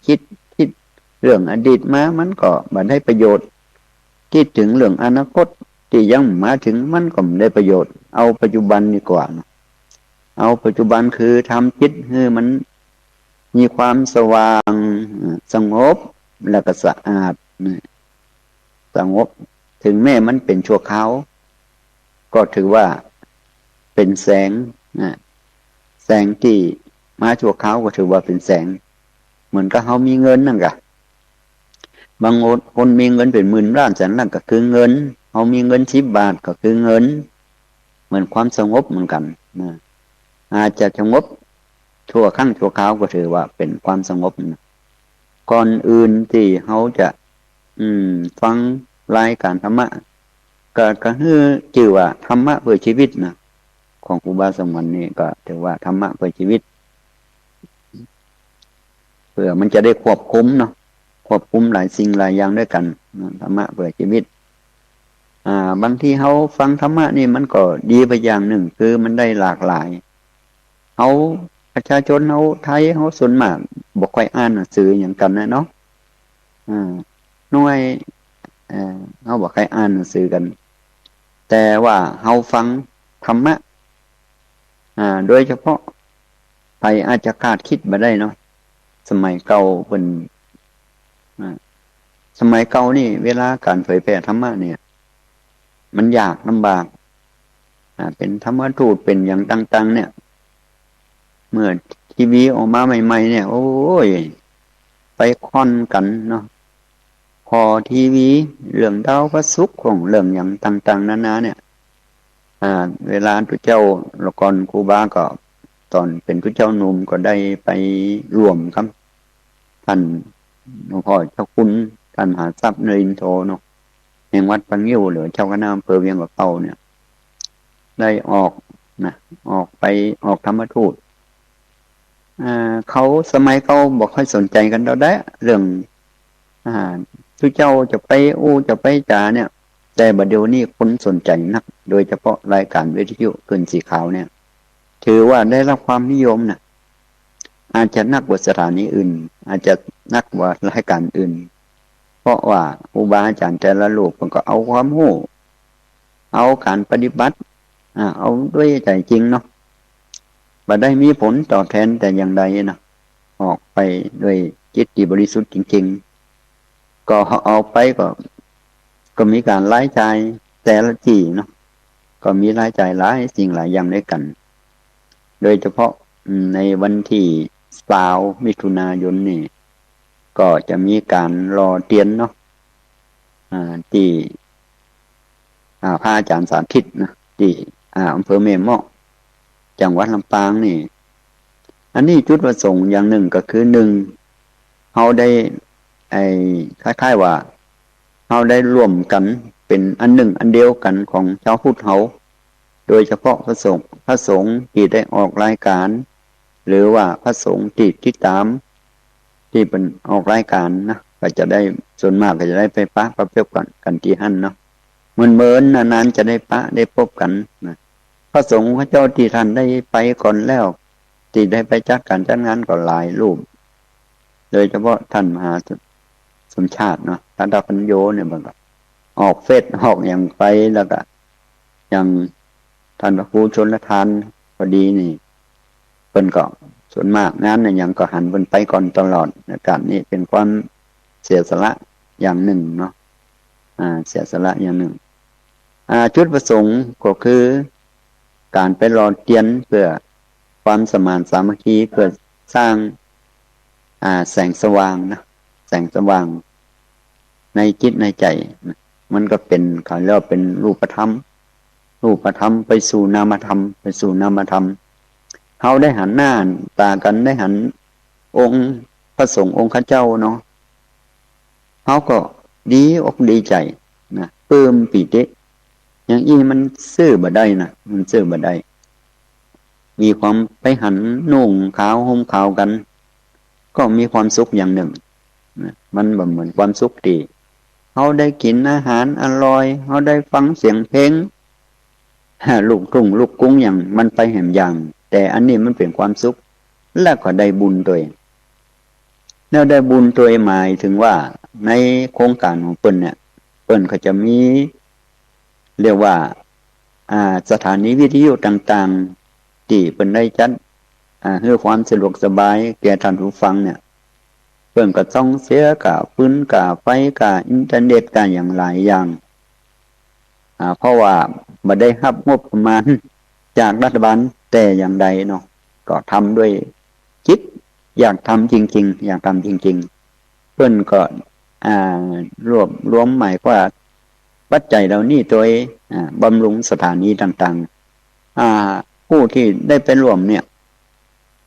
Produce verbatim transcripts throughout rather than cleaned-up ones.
จิต กึ๊ดเรื่องอดีตมา มันก็บ่ได้ประโยชน์ กึ๊ดเถิงเรื่องอนาคตตี้ยังบ่มาเถิง มันก็บ่ได้ประโยชน์ เอาปัจจุบันดีกว่านะ เอาปัจจุบันคือทำจิตหื้อมันมีความสว่าง สงบ แล้วก็สะอาด สงบ เถิงแม้มันเป๋นชั่วคราว ก็ถือว่าเป๋นแสงนะ แสงตี้มาชั่วคราวก็ถือว่าเป๋นแสง เหมือนกับเฮามีเงินนั่นกะ บางคนมีเงินเป๋นหมื่นล้านแสนล้านก็คือเงิน เฮามีเงินสิบบาทก็คือเงิน เหมือนความสงบเหมือนกั๋นนะ อาจจะสงบชั่วครั้งชั่วคราวก็ถือว่าเป๋นความสงบนะ ก่อนอื่นตี้เฮาจะ อืม ฟังรายก๋านธรรมะ ก็ ก็หื้อจื้อว่าธรรมะเพื่อชีวิตนะ ของครูบาสงวนนี่ก็ถือว่าธรรมะเพื่อชีวิต เพื่อมันจะได้ควบคุมเนาะ ควบคุมหลายสิ่งหลายอย่างด้วยกั๋นนะ ธรรมะเพื่อชีวิต อ่า บางทีเฮาฟังธรรมะนี่มันก็ดีไปอย่างนึ่ง คือมันได้หลากหลาย เฮาประชาชนเฮาไทยเฮาส่วนมากบ่ค่อยอ่านหนังสือหยังกั๋นนะเนาะ อ่า น้อย เอ่อ เฮาบ่ค่อยอ่านหนังสือกั๋น แต่ว่าเฮาฟังธรรมะ อ่า โดยเฉพาะ ใผอาจจะคาดกึ๊ดบ่ได้เนาะ สมัยเก่าเปิ้น อ่า สมัยเก่านี่เวลาก๋านเผยแผ่ธรรมะเนี่ย มันยากลำบาก อ่า เป๋นธรรมทูต เป๋นหยังต่างๆ เนี่ย เมื่อทีวีออกมาใหม่ๆ เนี่ย โอ้ย ไปค่อนกั๋นเนาะ ผ่อทีวี เรื่องดาวพระศุกร์ของเรื่องหยังต่างๆ นานาเนี่ย อ่า เวลาตุ๊เจ้า ละก่อนครูบาก็ ต๋อนเป๋นตุ๊เจ้าหนุ่มก็ได้ไปร่วมกับต้านหลวงพ่อเจ้าคุณ ต้านมหาทรัพย์นรินทโธเนาะ แห่งวัดป่างิ้ว หรือเจ้าคณะอำเภอเวียงป่าเป้าเนี่ย ได้ออกนะ ออกไปออกธรรมทูต อ่า เขาสมัยเขาบ่ค่อยสนใจ๋กั๋นเต้าใดเรื่อง อ่า ตุ๊เจ้าจะไปอู้จะไปจ๋าเนี่ย แต่บ่าเดี่ยวนี้คนสนใจ๋นัก โดยเฉพาะรายก๋านวิทยุคลื่นสีขาวเนี่ย ถือว่าได้รับความนิยมนะ อาจจะนักกว่าสถานีอื่น อาจจะนักกว่ารายก๋านอื่น เพราะว่าครูบาอาจ๋ารย์แต่ละรูปเปิ้นก็เอาความฮู้ เอาก๋านปฏิบัติ อ่า เอาด้วยใจ๋จริงเนาะ บ่ได้มีผลตอบแทนแต่อย่างใดนะ ออกไปด้วยจิตตี้บริสุทธิ์จริงๆ ก็เอาไปก็ ก็มีก๋านรายจ่ายแต่ละตี้เนาะ ก็มีรายจ่ายหลายสิ่งหลายอย่างด้วยกั๋น โดยเฉพาะ อืม ในวันตี้ซาวมิถุนายนนี่ ก็จะมีก๋านหล่อเตียนเนาะ อ่า ตี้ อ่า พระอาจ๋ารย์สาธิตนะ ตี้ อ่า อำเภอแม่เมาะ จังหวัดลำปางนี่ อันนี้จุดประสงค์อย่างนึ่งก็คือ นึ่ง เฮาได้ ไอ้ คล้ายๆ ว่า เฮาได้ร่วมกั๋นเป๋นอันนึ่งอันเดียวกั๋นของจาวพุทธเฮา โดยเฉพาะพระสงฆ์ พระสงฆ์ตี้ได้ออกรายก๋าน หรือว่าพระสงฆ์ตี้ติดต๋าม ตี้เปิ้นออกรายก๋านนะ ก็จะได้ ส่วนมากก็จะได้ไปปะปะปบกั๋น กั๋นตี้หั้นเนาะ เมินๆ นานๆ จะได้ปะได้ปบกั๋นนะ พระสงฆ์ข้าเจ้าตี้ต้านได้ไปก่อนแล้ว ตี้ได้ไปจัดก๋านจัดงานก็หลายรูป โดยเฉพาะต้านมหาสมชาติเนาะ ทัตตปัญโญเนี่ย เปิ้นก็ออกเฟซออกหยังไป แล้วก็อย่างต้านพระครูชลทานพอดีนี่ เปิ้นก็ส่วนมากงานอะหยังก็หันเปิ้นไปก่อนตลอด โอกาสนี้เป๋นความเสียสละอย่างนึ่งเนาะ อ่า เสียสละอย่างนึ่ง อ่า จุดประสงค์ก็คือก๋านไปหล่อเตียนเปื้อความสมานสามัคคี เปื้อสร้าง อ่า แสงสว่างนะ แสงสว่างในจิตในใจ๋นะ มันก็เป๋น เขาเรียกว่าเป๋นรูปธรรม รูปธรรมไปสู่นามธรรม ไปสู่นามธรรม เฮาได้หันหน้าหันต๋ากั๋น ได้หันองค์พระสงฆ์องค์ข้าเจ้าเนาะ เฮาก็ดีอกดีใจ๋นะ ปลื้มปีติ อย่างอี้มันซื่อบ่ได้นะ มันซื่อบ่ได้ มีความไปหันนุ่งขาวห่มขาวกั๋น ก็มีความสุขอย่างนึ่งนะ มันบ่เหมือนความสุขตี้เฮาได้กิ๋นอาหารอร่อย เฮาได้ฟังเสียงเพลง ลูกทุ่งลูกกรุ้งอย่างมันไปแหมอย่าง แต่อันนี้มันเป๋นความสุข แล้วก็ได้บุญตวย แล้วได้บุญตวยหมายเถิงว่าในโครงก๋านของเปิ้นเนี่ย เปิ้นก็จะมี เรียกว่า อ่า สถานีวิทยุต่างๆ ตี้เปิ้นได้จัด อ่า หื้อความสะดวกสบายแก่ท่านผู้ฟังเนี่ย เปิ้นก็ต้องเสียก้าฟืนก้าไฟก้าอินเทอร์เน็ตก้าอย่างหลายอย่าง อ่า เพราะว่าบ่ได้ฮับงบประมาณจากรัฐบาลแต่อย่างใดเนาะ ก็ทำด้วยจิตอยากทำจริงๆ อยากทำจริงๆ เปิ้นก็ อ่า รวบรวมหมายว่าปัจจัยเหล่านี้ตวย อ่า บำรุงสถานีต่างๆ อ่า ผู้ตี้ได้ไปร่วมเนี่ย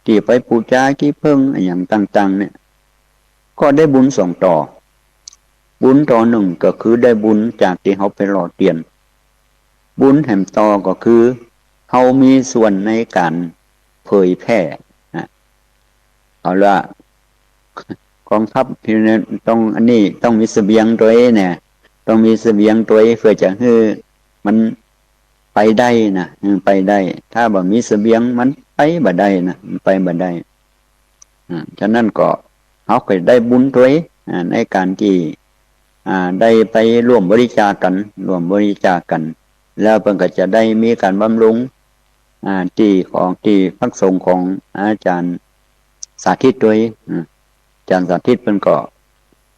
ตี้ไปปู๋จาขี้เผิ้งอะหยังต่างๆ เนี่ย ก็ได้บุญสองต่อ บุญต่อนึ่งก็คือได้บุญจากตี้เฮาไปหล่อเตียน บุญแถมต่อก็คือเฮามีส่วนในก๋านเผยแพร่นะ เอาละ กองทัพที่เนี่ยต้อง อันนี้ต้องมีเสบียงตวยเนี่ย ต้องมีเสบียงตวยเปื้อจะหื้อมันไปได้นะ หื้อไปได้ ถ้าบ่มีเสบียงมันไปบ่ได้นะ มันไปบ่ได้ อ่า ฉะนั้นก็เฮาก็ได้บุญตวย อ่า ในก๋านตี้ อ่า ได้ไปร่วมบริจาคกั๋น ร่วมบริจาคกั๋น แล้วเปิ้นก็จะได้มีก๋านบำรุง อ่า ตี้ของ ตี้พักสงฆ์ของอาจ๋ารย์สาธิตตวย อ่า อาจ๋ารย์สาธิตเปิ้นก็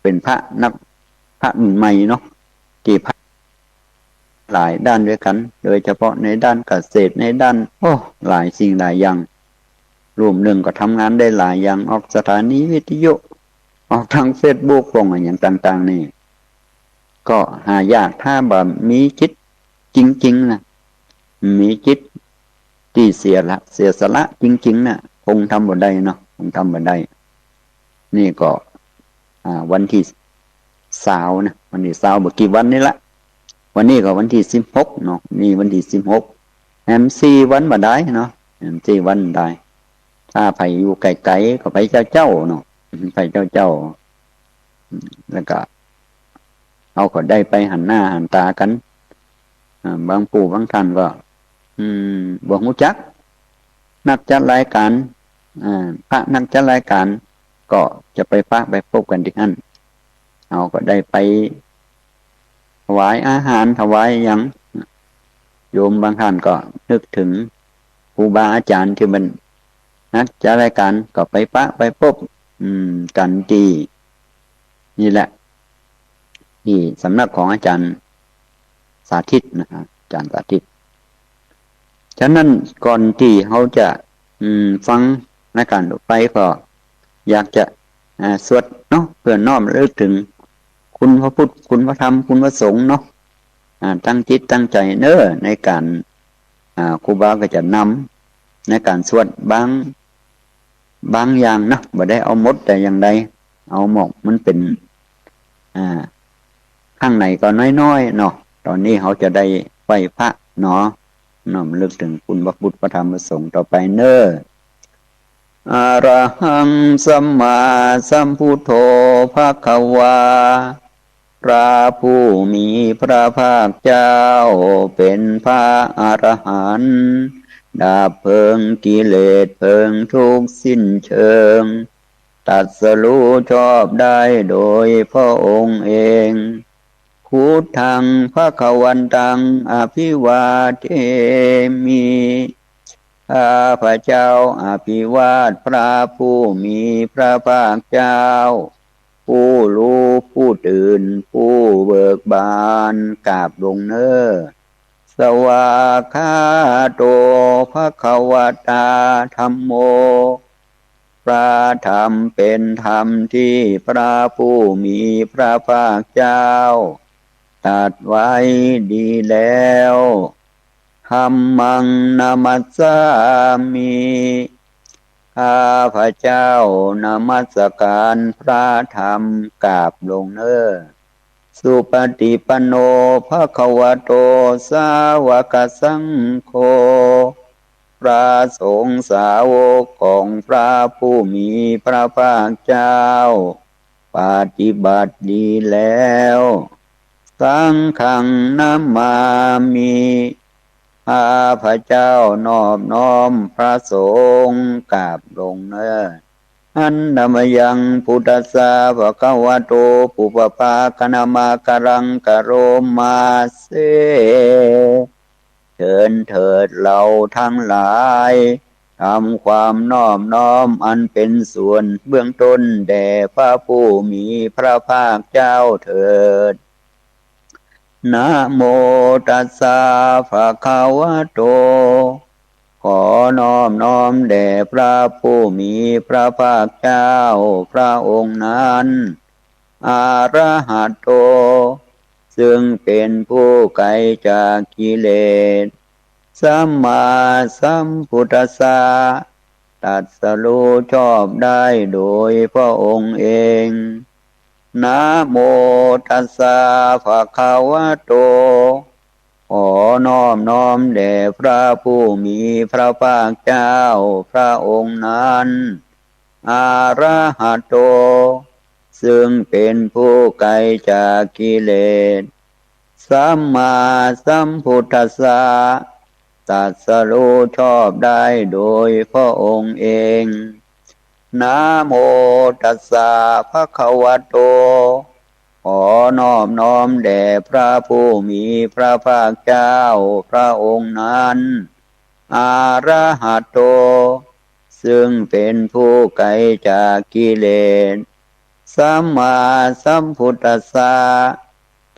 เป๋นพระนัก พระรุ่นใหม่เนาะ ตี้พระ หลายด้านตวยกั๋น โดยเฉพาะในด้านเกษตร ในด้าน โอ้ หลายสิ่งหลายอย่าง รูปนึ่งก็ทำงานได้หลายอย่าง ออกสถานีวิทยุ ออกตางเฟซบุ๊ก ป้องอะหยังต่างๆ นี่ ก็หายาก ถ้าบ่มีจิตจริงๆ นะ มีจิตตี้เสียละ เสียสละจริงๆ นะ คงทำบ่ได้เนาะ คงทำบ่ได้ นี่ก็ อ่า วันตี้ซาวนะ วันตี้ซาว บ่กี่วันนี่ละ วันนี้ก็วันตี้สิบหกเนาะ นี่วันตี้สิบหก แหมสี่วันบ่ดายเนาะ แหมสี่วันบ่ดาย ถ้าใผอยู่ไก๋ๆ ก็ไปเจ๊าๆ เนาะ ไปเจ๊าๆ แล้วก็ เฮาก็ได้ไปหันหน้าหันต๋ากั๋น อ่า บางผู้บางท่านก็ อืม บ่ฮู้จัก นักจัดรายก๋าน อ่า พระนักจัดรายก๋าน ก็จะไปปะไปปบกั๋นตี้หั้น เฮาก็ได้ไปถวายอาหาร ถวายหยัง โยมบางท่านก็นึกเถิงครูบาอาจ๋ารย์ตี้เปิ้นนักจัดรายก๋าน ก็ไปปะไปปบ อืม กั๋นตี้ นี่แหละ ตี้สำนักของอาจ๋ารย์สาธิตนะครับ อาจ๋ารย์สาธิต ฉะนั้นก่อนตี้เฮาจะ อืม ฟังรายก๋านต่อไปก็อยากจะ อ่า สวดเนาะ เปื้อน้อมระลึกเถิงคุณพระพุทธ คุณพระธรรม คุณพระสงฆ์เนาะ อ่า ตั้งจิตตั้งใจ๋เน้อ ในก๋าน อ่า ครูบาก็จะนำในก๋านสวดบาง บางอย่างเนาะ บ่ได้เอาหมดแต่อย่างใด เอาหมอกมันเป๋น อ่า ข้างในก็น้อยๆ เนาะ ต๋อนนี้เฮาจะได้ไหว้พระเนาะ น้อมระลึกเถิงคุณพระพุทธ พระธรรม พระสงฆ์ต่อไปเน้อ อะระหังสัมมาสัมพุทโธ ภะคะวา พระผู้มีพระภาคเจ้าเป๋นพระอรหันต์ ดับเพลิงกิเลสเพลิงทุกข์สิ้นเชิง ตรัสรู้ชอบได้โดยพระองค์เอง พุทธังภะคะวันตัง อะภิวาเทมิ ข้าพเจ้าอภิวาทพระผู้มีพระภาคเจ้า ผู้รู้ผู้ตื่นผู้เบิกบาน กราบลงเน้อ สวากขาโต ภะคะวะตา ธัมโม พระธรรมเป๋นธรรมตี้พระผู้มีพระภาคเจ้าตรัสไว้ดีแล้ว ธัมมังนะมัสสามิ ข้าพเจ้านมัสก๋านพระธรรม กราบลงเน้อ สุปฏิปันโน ภะคะวะโต สาวกสังโฆ พระสงฆ์สาวกของพระผู้มีพระภาคเจ้า ปฏิบัติดีแล้ว สังฆังนะมามิ ข้าพเจ้านอบน้อมพระสงฆ์ กราบลงเน้อ Handa mayaṃ buddhassa bhagavato pubbabhāganamakāraṃ karoma se. เชิญเถิดเราทั้งหลาย ทำความนอบน้อมอันเป็นส่วนเบื้องต้นแด่พระผู้มีพระภาคเจ้าเถิด Namo tassa bhagavato ขอนอบน้อมแด่พระผู้มีพระภาคเจ้าพระองค์นั้น arahato ซึ่งเป็นผู้ไกลจากกิเลส sammāsambuddhassa ตรัสรู้ชอบได้โดยพระองค์เอง Namo tassa bhagavato ขอนอบน้อมแด่พระผู้มีพระภาคเจ้าพระองค์นั้น arahato ซึ่งเป็นผู้ไกลจากกิเลส sammāsambuddhassa ตรัสรู้ชอบได้โดยพระองค์เอง Namo tassa bhagavato ขอนอบน้อมแด่พระผู้มีพระภาคเจ้าพระองค์นั้น arahato ซึ่งเป็นผู้ไกลจากกิเลส sammāsambuddhassa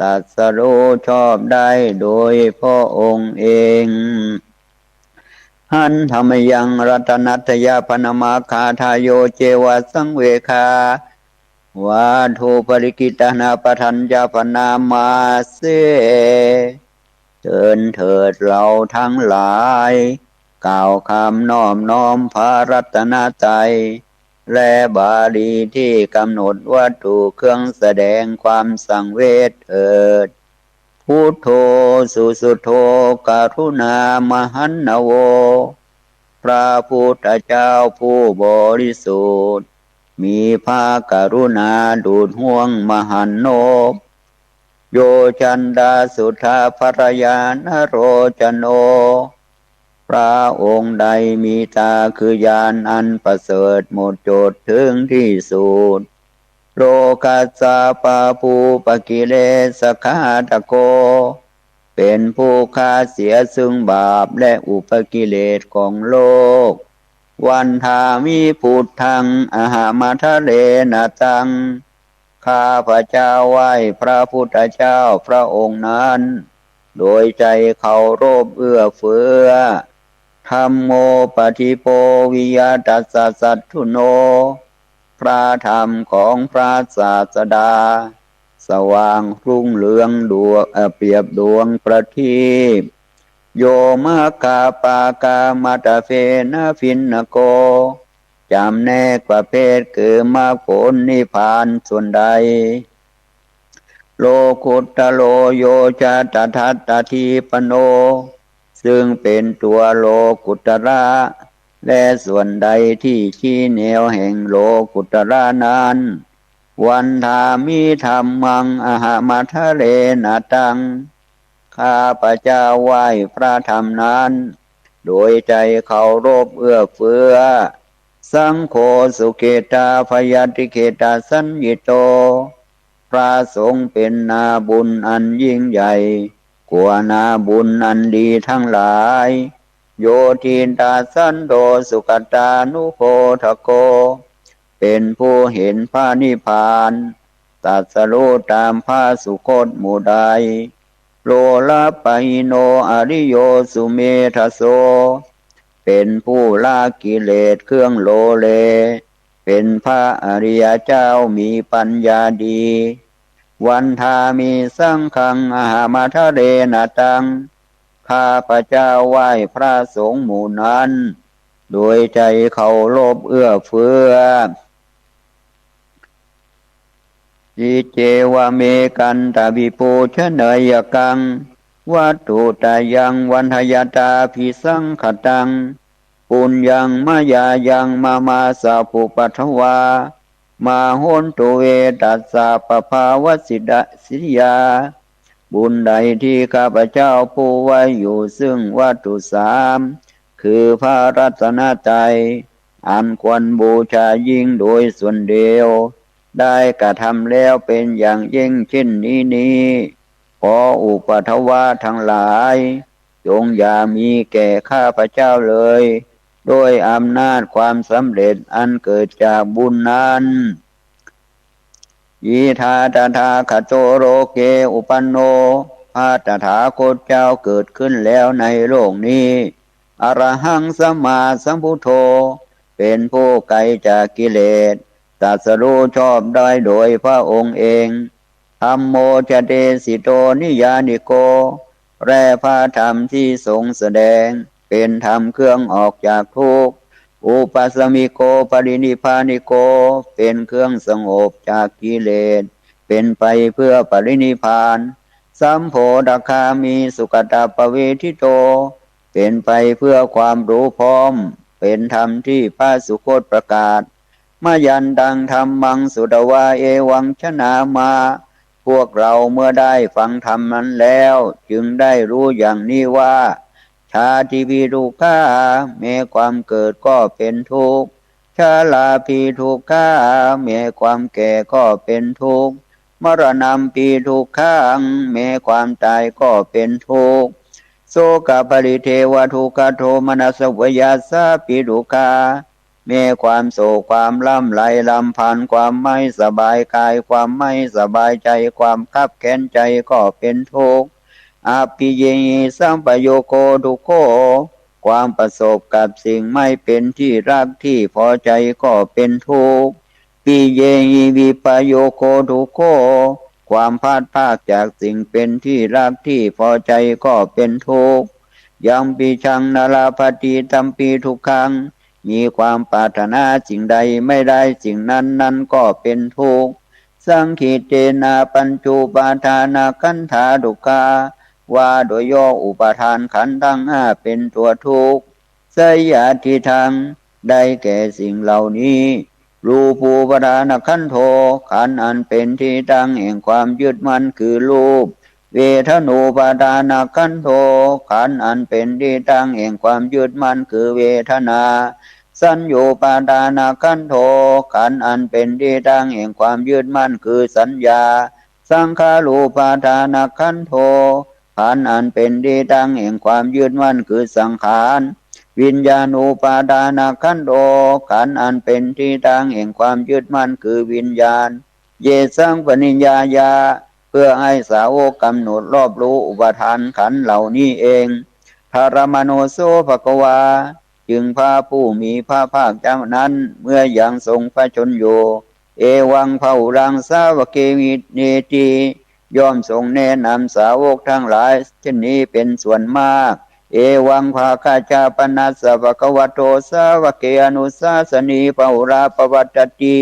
ตรัสรู้ชอบได้โดยพระองค์เอง Handa mayaṃ ratanattayabhaṇāmagāthāyo ceva saṃvegavatthūparisajjānapadañca bhaṇāma se เชิญเถิดเราทั้งหลาย กล่าวคำนอบน้อมพระรัตนตรัย และบาลีที่กำหนดวัตถุเครื่องแสดงความสังเวชเถิด Buddho susuddho karuṇāmahaṇṇavo พระพุทธเจ้าผู้บริสุทธิ์ มีพระกรุณาดุจห่วงมหันนบ Yo candasuddhapharayānarocano พระองค์ใดมีตาคือญาณอันประเสริฐหมดจดถึงที่สุด lokassa pāpūpakilesaghātako เป็นผู้ฆ่าเสียซึ่งบาปและอุปกิเลสของโลก Vandāmi buddhaṃ ahamaddarena taṃ ข้าพเจ้าไหว้พระพุทธเจ้าพระองค์นั้น โดยใจเคารพเอื้อเฟื้อ Dhammo paṭibo viya tassa satthuno พระธรรมของพระศาสดา สว่างรุ่งเรืองดวง เอ่อ เปรียบดวงประทีป Yo maggaphāgamatabbe na bhinnako จำแนกประเภทคือมรรคผลนิพพานส่วนใด Lokuttaro yo ca tattha tattha adhipañño ซึ่งเป็นตัวโลกุตระ และส่วนใดที่ชี้แนวแห่งโลกุตระนั้น Vandāmi dhammaṃ ahamaddarena taṃ ข้าพเจ้าไหว้พระธรรมนั้น โดยใจเคารพเอื้อเฟื้อ Saṅgho sukhetabayātikhetasaññito พระสงฆ์เป็นนาบุญอันยิ่งใหญ่ กว่านาบุญอันดีทั้งหลาย Yo cittassanto sugatānubodhako เป็นผู้เห็นพระนิพพาน ตรัสรู้ตามพระสุคตหมู่ใด Lolappahīno ariyo sumedhaso เป็นผู้ละกิเลสเครื่องโลเล เป็นพระอริยเจ้ามีปัญญาดี Vandāmi saṅghaṃ ahamaddarena taṃ ข้าพเจ้าไหว้พระสงฆ์หมู่นั้น โดยใจเคารพเอื้อเฟื้อ Iccevamekantabhipūjaneyakaṃ vatthuttayaṃ vandayathabhisaṅkhataṃ puññaṃ mayā yaṃ mama sabbupaddavā mā hontu ve tassa pabhāvasītiyā บุญใดที่ข้าพเจ้าผู้ไว้อยู่ซึ่งวัตถุสาม คือพระรัตนตรัย อันควรบูชายิ่งโดยส่วนเดียว ได้กระทำแล้วเป็นอย่างยิ่งเช่นนี้นี้ ขออุปัทวะทั้งหลาย จงอย่ามีแก่ข้าพเจ้าเลย ด้วยอำนาจความสำเร็จอันเกิดจากบุญนั้น Idha tathāgato loke uppanno พระตถาคตเจ้าเกิดขึ้นแล้วในโลกนี้ Arahaṃ sammāsambuddho เป็นผู้ไกลจากกิเลส ตรัสรู้ชอบได้โดยพระองค์เอง Dhammo ca desito niyyāniko และพระธรรมที่ทรงแสดง เป็นธรรมเครื่องออกจากทุกข์ Uppasamiko parinibbāniko เป็นเครื่องสงบจากกิเลส เป็นไปเพื่อปรินิพพาน Sambodhagāmī sugatappavedito เป็นไปเพื่อความรู้พร้อม เป็นธรรมที่พระสุคตประกาศ Mayantaṃ dhammaṃ sutvā evaṃ janāma พวกเราเมื่อได้ฟังธรรมนั้นแล้ว จึงได้รู้อย่างนี้ว่า Jātibhi dukkhā แม้ความเกิดก็เป็นทุกข์ Jarābhi dukkhā แม้ความแก่ก็เป็นทุกข์ Maraṇampi dukkhaṃ แม้ความตายก็เป็นทุกข์ Sokaparidevadukkhadomanassupāyāsāpi dukkhā แม้ความโศกความร่ำไรรำพัน ความไม่สบายกาย ความไม่สบายใจ ความคับแค้นใจก็เป็นทุกข์ Appiyehi sampayogo dukkho ความประสบกับสิ่งไม่เป็นที่รักที่พอใจก็เป็นทุกข์ Piyehi vippayogo dukkho ความพลัดพรากจากสิ่งเป็นที่รักที่พอใจก็เป็นทุกข์ Yampicchaṃ na labhati tampi dukkhaṃ มีความปรารถนาสิ่งใดไม่ได้สิ่งนั้น นั้นก็เป็นทุกข์ Saṅkhittena pañcupādānakkhandhā dukkhā ว่าโดยย่ออุปาทานขันธ์ทั้งห้าเป็นตัวทุกข์ Seyyathīdaṃ ได้แก่สิ่งเหล่านี้ Rūpūpādānakkhandho ขันธ์อันเป็นที่ตั้งแห่งความยึดมั่นคือรูป Vedanūpādānakkhandho ขันธ์อันเป็นที่ตั้งแห่งความยึดมั่นคือเวทนา Saññūpādānakkhandho ขันธ์อันเป็นที่ตั้งแห่งความยึดมั่นคือสัญญา Saṅkhārūpādānakkhandho ขันธ์อันเป็นที่ตั้งแห่งความยึดมั่นคือสังขาร Viññāṇūpādānakkhandho ขันธ์อันเป็นที่ตั้งแห่งความยึดมั่นคือวิญญาณ Yesaṃ pariññāya เพื่อให้สาวกกำหนดรอบรู้อุปาทานขันธ์เหล่านี้เอง Dharammato so bhagavā จึงพระผู้มีพระภาคเจ้านั้นเมื่อยังทรงพระชนม์อยู่ Evaṃ bahulaṃ sāvake vineti ย่อมทรงแนะนำสาวกทั้งหลายเช่นนี้เป็นส่วนมาก Evaṃ bhāgā ca panassa bhagavato sāvake anussāsanī bahulā pavattati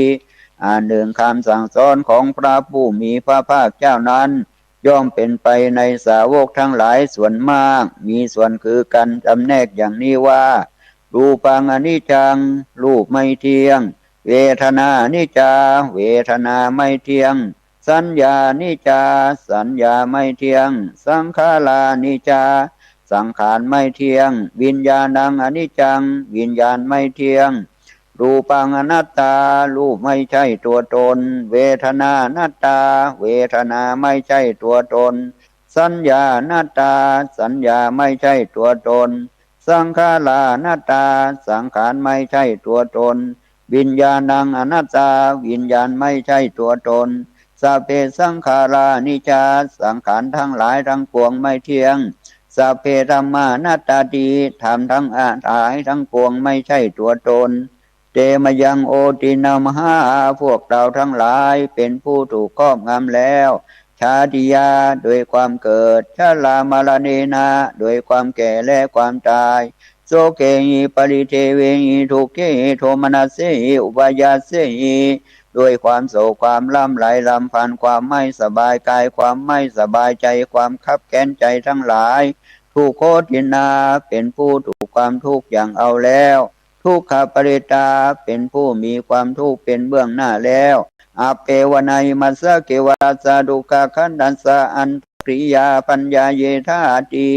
อันหนึ่งคำสั่งสอนของพระผู้มีพระภาคเจ้านั้น ย่อมเป็นไปในสาวกทั้งหลายส่วนมาก มีส่วนคือกันจำแนกอย่างนี้ว่า Rūpaṃ aniccaṃ รูปไม่เที่ยง Vedanā aniccā เวทนาไม่เที่ยง Saññā niccā สัญญาไม่เที่ยง Saṅkhārā aniccā สังขารไม่เที่ยง Viññāṇaṃ aniccaṃ วิญญาณไม่เที่ยง Rūpaṃ anattā รูปไม่ใช่ตัวตน Vedanā anattā เวทนาไม่ใช่ตัวตน Saññā anattā สัญญาไม่ใช่ตัวตน Saṅkhārā anattā สังขารไม่ใช่ตัวตน Viññāṇaṃ anattā วิญญาณไม่ใช่ตัวตน Sabbe saṅkhārā aniccā สังขารทั้งหลายทั้งปวงไม่เที่ยง Sabbe dhammā anattāti ธรรมทั้งหลายทั้งปวงไม่ใช่ตัวตน Te mayaṃ otinnamahā พวกเราทั้งหลายเป็นผู้ถูกครอบงำแล้ว Jātiyā โดยความเกิด Jarāmaraṇena โดยความแก่และความตาย Sokehi paridevehi dukkhehi domanassehi upāyāsehi ด้วยความโศกความร่ำไรรำพัน ความไม่สบายกาย ความไม่สบายใจ ความคับแค้นใจทั้งหลาย Dukkhotinnā เป็นผู้ถูกความทุกข์หยั่งเอาแล้ว Dukkhaparittā เป็นผู้มีความทุกข์เป็นเบื้องหน้าแล้ว Appeva nāyimassa kevalassa dukkhakkhandhassa antakiriyā paññāyedhāti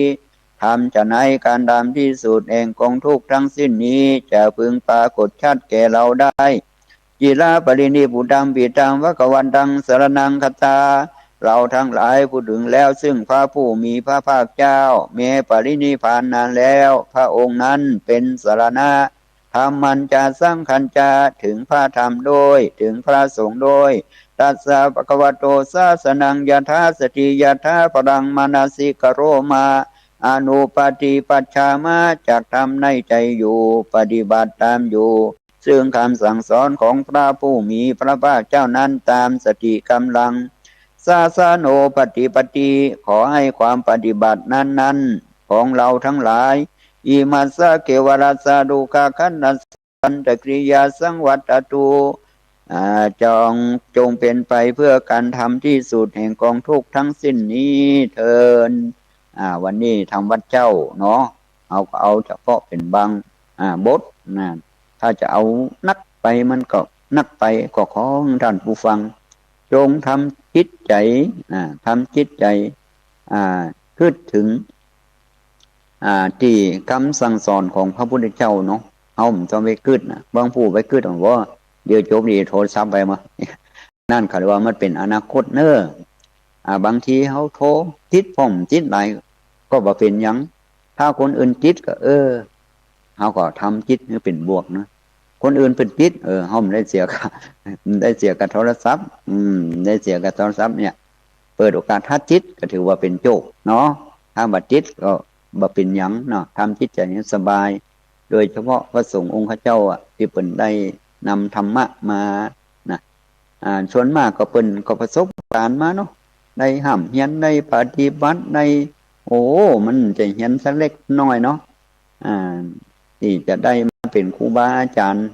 ธรรมฉะนั้น ก๋านดำที่สุดแห่งกองทุกข์ทั้งสิ้นนี้ จะพึงปรากฏชัดแก่เราได้ จิระปรินิพพุตังปิตัง ภะคะวันตัง สรณังคัจฉา เราทั้งหลายผู้ถึงแล้วซึ่งพระผู้มีพระภาคเจ้า แม้ปรินิพพานนานแล้ว พระองค์นั้นเป็นสรณะ ธัมมัญจะ สังฆัญจะ ถึงพระธรรมด้วย ถึงพระสงฆ์ด้วย ตัสสะ ภะคะวะโต สะสะนัง ยะถา สะติ ยะถา พะลัง มะนะสสิ กะโรมา อนุปะติปัจฉามะ จักทำในใจอยู่ ปฏิบัติตามอยู่ ซึ่งคำสั่งสอนของพระผู้มีพระภาคเจ้านั้นตามสติกำลัง สาสะโน ปฏิปัตติ ขอให้ความปฏิบัตินั้นๆ ของเราทั้งหลาย อิมัสสะ เกวะรัสสะ ดูกขาคันธัสสะ ปัญจกิริยา สังวัตตะตุ อ่า จง จงเป็นไปเพื่อก๋านดำที่สุดแห่งกองทุกข์ทั้งสิ้นนี้เทอญ อ่า วันนี้ธรรมวัตรเจ๊าเนาะ เฮาก็เอาเฉพาะเป๋นบาง อ่า บทนะ ถ้าจะเอานักไปมันก็นักไป ก็ขอท่านผู้ฟัง จงทำจิตใจ๋ อ่า ทำจิตใจ๋ อ่า กึ๊ดเถิง อ่า ตี้กำสั่งสอนของพระพุทธเจ้าเนาะ เฮาบ่ต้องไปกึ๊ดนะ บางผู้ไปกึ๊ดว่า เดี๋ยวจบนี่โทรศัพท์ไปมา นั่นเขาเรียกว่ามันเป๋นอนาคตเน้อ อ่า บางทีเฮาโทรติดพ่องติดหลาย ก็บ่เป๋นหยัง ถ้าคนอื่นติดก็ เออ เฮาก็ทำจิตหื้อเป๋นบวกนะ คนอื่นเปิ้นติด เออ เฮาบ่ได้เสียค่า บ่ได้เสียค่าโทรศัพท์ อืม บ่ได้เสียค่าโทรศัพท์เนี่ย เปิดโอกาสฮัดจิตก็ถือว่าเป๋นโจคเนาะ ถ้าบ่ติดก็บ่เป๋นหยังเนาะ ทำจิตใจ๋หื้อสบาย โดยเฉพาะพระสงฆ์องค์ข้าเจ้าอะ ตี้เปิ้นได้นำธรรมะมานะ อ่า ส่วนมากก็เปิ้นก็ประสบก๋ารณ์มาเนาะ ได้ฮ่ำเฮียน ได้ปฏิบัติ ได้ โอ้ มันจะเฮียนสักเล็กน้อยเนาะ อ่า ตี้จะได้มาเป๋นครูบาอาจ๋ารย์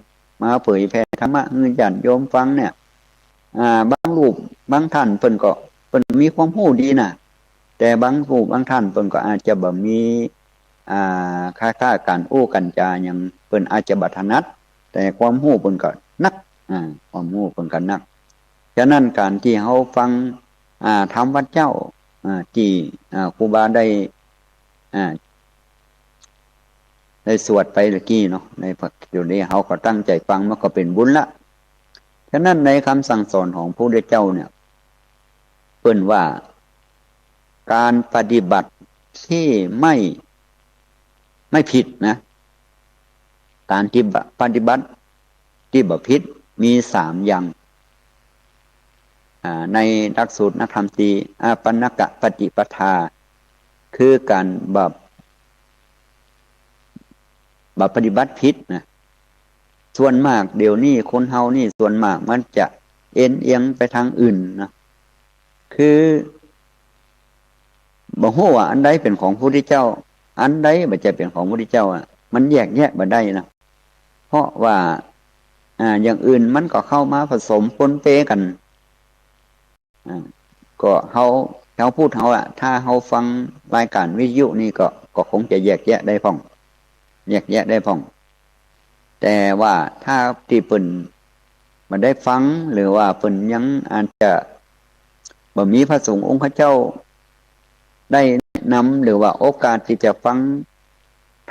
มาเผยแผ่ธรรมะหื้อญาติโยมฟังเนี่ย อ่า บางรูปบางท่านเปิ้นก็ เปิ้นมีความฮู้ดีนะ แต่บางรูปบางท่านเปิ้นก็อาจจะบ่มี อ่า ค่า ค่าก๋านอู้ก๋านจ๋าหยัง เปิ้นอาจจะบ่ถนัด แต่ความฮู้เปิ้นก็นัก อ่า ความฮู้เปิ้นก็นัก ฉะนั้นก๋านตี้เฮาฟัง อ่า ธรรมวัตรเจ๊า อ่า ตี้ อ่า ครูบาได้ อ่า ได้สวดไปตะกี้เนาะ ในพระสูตรนี้ เฮาก็ตั้งใจ๋ฟังมันก็เป๋นบุญละ ฉะนั้นในกำสั่งสอนของพระพุทธเจ้าเนี่ย เปิ้นว่าก๋านปฏิบัติตี้ไม่ ไม่ผิดนะ ก๋านตี้ปฏิบัติตี้บ่ผิดมีสามอย่าง อ่า ในหลักสูตรนักธรรมตรี อาปัณณกปฏิปทา คือก๋านบ่ บ่ปฏิบัติผิดนะ ส่วนมากเดี๋ยวนี้คนเฮานี่ส่วนมากมันจะเอนเอียงไปตางอื่นนะ คือบ่ฮู้ว่าอันใดเป๋นของพระพุทธเจ้า อันใดบ่ใจ้เป๋นของพระพุทธเจ้าอะ มันแยกแยะบ่ได้นะ เพราะว่า อ่า อย่างอื่นมันก็เข้ามาผสมปนเปกั๋น อ่า ก็เฮา ชาวพุทธเฮาอะ ถ้าเฮาฟังรายก๋านวิทยุนี่ก็ ก็คงจะแยกแยะได้พ่อง แยกแยะได้พ่อง แต่ว่าถ้าตี้เปิ้นบ่ได้ฟัง หรือว่าเปิ้นยังอาจจะบ่มีพระสงฆ์องค์ข้าเจ้าได้แนะนำ หรือว่าโอกาสตี้จะฟัง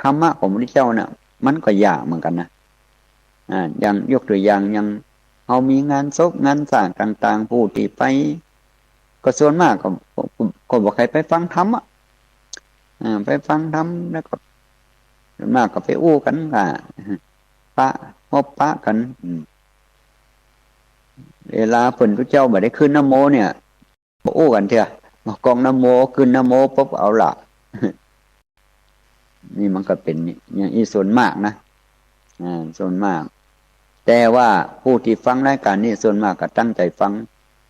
ธรรมะของพระพุทธเจ้าน่ะ มันก็ยากเหมือนกั๋นนะ อ่า อย่างยกตัวอย่าง อย่างเฮามีงานศพงานสร้างต่างๆ ผู้ตี้ไป ก็ส่วนมากก็ ก็ ก็บ่ใค่ไปฟังธรรมอะ อ่า ไปฟังธรรมแล้วก็ ส่วนมากก็ไปอู้กั๋น อ่า ปะ พบปะกั๋น อืม เวลาเปิ้นตุ๊เจ้าบ่ได้ขึ้นนะโมเนี่ย บ่อู้กั๋นเตื้อ บ่ก้องนะโม ขึ้นนะโมปุ๊บเอาละ นี่มันก็เป๋นอย่างอี้ส่วนมากนะ อ่า ส่วนมาก แต่ว่าผู้ตี้ฟังรายก๋านนี้ส่วนมากก็ตั้งใจ๋ฟัง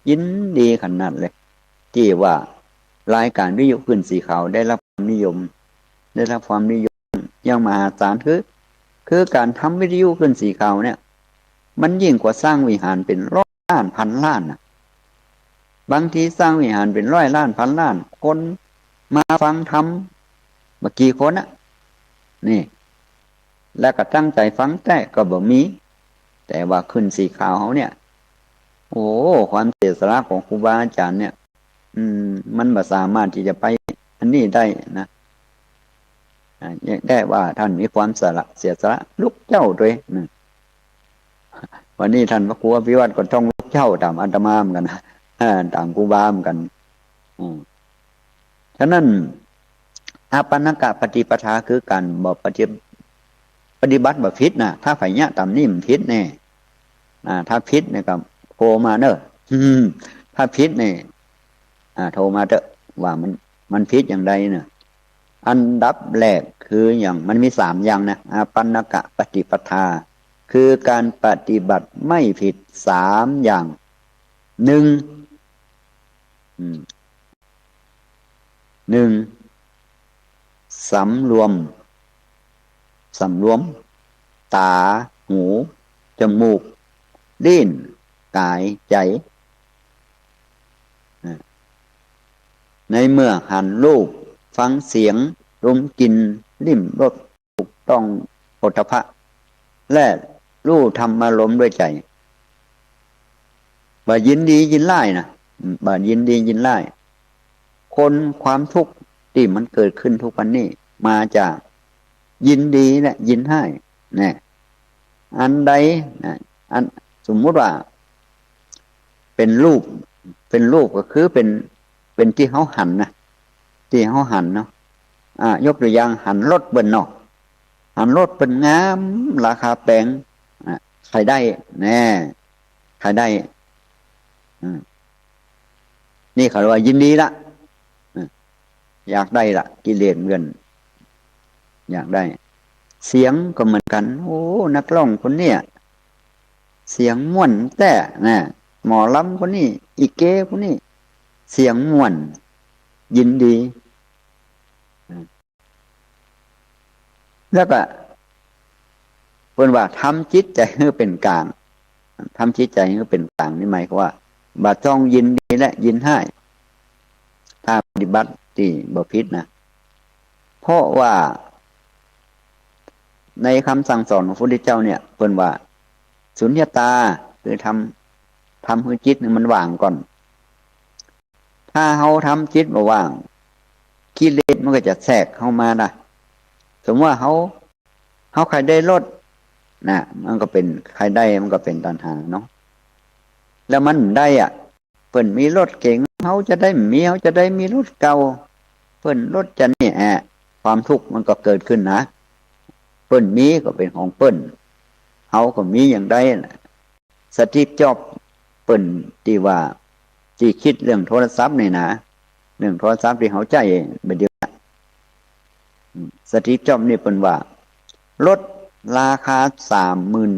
ยินดีขนาดเลย ตี้ว่ารายก๋านวิทยุคลื่นสีขาวได้รับความนิยม ได้รับความนิยมอย่างมหาศาล คือ คือก๋านทำวิทยุคลื่นสีขาวเนี่ย มันยิ่งกว่าสร้างวิหารเป๋นร้อยล้านพันล้านน่ะ บางทีสร้างวิหารเป๋นร้อยล้านพันล้าน คนมาฟังธรรมบ่กี่คนน่ะ นี่ แล้วก็ตั้งใจ๋ฟังแต๊ก็บ่มี แต่ว่าคลื่นสีขาวเฮาเนี่ย โอ้ ความเสียสละของครูบาอาจ๋ารย์เนี่ย อืม มันบ่สามารถตี้จะไปอันนี้ได้นะ อ่า แยกได้ว่าต้านมีความสละ เสียสละลุกเจ๊าตวย อืม วันนี้ต้านพระครูอภิวัตรก็ต้องลุกเจ๊าต๋ามอาตมาเหมือนกั๋น อ่า ต๋ามครูบาเหมือนกั๋น อืม ฉะนั้น อาปัณณกปฏิปทา คือก๋านบ่ปฏิ- ปฏิบัติบ่ผิดนะ ถ้าใผเยียะต๋ามนี้มันผิดแน่ อ่า ถ้าผิดเนี่ยก็โทรมาเน่อ อืม ถ้าผิดเนี่ย อ่า โทรมาเต๊อะ ว่ามัน มันผิดอย่างใดเนี่ย อันดับแรกคืออย่าง มันมีสามอย่างนะ อาปัณณกปฏิปทา คือก๋านปฏิบัติไม่ผิดสามอย่าง หนึ่ง อืม หนึ่ง สำรวม สำรวม ต๋า หู จมูก ลิ้น ก๋าย ใจ๋ อ่า ในเมื่อหันรูป ฟังเสียง ดมกลิ่น ลิ้มรส ถูกต้องโผฏฐัพพะ และฮู้ธรรมารมณ์ด้วยใจ๋ บ่ยินดียินร้ายนะ อืม บ่ยินดียินร้าย คนความทุกข์ตี้มันเกิดขึ้นทุกวันนี้ มาจากยินดีและยินร้าย แน่ อันใดนะ อัน สมมุติว่า เป๋นรูป เป๋นรูปก็คือเป๋น เป๋นตี้เฮาหันนะ ตี้เฮาหันเนาะ อ่า ยกตั๋วอย่างหันรถเปิ้นเนาะ หันรถเปิ้นงาม ราคาแปง อ่า ใค่ได้ แน่ ใค่ได้ อืม นี่เขาเรียกว่ายินดีละ อืม อยากได้ละ กิเลสเกิน อยากได้ เสียงก็เหมือนกั๋น โอ้ นักฮ้องคนเนี้ย เสียงม่วนแต๊นะ หมอลำคนนี้ อีเกคนนี้ เสียงม่วน ยินดี แล้วก็ เปิ้นว่าทำจิตใจ๋หื้อเป๋นก๋าง ทำจิตใจ๋หื้อเป๋นก๋างนี่หมายความว่า บ่ต้องยินดีและยินฮ้าย ถ้าปฏิบัติตี้บ่ผิดนะ เพราะว่า ในกำสั่งสอนของพระพุทธเจ้าเนี่ย เปิ้นว่า สุญญตา คือทำ ทำหื้อจิตนี่มันว่างก่อน ถ้าเฮาทำจิตบ่ว่าง กิเลสมันก็จะแทรกเข้ามานะ สมมุติว่าเฮา เฮาใค่ได้รถนะ มันก็เป๋น ใค่ได้มันก็เป๋นตัณหาเนาะ แล้วมันได้อะ เปิ้นมีรถเก๋ง เฮาจะได้มี เฮาจะได้มีรถเก่า เปิ้นรถจะนี่แอะ ความทุกข์มันก็เกิดขึ้นนะ เปิ้นมีก็เป๋นของเปิ้น เฮาก็มีอย่างใดนะ สตีฟ จ็อบส์ เปิ้นตี้ว่า ตี้กึ๊ดเรื่องโทรศัพท์นี่นะ เรื่องโทรศัพท์ตี้เฮาใจ๊บ่าเดี่ยวนี้ อืม สตีฟ จ็อบส์ นี่เปิ้นว่า รถราคาสามหมื่น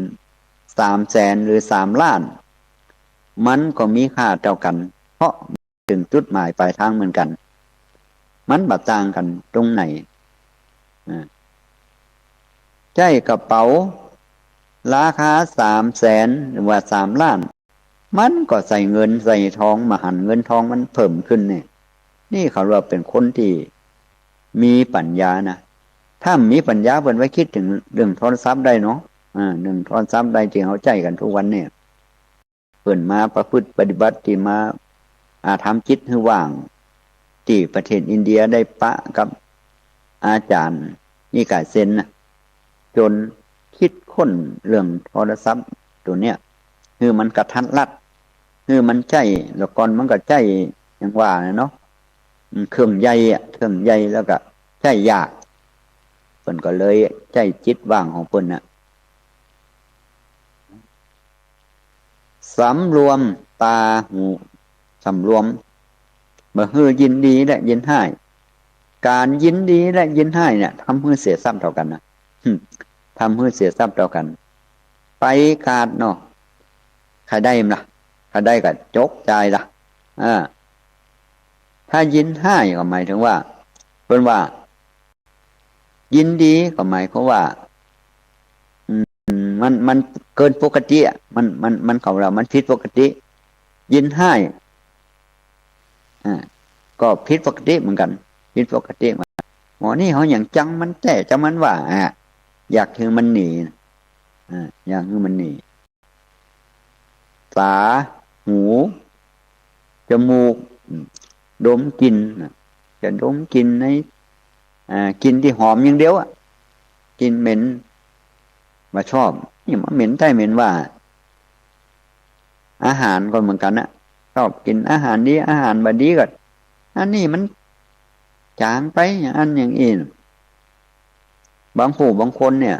สามแสน หรือสามล้าน มันก็มีค่าเต้ากั๋น เพราะเถิงจุดหมายปลายตางเหมือนกั๋น มันบ่ต่างกั๋นตรงไหน อ่า ใจ๊กระเป๋าราคาสามแสน หรือว่าสามล้าน มันก็ใส่เงินใส่ทองบ่หัน เงินทองมันเพิ่มขึ้นนี่ นี่เขาว่าเป๋นคนตี้มีปัญญานะ ถ้าบ่มีปัญญาเปิ้นบ่กึ๊ดเถิงเรื่องโทรศัพท์ได้เนาะ อ่า เรื่องโทรศัพท์ได้ตี้เฮาใจ๊กั๋นทุกวันเนี่ย เปิ้นมาประพฤติปฏิบัติตี้มา อ่า ทำจิตหื้อว่าง ตี้ประเทศอินเดียได้ปะกับอาจ๋ารย์นิกายเซนนะ จ๋นกึ๊ดค้นเรื่องโทรศัพท์ตั๋วเนี้ย หื้อมันกระทัดรัด หื้อมันใจ๊ แล้วก่อนมันก็ใจ๊อย่างว่านะเนาะ อืม เครื่องใหญ่อะ เครื่องใหญ่แล้วก็ใจ๊ยาก เปิ้นก็เลยใจ๊จิตว่างของเปิ้นน่ะ สำรวมต๋าหู สำรวม บ่หื้อยินดีและยินฮ้าย ก๋านยินดีและยินฮ้ายเนี่ย ทำหื้อเสียทรัพย์เต้ากั๋นนะ หึ ทำหื้อเสียทรัพย์เต้ากั๋น ไปกาดเนาะ ใค่ได้บ่ล่ะ ใค่ได้ก็จกจ่ายละ อ่า ถ้ายินฮ้ายก็หมายเถิงว่า เปิ้นว่า ยินดีก็หมายความว่า อืม มัน มันเกินปกติอะ มัน มัน มัน เขาว่ามันผิดปกติ ยินฮ้าย อ่า ก็ผิดปกติเหมือนกั๋น ผิดปกติ หมอนี่เฮาหยังจังมันแต๊ จังมันว่า อ่า อยากหื้อมันหนี อ่า อยากหื้อมันหนี ต๋า หู จมูก อืม ดมกลิ่นน่ะ จะดมกลิ่นใน อ่า กลิ่นตี้หอมอย่างเดียวอะ กลิ่นเหม็นบ่ชอบ นี่มันเหม็นใต้เหม็นว่า อาหารก็เหมือนกั๋นนะ ชอบกิ๋นอาหารดี อาหารบ่ดีก็ อันนี้มันจ๋างไป อย่างอั้นอย่างอี้ บางผู้บางคนเนี่ย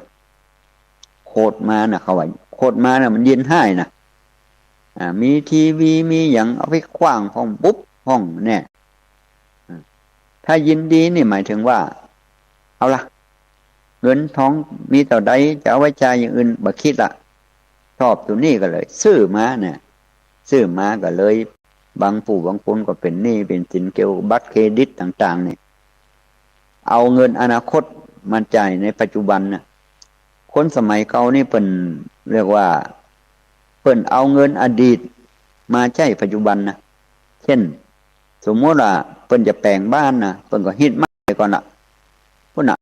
โขดมาน่ะ เขาว่า โขดมาน่ะ มันยินฮ้ายน่ะ อ่า มีทีวี มีหยัง เอาไปขว้างพ่อง ปุ๊บพ่อง แน่ อ่า ถ้ายินดีนี่หมายถึงว่า เอาละ เงินทองมีเต้าใด จะเอาไว้จ่ายอย่างอื่น บ่กึ๊ดละ ชอบตั๋วนี้ก็เลย ซื้อมาเนี่ย ซื้อมาก็เลย บางผู้บางคนก็เป๋นหนี้เป๋นสินเกี่ยวกับบัตรเครดิตต่างๆ นี่ เอาเงินอนาคตมาจ่ายในปัจจุบันน่ะ คนสมัยเก่านี่เปิ้นเรียกว่า เปิ้นเอาเงินอดีตมาใจ๊ปัจจุบันน่ะ เจ้น สมมุติว่าเปิ้นจะแป๋งบ้านน่ะ เปิ้นก็ฮิดไม้ก่อนละ ปู้นน่ะ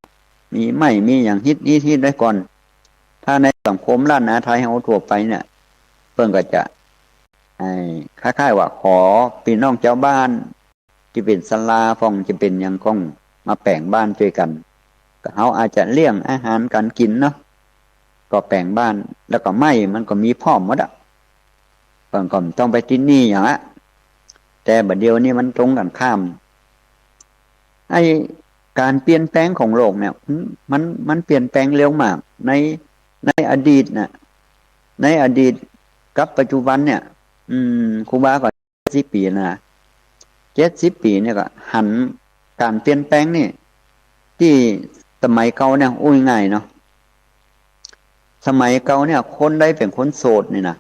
มีไม้มีหยังฮิด ฮิด ฮิดไว้ก่อน ถ้าในสังคมล้านนาไทยเฮาทั่วไปเนี่ย เปิ้นก็จะ ไอ้ คล้ายๆ ว่าขอปี้น้องจาวบ้าน ตี้เป๋นศาลาพ่อง ตี้เป๋นหยังพ่อง มาแป๋งบ้านจ้วยกั๋น ก็เฮาอาจจะเลี้ยงอาหารก๋านกิ๋นเนาะ ก็แป๋งบ้าน แล้วก็ไม้มันก็มีพร้อมหมดอะ เปิ้นก็บ่ต้องไปติดหนี้หยังอะ แต่บ่าเดี่ยวนี้มันตรงกั๋นข้าม ไอ้ก๋านเปลี่ยนแปลงของโลกเนี่ย มัน มันเปลี่ยนแปลงเร็วมาก ใน ในอดีตน่ะ ในอดีตกับปัจจุบันเนี่ย อืม ครูบาก็ เจ็ดสิบปี๋แล้วนะ เจ็ดสิบปี๋เนี่ยก็หันก๋านเปลี่ยนแปลงนี่ ตี้สมัยเก่าเนี่ย อู้ง่ายๆ เนาะ สมัยเก่าเนี่ย คนใดเป๋นคนโสดนี่นะ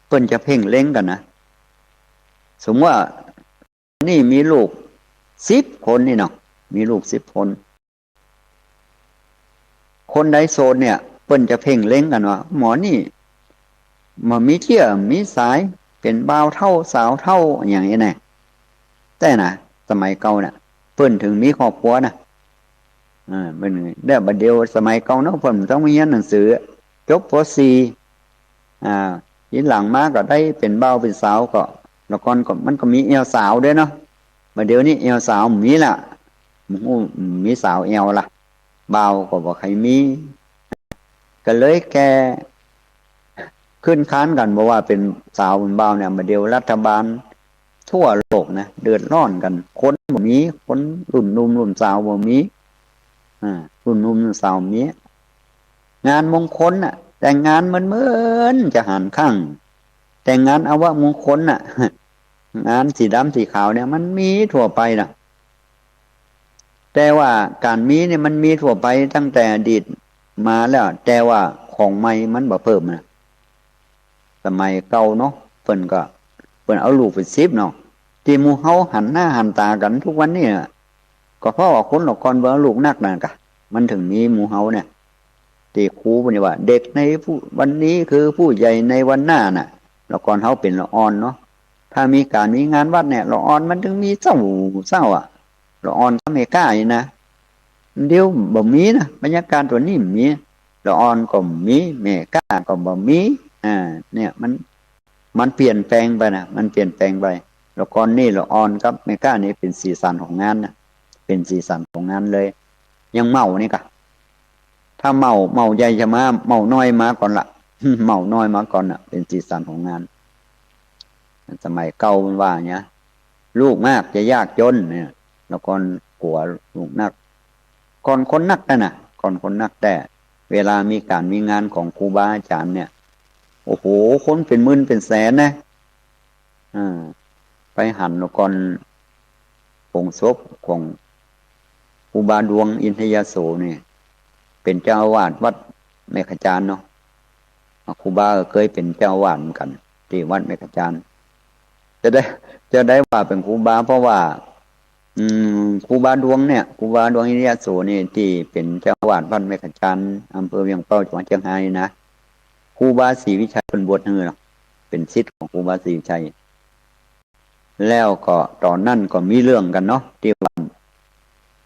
เปิ้นจะเพ่งเล็งกั๋นนะ สมมุติว่า นี่มีลูกสิบคนนี่เนาะ มีลูกสิบคน คนใดโสดเนี่ย เปิ้นจะเพ่งเล็งกั๋นว่า หมอนี่ บ่มีเตี้ย บ่มีสาย เป๋นบ่าวเฒ่า สาวเฒ่า อย่างอี้แน่ แต่นะ สมัยเก่าน่ะ เปิ้นเถิงมีครอบครัวน่ะ อ่า เปิ้น แต่บ่าเดี่ยวสมัยเก่าเนาะ เปิ้นบ่ต้องมีเฮียนหนังสือ จบ ป.สี่ อ่า ทีหลังมาก็ได้เป๋นบ่าวเป๋นสาวก็ ละก่อนก็ มันก็มีแอ่วสาวด้วยเนาะ บ่าเดี่ยวนี้แอ่วสาวบ่มีละ บ่ฮู้ บ่มีสาวแอ่วละ บ่าวก็บ่ใค่มี ก็เลยแก่ ขึ้นค้านกั๋น บ่ว่าเป๋นสาวเป๋นบ่าวเนี่ย บ่าเดี่ยวรัฐบาลทั่วโลกนะ เดือดร้อนกั๋น คนบ่มี คนรุ่นหนุ่มรุ่นสาวบ่มี อ่า รุ่นหนุ่มรุ่นสาวบ่มี งานมงคลน่ะ แต่งงานเมินๆ จะหันข้าง แต่งงานอัปมงคลน่ะ งานสีดำสีขาวเนี่ย มันมีทั่วไปน่ะ แต่ว่าก๋านมีเนี่ย มันมีทั่วไปตั้งแต่อดีตมาแล้ว แต่ว่าของใหม่มันบ่เพิ่มน่ะ สมัยเก่าเนาะ เปิ้นก็ เปิ้นเอาลูกเป๋นสิบเนาะ ตี้หมู่เฮาหันหน้าหันต๋ากั๋นทุกวันนี้น่ะ ก็เพราะว่าคนละก่อนบ่เอาลูกนักนั่นกะ มันเถิงมีหมู่เฮาเนี่ย ตี้ครูเปิ้นว่า เด็กในผู้ วันนี้คือผู้ใหญ่ในวันหน้าน่ะ ละก่อนเฮาเป๋นละอ่อนเนาะ ถ้ามีก๋านมีงานวัดเนี่ย ละอ่อนมันเถิงมีเซ้าเซ้าอะ ละอ่อนกับเมก้านี่นะ เดี๋ยวบ่มีนะ บรรยากาศตั๋วนี้บ่มี ละอ่อนก็บ่มี เมก้าก็บ่มี อ่า เนี่ย มัน มันเปลี่ยนแปลงไปนะ มันเปลี่ยนแปลงไป ละก่อนนี่ละอ่อนกับเมก้านี่เป๋นสีสันของงานนะ เป๋นสีสันของงานเลย อย่างเหม้านี่กะ ถ้าเหม้า เหม้าใหญ่จะมา เหม้าน้อยมาก่อนละ เหม้าน้อยมาก่อนน่ะ เป๋นสีสันของงาน สมัยเก่ามันว่าอย่างเงี้ย ลูกมากจะยากจนเนี่ย ละก่อนกั๋วลูกนัก ก่อนคนนักนั่นน่ะ ก่อนคนนักแต๊ เวลามีก๋านมีงานของครูบาอาจ๋ารย์เนี่ย โอ้โห คนเป๋นหมื่นเป๋นแสนนะ อ่า ไปหันละก่อน โผงศพของครูบาดวงอินทยโสนี่ เป๋นเจ้าอาวาสวัดแม่ขจานเนาะ ครูบาก็เกยเป๋นเจ้าอาวาสเหมือนกั๋น ตี้วัดแม่ขจาน จะได้ จะได้ว่าเป๋นครูบา เพราะว่า อืม ครูบาดวงเนี่ย ครูบาดวงอินทยโสนี่ ตี้เป๋นเจ้าอาวาสวัดแม่ขจาน อำเภอเวียงเป้า จังหวัดเจียงฮายนะ ครูบาศรีวิชัยเปิ้นบวชหื้อเนาะ เป๋นศิษย์ของครูบาศรีวิชัย แล้วก็ต๋อนนั้นก็มีเรื่องกั๋นเนาะ ตี้ว่า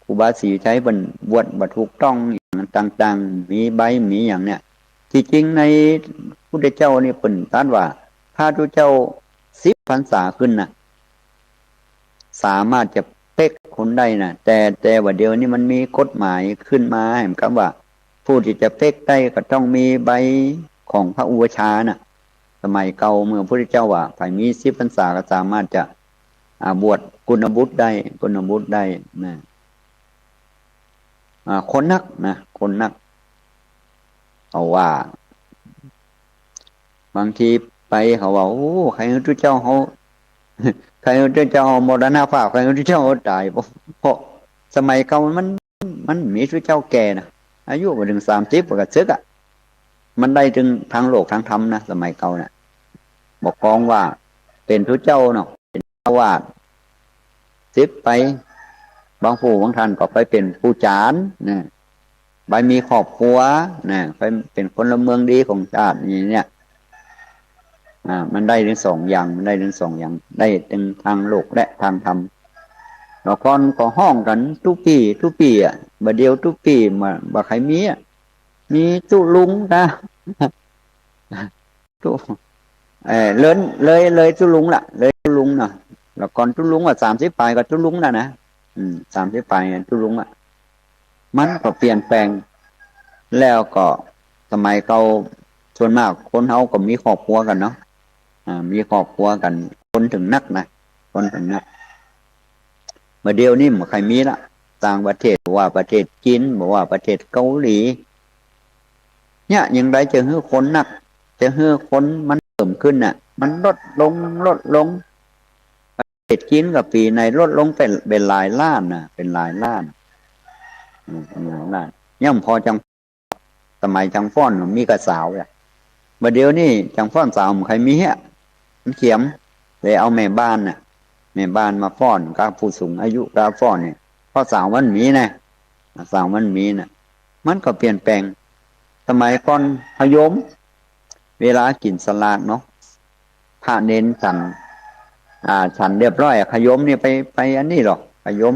ครูบาศรีวิชัยเปิ้นบวชบ่ถูกต้องอย่างต่างๆ มีใบมีอย่างเนี่ย ตี้จริงในพุทธเจ้านี่เปิ้นตรัสว่า พระพุทธเจ้าสิบพรรษาขึ้นน่ะ สามารถจะเป๊ก คนได้นะ แต่ แต่ว่าเดี๋ยวนี้มันมีกฎหมายขึ้นมา แหมกำว่า ผู้ตี้จะเป๊กได้ก็ต้องมีใบของพระอุปัชฌาย์นะ สมัยเก่าเมื่อพระพุทธเจ้าว่า ใผมีสิบพรรษาก็สามารถจะ อ่า บวชกุณบุตรได้ กุณบุตรได้นะ อ่า คนนักนะ คนนัก เขาว่า บางทีไปเขาว่า โอ้ ใค่หื้อตุ๊เจ้าเฮา ใค่หื้อตุ๊เจ้าเฮามรณภาพ ใค่หื้อตุ๊เจ้าเฮาต๋าย เพราะ เพราะสมัยเก่ามัน มันมีตุ๊เจ้าแก่นะ อายุบ่เถิงสามสิบก็เสิ็กอะ มันได้ตึงตางโลกตางธรรมนะ สมัยเก่าน่ะ บ่กองว่าเป๋นตุ๊เจ้าเนาะ เป๋นฆราวาส เสิ็กไป บางผู้บางต้านก็ไปเป๋นผู้จ๋ารย์นะ ไปมีครอบครัวนะ ไปเป๋นพลเมืองดีของชาตินี่เนี่ย อ่า มันได้ตึงสองอย่าง มันได้ตึงสองอย่าง ได้ตึงตางโลกและตางธรรม เมื่อก่อนก็ฮ้องกั๋นตุ๊ปี้ ตุ๊ปี้อะ บ่าเดี่ยวตุ๊ปี้บ่ บ่ใค่มีอะ มีตุ๊ลุงนะ ตุ๊ เอ่อ เลย เลย เลยตุ๊ลุงละ เลยตุ๊ลุงเนาะ เมื่อก่อนตุ๊ลุงว่าสามสิบป๋ายก็ตุ๊ลุงแล้วนะ อืม สามสิบป๋ายตุ๊ลุงอะ มันก็เปลี่ยนแปลง แล้วก็สมัยเก่าส่วนมากคนเฮาก็มีครอบครัวกั๋นเนาะ อ่า มีครอบครัวกั๋น คนเถิงนักนะ คนเถิงนัก บ่าเดี่ยวนี้บ่ใค่มีละ ต่างประเทศ บ่ว่าประเทศจีน บ่ว่าประเทศเกาหลี เนี่ย อย่างใดจะหื้อคนนัก จะหื้อคนมันเพิ่มขึ้นน่ะ มันลดลง ลดลง ประเทศจีนก็ปี๋ไหนลดลงเป๋น เป๋นหลายล้านน่ะ เป๋นหลายล้าน อืม เป๋นหลายล้าน ยังบ่พอจัง สมัยจังฟ้อนมีก้าสาวอะ บ่าเดี่ยวนี้จังฟ้อนสาวบ่ใค่มีอะ มันเขียม เลยเอาแม่บ้านน่ะ แม่บ้านมาฟ้อนกับผู้สูงอายุ กับฟ้อนเนี่ย เพราะสาวมันมีนะ สาวมันมีน่ะ มันก็เปลี่ยนแปลง สมัยก่อนขยม เวลากิ๋นสลากเนาะ พระเณรฉัน อ่า ฉันเรียบร้อย ขยมนี่ไป ไปอันนี้หรอก ขยม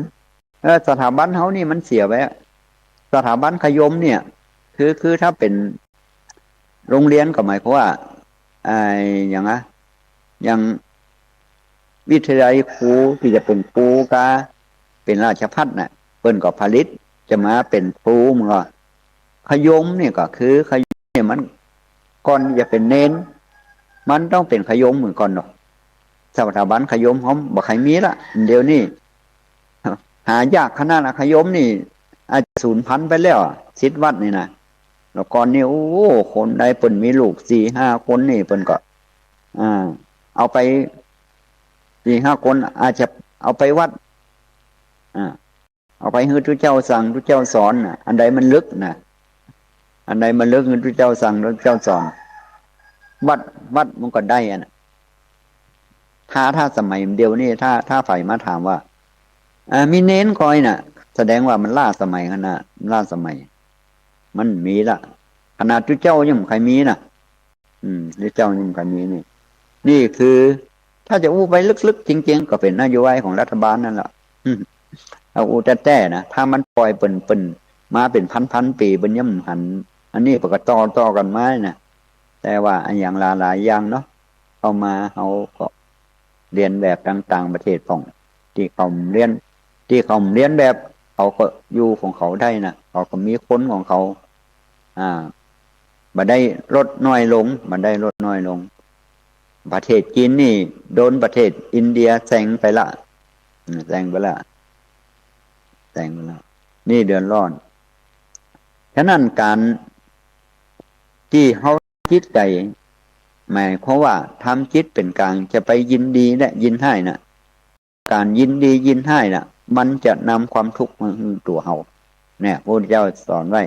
เออ สถาบันเฮานี่มันเสียไปอะ สถาบันขยมเนี่ย คือ คือถ้าเป๋นโรงเรียนก็หมายความว่า ไอ้ อย่างอะ อย่างวิทยาลัยครูตี้จะเป๋นครูกา เป๋นราชภัฏน่ะ เปิ้นก็ผลิตจะมาเป๋นครู มันก็ ขยมเนี่ยก็คือ ขยมเนี่ยมัน ก่อนจะเป๋นเณร มันต้องเป๋นขยมเหมือนก่อนเนาะ สถาบันขยมเฮาบ่ใค่มีละ เดี๋ยวนี้ หายากขนาดละ ขยมนี่อาจจะสูญพันธุ์ไปแล้วอะ ศิษย์วัดนี่นะ เมื่อก่อนนี่ โอ้ คนใดเปิ้นมีลูกสี่ห้าคนนี่ เปิ้นก็ อ่า เอาไป สี่ห้าคน อาจจะเอาไปวัด อ่า เอาไปหื้อตุ๊เจ้าสั่งตุ๊เจ้าสอนน่ะ อันใดมันลึกน่ะ อันใดมันลึกหื้อตุ๊เจ้าสั่งตุ๊เจ้าสอน วัด วัดมันก็ได้อะน่ะ ถ้า ถ้าสมัยเดี๋ยวนี้ ถ้า ถ้าใผมาถามว่า อ่า มีเณรก่อยน่ะ แสดงว่ามันล้าสมัยขนาด ล้าสมัย มันบ่มีละ ขนาดตุ๊เจ้ายังบ่ใค่มีน่ะ อืม ตุ๊เจ้ายังบ่ใค่มีนี่ นี่คือ ถ้าจะอู้ไปลึกๆ จริงๆ ก็เป๋นนโยบายของรัฐบาลนั่นแหละ เอาอู้แต๊ๆ นะ ถ้ามันปล่อยเปิ้น เปิ้นมาเป๋นพันๆ ปี๋ เปิ้นยังบ่หัน อันนี้เปิ้นก็ต่อๆ กั๋นมาน่ะ แต่ว่าอะหยังหลายๆ อย่างเนาะ เข้ามาเฮาก็เลียนแบบต่างๆ ประเทศพ่อง ตี้เขาบ่เลียน ตี้เขาบ่เลียนแบบ เขาก็อยู่ของเขาได้น่ะ เขาก็มีคนของเขา อ่า บ่ได้ลดน้อยลง บ่ได้ลดน้อยลง ประเทศจีนนี่โดนประเทศอินเดียแซงไปละ อืม แซงไปละ แซงไปละ นี่เดือดร้อน ฉะนั้นก๋านตี้เฮาจิตใจ๋ หมายความว่าทำจิตเป๋นก๋าง จะไปยินดีและยินฮ้ายน่ะ ก๋านยินดียินฮ้ายน่ะ มันจะนำความทุกข์มาหื้อตั๋วเฮา เนี่ย พระพุทธเจ้าสอนไว้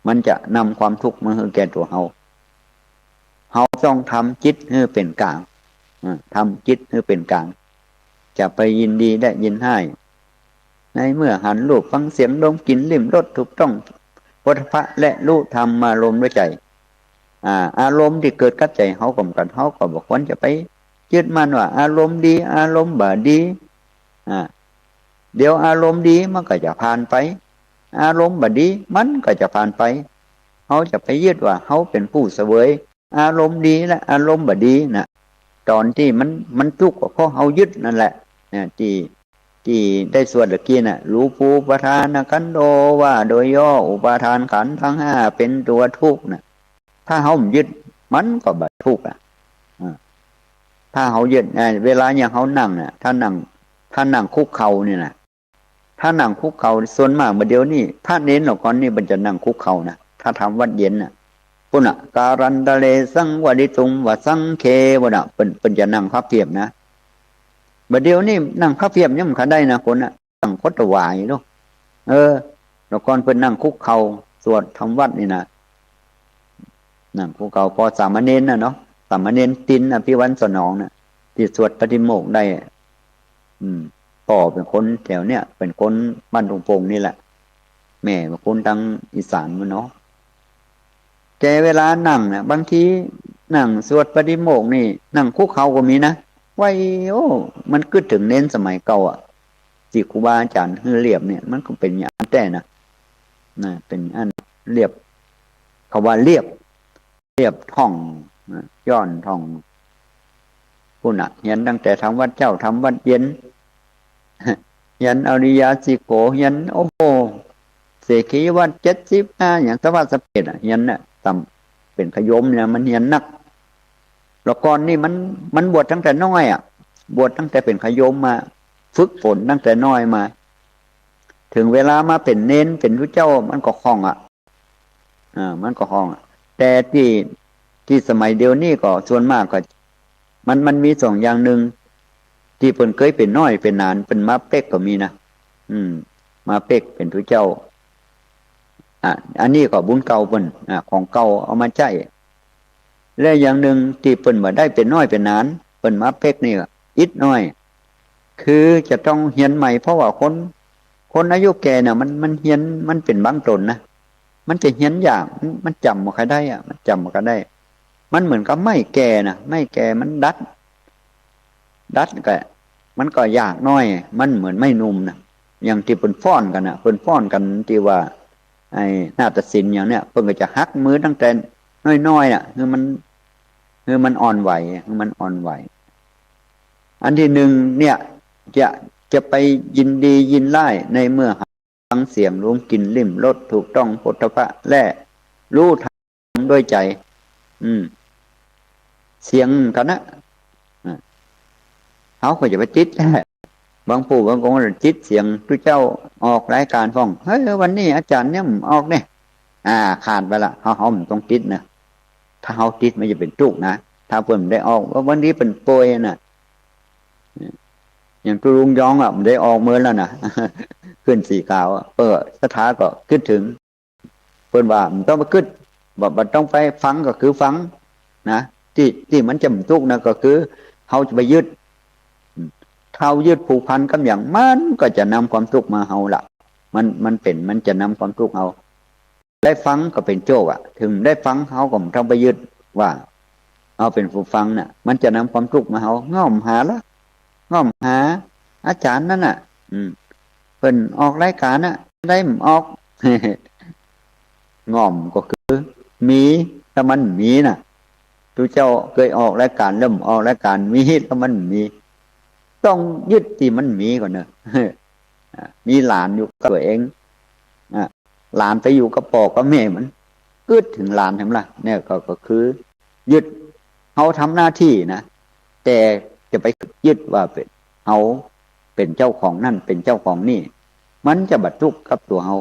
มันจะนำความทุกข์มาหื้อแก่ตั๋วเฮา เฮาต้องทำจิตหื้อเป๋นก๋าง อ่า ทำจิตหื้อเป๋นก๋าง จะไปยินดีและยินฮ้าย ในเมื่อหันรูปฟังเสียงดมกลิ่นลิ้มรสถูกต้องโผฏฐัพพะและรู้ธรรมารมณ์ด้วยใจ๋ อ่า อารมณ์ตี้เกิดกับใจ๋เฮาก็เหมือนกั๋น เฮาก็บ่ควรจะไปยึดมั่นว่าอารมณ์ดี อารมณ์บ่ดี อ่า เดี๋ยวอารมณ์ดีมันก็จะผ่านไป อารมณ์บ่ดีมันก็จะผ่านไป เฮาจะไปยึดว่าเฮาเป๋นผู้เสวยอารมณ์ดีและอารมณ์บ่ดีน่ะ ต๋อนตี้มัน มันทุกข์ก็เพราะเฮายึดนั่นแหละ เนี่ย ตี้ ตี้ได้สวดตะกี้น่ะ รูปูปาทานขันโธ ว่าโดยย่ออุปาทานขันธ์ตังห้าเป๋นตั๋วทุกข์น่ะ ถ้าเฮาบ่ยึดมันก็บ่ทุกข์อะ อ่า ถ้าเฮายึด เอ่อ เวลาอย่างเฮานั่งน่ะ ถ้านั่ง ถ้านั่งคุกเข่านี่น่ะ ถ้านั่งคุกเข่า ส่วนมากบ่าเดี่ยวนี้ พระเณรเหล่าก่อนนี่เปิ้นจะนั่งคุกเข่านะ ถ้าทำวัตรเย็นน่ะ ปุณณะ การันตะเร สังวาทิตุง วาสังเค ปุณณะ เปิ้น เปิ้นจะนั่งพับเพียบนะ บ่าเดี่ยวนี้นั่งพับเพียบยังบ่ค่อยได้นะคนน่ะ นั่งคดตะหวายเนาะ เออ เหล่าก่อนเปิ้นนั่งคุกเข่า สวดทำวัตรนี่นะ นั่งคุกเข่า ปอสามเณรน่ะเนาะ สามเณรตินอภิวันสนองน่ะ ตี้สวดปาฏิโมกข์ได้ อืม ป้อเป๋นคนแถวเนี่ย เป๋นคนบ้านทุ่งโป่งนี่แหละ แม่เป๋นคนตางอีสานปู้นเนาะ แต่เวลานั่งน่ะ บางทีนั่งสวดปาฏิโมกข์นี่ นั่งคุกเข่าก็มีนะ ไว้ โอ้ มันกึ๊ดเถิงเณรสมัยเก่าอะ ตี้ครูบาอาจ๋ารย์หื้อเลียบเนี่ย มันก็เป๋นอันแต๊นะ นะ เป๋นอันเลียบ เขาว่าเลียบ เลียบท่องนะ ย้อนท่อง ปุณณะ เฮียนตั้งแต่ทำวัตรเจ๊า ทำวัตรเย็น เฮียนอริยสิโข เฮียน โอ้โห เสขียวัตรเจ็ดสิบห้า อย่างสวาสเปตอะ เฮียนน่ะ ต่ำ เป๋นขยมเนี่ย มันเฮียนนัก เหล่าก่อนนี่มัน มันบวชตั้งแต่น้อยอะ บวชตั้งแต่เป๋นขยมมา ฝึกฝนตั้งแต่น้อยมา เถิงเวลามาเป๋นเณร เป๋นตุ๊เจ้า มันก็คล่องอะ อ่า มันก็คล่องอะ แต่ตี้ ตี้สมัยเดี่ยวนี้ก็ส่วนมากก็ มัน มันมีสองอย่าง นึ่ง ตี้เปิ้นเกยเป๋นน้อยเป๋นหนาน เปิ้นมาเป๊กก็มีนะ อืม มาเป๊กเป๋นตุ๊เจ้า อ่ะ อันนี้ก็บุญเก่าเปิ้น อ่ะ ของเก่าเอามาใจ๊ และอย่างนึ่งตี้เปิ้นบ่ได้เป๋นน้อยเป๋นหนาน เปิ้นมาเป๊กนี่ก็อิดหน้อย คือจะต้องเฮียนใหม่ เพราะว่าคน คนอายุแก่น่ะ มัน มันเฮียน มันเป๋นบางต๋นนะ มันจะเฮียนยาก มัน มันจ๋ำบ่ค่อยได้อะ มันจ๋ำบ่ค่อยได้ มันเหมือนกับไม้แก่น่ะ ไม้แก่มันดัด ดัดก็ มันก็ยากหน้อย มันเหมือนไม้หนุ่มน่ะ อย่างตี้เปิ้นฟ้อนกั๋นน่ะ เปิ้นฟ้อนกั๋นตี้ว่า ไอ้นาฏศิลป์อย่างเนี้ย เปิ้นก็จะหักมือตั้งแต่น้อยๆ อ่ะ หื้อมัน หื้อมันอ่อนไหว หื้อมันอ่อนไหว อันตี้นึ่งเนี่ย จะ จะไปยินดียินร้ายในเมื่อฟังเสียง รู้กลิ่น ลิ้มรส ถูกต้องโผฏฐัพพะ และรู้ธรรมด้วยใจ๋ อืม เสียงกั๋นนะ อ่ะ เฮาก็จะไปติดแหละ บางผู้บางองค์ติดเสียงตุ๊เจ้าออกรายก๋านพ่อง เฮ้ย วันนี้อาจ๋ารย์เนี่ยบ่ออกเนี่ย อ่า ขาดไปละ เฮา เฮาบ่ต้องติดนะ ถ้าเฮาติดมันจะเป๋นตุ๊กข์นะ ถ้าเปิ้นบ่ได้ออก ว่าวันนี้เปิ้นป่วยน่ะ อย่างตุ๊ลุงยองอ่ะ บ่ได้ออกเมินแล้วนะ ขึ้นสีขาวอ่ะ เปิ้นศรัทธาก็กึ๊ดเถิง เปิ้นว่าบ่ต้องไปกึ๊ด บ่ บ่ต้องไปฟังก็คือฟังนะ ตี้ ตี้มันจะบ่ตุ๊กข์นะ ก็คือเฮาจะไปยึด ถ้าเฮายึดผูกพันกับหยัง มันก็จะนำความตุ๊กข์มาเฮาละ มัน มันเป๋น มันจะนำความตุ๊กข์เฮา ได้ฟังก็เป๋นโจ้อะ เถิงได้ฟังเฮาก็บ่ต้องไปยึดว่าเฮาเป๋นผู้ฟังน่ะ มันจะนำความตุ๊กข์มาเฮา ง่อมหาละ ง่อมหาอาจ๋ารย์นั่นน่ะ อืม เปิ้นออกรายก๋านน่ะ ได้บ่ออก ง่อมก็คือมีแล้วมันบ่มีน่ะ ตุ๊เจ้าเกยออกรายก๋านแล้วบ่ออกรายก๋าน มีแล้วมันบ่มี ต้องยึดตี้มันมีก่อนเนาะ อ่ะ มีหลานอยู่กับตั๋วเอง อ่ะ หลานไปอยู่กับป้อกับแม่มัน กึ๊ดเถิงหลานแหมล่ะ เนี่ยก็ ก็คือยึด เฮาทำหน้าตี้นะ แต่จะไปยึดว่าเป๋น เฮาเป๋นเจ้าของนั่น เป๋นเจ้าของนี่ มันจะบ่ตุ๊กข์กับตั๋วเฮา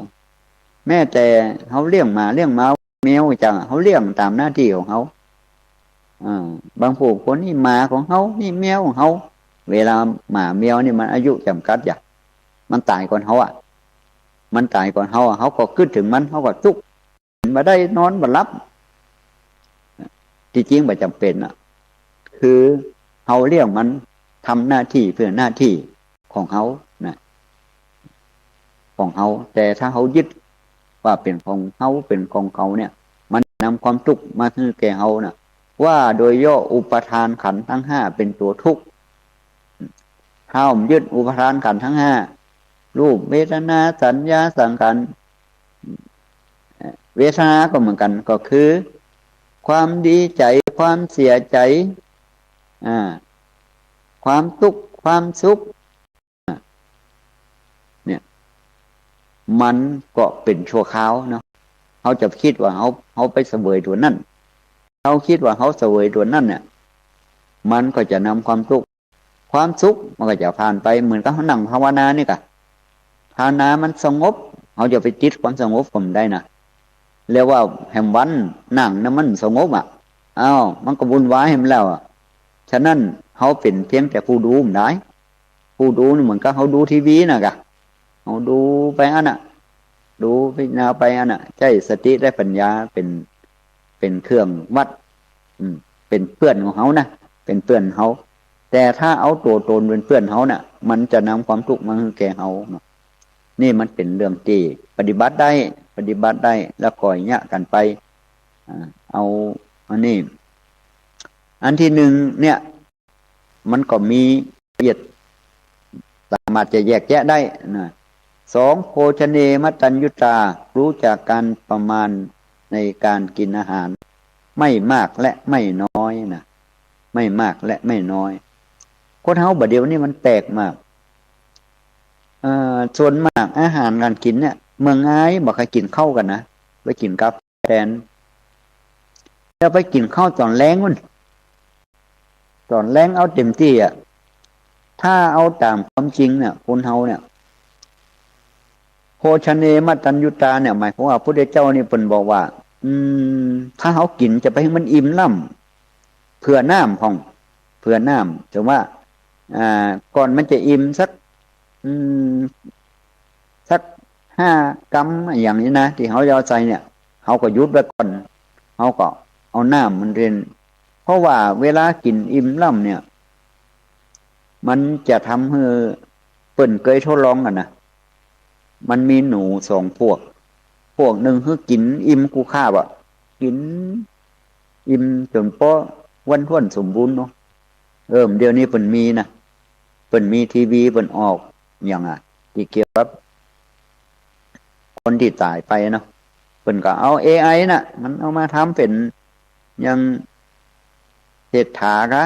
แม้แต่เฮาเลี้ยงหมาเลี้ยงแมว แมวจัง เฮาเลี้ยงต๋ามหน้าตี้ของเฮา อ่า บางผู้คนนี่หมาของเฮา นี่แมวของเฮา เวลาหมาแมวนี่มันอายุจ๋ำกัดอย่า มันต๋ายก่อนเฮาอะ มันต๋ายก่อนเฮาอะ เฮาก็กึ๊ดเถิงมัน เฮาก็ตุ๊กข์ บ่ได้นอนบ่หลับ ตี้จริงบ่จ๋ำเป๋นอะ คือเฮาเลี้ยงมัน ทำหน้าตี้เปื้อหน้าตี้ของเฮานะ ของเฮา แต่ถ้าเฮายึดว่าเป๋นของเฮา เป๋นของเขาเนี่ย มันนำความตุ๊กข์มาหื้อแก่เฮาน่ะ ว่าโดยย่ออุปาทานขันธ์ตังห้าเป๋นตั๋วตุ๊กข์ ถ้าบ่ยึดอุปาทานขันธ์ตังห้า รูป เวทนา สัญญา สังขาร เวทนาก็เหมือนกั๋น ก็คือความดีใจ๋ ความเสียใจ๋ อ่า ความตุ๊กข์ ความสุข อ่า มันก็เป๋นชั่วคราวเนาะ เฮาจะกึ๊ดว่าเฮา เฮาไปเสวยตั๋วนั้น เฮาคิดว่าเฮาเสวยตั๋วนั้นเนี่ย มันก็จะนำความตุ๊กข์ ความสุขมันก็จะผ่านไป เหมือนกับเฮานั่งภาวนานี่ก่ะ ภาวนามันสงบ เฮาจะไปติดความสงบก็บ่ได้นะ แล้วว่าแหมวันนั่งนะมันสงบอะ อ้าว มันก็วุ่นวายแหมแล้วอะ ฉะนั้นเฮาเป๋นเพียงแต่ผู้ดูบ่ได้ ผู้ดูนี่เหมือนกับเฮาดูทีวีน่ะก่ะ เฮาดูไปอั้นน่ะ ดูพิจารณาไปอั้นน่ะ ใจ๊สติและปัญญาเป๋น เป๋นเครื่องวัด อืม เป๋นเปื้อนของเฮานะ เป๋นเปื้อนเฮา แต่ถ้าเอาตั๋วตนเป๋นเปื้อนเฮาน่ะ มันจะนำความตุ๊กข์มาหื้อแก่เฮาเนาะ นี่มันเป๋นเรื่องตี้ปฏิบัติได้ ปฏิบัติได้ แล้วก็เยียะกั๋นไป อ่า เอาอันนี้ อันตี้นึ่งเนี่ย มันก็มีละเอียด สามารถจะแยกแยะได้นะ สอง โภชเน มัตตัญญุตา รู้จักการประมาณในการกิ๋นอาหาร ไม่มากและไม่น้อยนะ ไม่มากและไม่น้อย คนเฮาบ่าเดี่ยวนี้มันแปลกมาก เอ่อ ส่วนมากอาหารก๋านกิ๋นเนี่ย เมืองอ้ายบ่ใค่กิ๋นข้าวกั๋นนะ ไปกิ๋นกาแฟแตน แล้วไปกิ๋นข้าวต๋อนแลงปู้น ต๋อนแลงเอาเต็มตี้อะ ถ้าเอาต๋ามความจริงเนี่ย คนเฮาเนี่ย โภชเน มัตตัญญุตาเนี่ย หมายความว่าพระพุทธเจ้านี่เปิ้นบอกว่า อืม ถ้าเฮากิ๋นจะไปหื้อมันอิ่มล้ำ เผื่อน้ำพ่อง เผื่อน้ำ ถือว่า อ่า ก่อนมันจะอิ่มสัก อืม สักห้ากำอย่างนี้นะ ตี้เฮาจะเอาใส่เนี่ย เฮาก็หยุดไว้ก่อน เฮาก็เอาน้ำมันเรียน เพราะว่าเวลากิ๋นอิ่มล้ำเนี่ย มันจะทำหื้อ เปิ้นเกยทดลองกั๋นนะ มันมีหนูสองพวก พวกนึ่งหื้อกิ๋นอิ่มกู้คาบอะ กิ๋นอิ่มจ๋นเปาะอ้วนท้วนสมบูรณ์เนาะ เออ เดี๋ยวนี้เปิ้นมีนะ เปิ้นมีทีวี เปิ้นออก อย่างอะ ตี้เกี่ยวกับคนตี้ต๋ายไปเนาะ เปิ้นก็เอาเอไอน่ะ มันเอามาทำเป๋น อย่างเศรษฐากา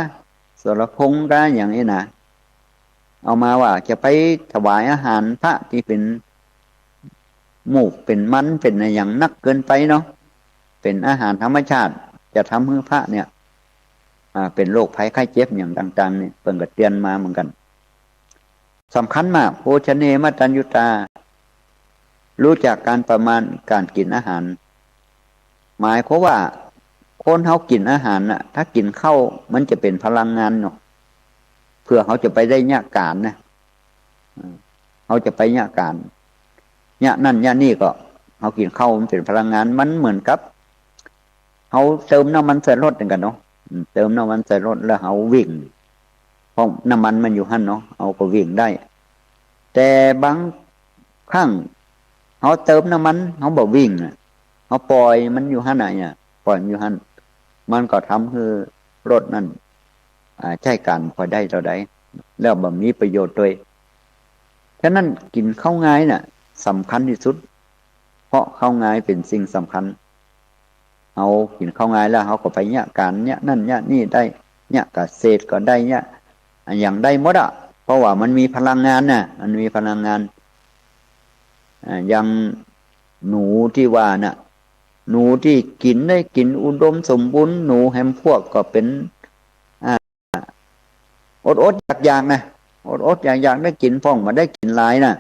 สรพงษ์กา อย่างนี้นะ เอามาว่าจะไปถวายอาหารพระตี้เป๋นหมูกเป๋นมันเป๋นอะหยังนักเกินไปเนาะ เป๋นอาหารธรรมชาติ จะทำหื้อพระเนี่ย อ่า เป๋นโรคภัยไข้เจ็บอย่างต่างๆ เนี่ย เปิ้นก็เตือนมาเหมือนกั๋น สำคัญมาก โภชเน มัตตัญญุตา รู้จักการประมาณก๋านกิ๋นอาหาร หมายความว่าคนเฮากิ๋นอาหารน่ะ ถ้ากิ๋นข้าวมันจะเป๋นพลังงานเนาะ เผื่อเฮาจะไปได้เยียะก๋านนะ เฮาจะไปเยียะก๋าน เยียะนั่นเยียะนี่ก็ เฮากิ๋นข้าวมันเป๋นพลังงาน มันเหมือนกับ เฮาเติมน้ำมันใส่รถเหมือนกั๋นเนาะ อืม เติมน้ำมันใส่รถแล้วเฮาวิ่ง เพราะน้ำมันมันอยู่หั้นเนาะ เฮาก็วิ่งได้ แต่บางครั้งเฮาเติมน้ำมัน เฮาบ่วิ่งน่ะ เฮาปล่อยมันอยู่หั้นน่ะเนี่ย ปล่อยมันอยู่หั้น มันก็ทำหื้อรถนั้น อ่า ใจ๊ก๋านบ่ได้เต้าใด แล้วบ่มีประโยชน์ตวย ฉะนั้นกิ๋นข้าวงายน่ะ สำคัญตี้สุด เพราะข้าวงายเป๋นสิ่งสำคัญ เฮากิ๋นข้าวงายแล้ว เฮาก็ไปเยียะก๋าน เยียะนั่นเยียะนี่ได้ เยียะเกษตรก็ได้ เยียะอะหยังได้หมดอะ เพราะว่ามันมีพลังงานน่ะ มันมีพลังงาน อ่า อย่างหนูตี้ว่าน่ะ หนูตี้กิ๋นได้กิ๋นอุดมสมบูรณ์ หนูแหมพวกก็เป๋น อ่า อดๆ อยากๆ นะ อดๆ อยากๆ ได้กิ๋นพ่อง บ่ได้กิ๋นหลายนะ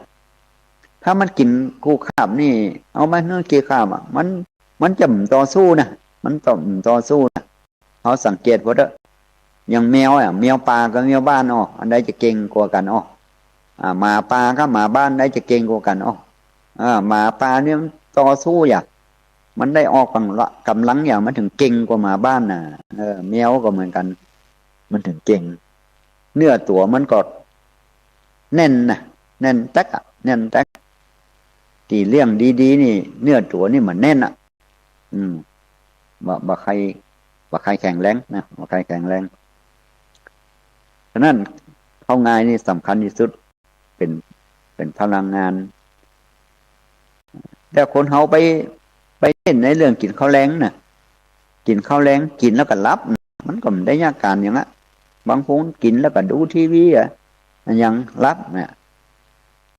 ถ้ามันกิ๋นกู้คาบนี่ เอามาหื้อกี่คาบอะ มัน มันจะบ่ต่อสู้นะ มันจะบ่ต่อสู้นะ เฮาสังเกตเบิ่งเต๊อะ อย่างแมวอะ แมวป่ากับแมวบ้านอ้อ อันใดจะเก่งกว่ากั๋นอ้อ อ่า หมาป่ากับหมาบ้าน อันใดจะเก่งกว่ากั๋นอ้อ อ่า หมาป่านี่มันต่อสู้อย่าง มันได้ออกก๋ำละ ก๋ำลังอย่าง มันเถิงเก่งกว่าหมาบ้านน่ะ เออ แมวก็เหมือนกั๋น มันเถิงเก่ง เนื้อตั๋วมันก็แน่นนะ แน่นแต๊กอะ แน่นแต๊ก ตี้เลี้ยงดีๆ นี่ เนื้อตั๋วนี่มันแน่นอะ อืม บ่ บ่ใค่ บ่ใค่แข็งแรงนะ บ่ใค่แข็งแรง ฉะนั้นข้าวงายนี่สำคัญตี้สุด เป๋น เป๋นพลังงาน แต่คนเฮาไป ไปเน้นในเรื่องกิ๋นข้าวแลงน่ะ กิ๋นข้าวแลง กิ๋นแล้วก็หลับ มันก็บ่ได้เยียะก๋านหยังอะ บางคนกิ๋นแล้วก็ดูทีวีอะ อะหยังหลับเนี่ย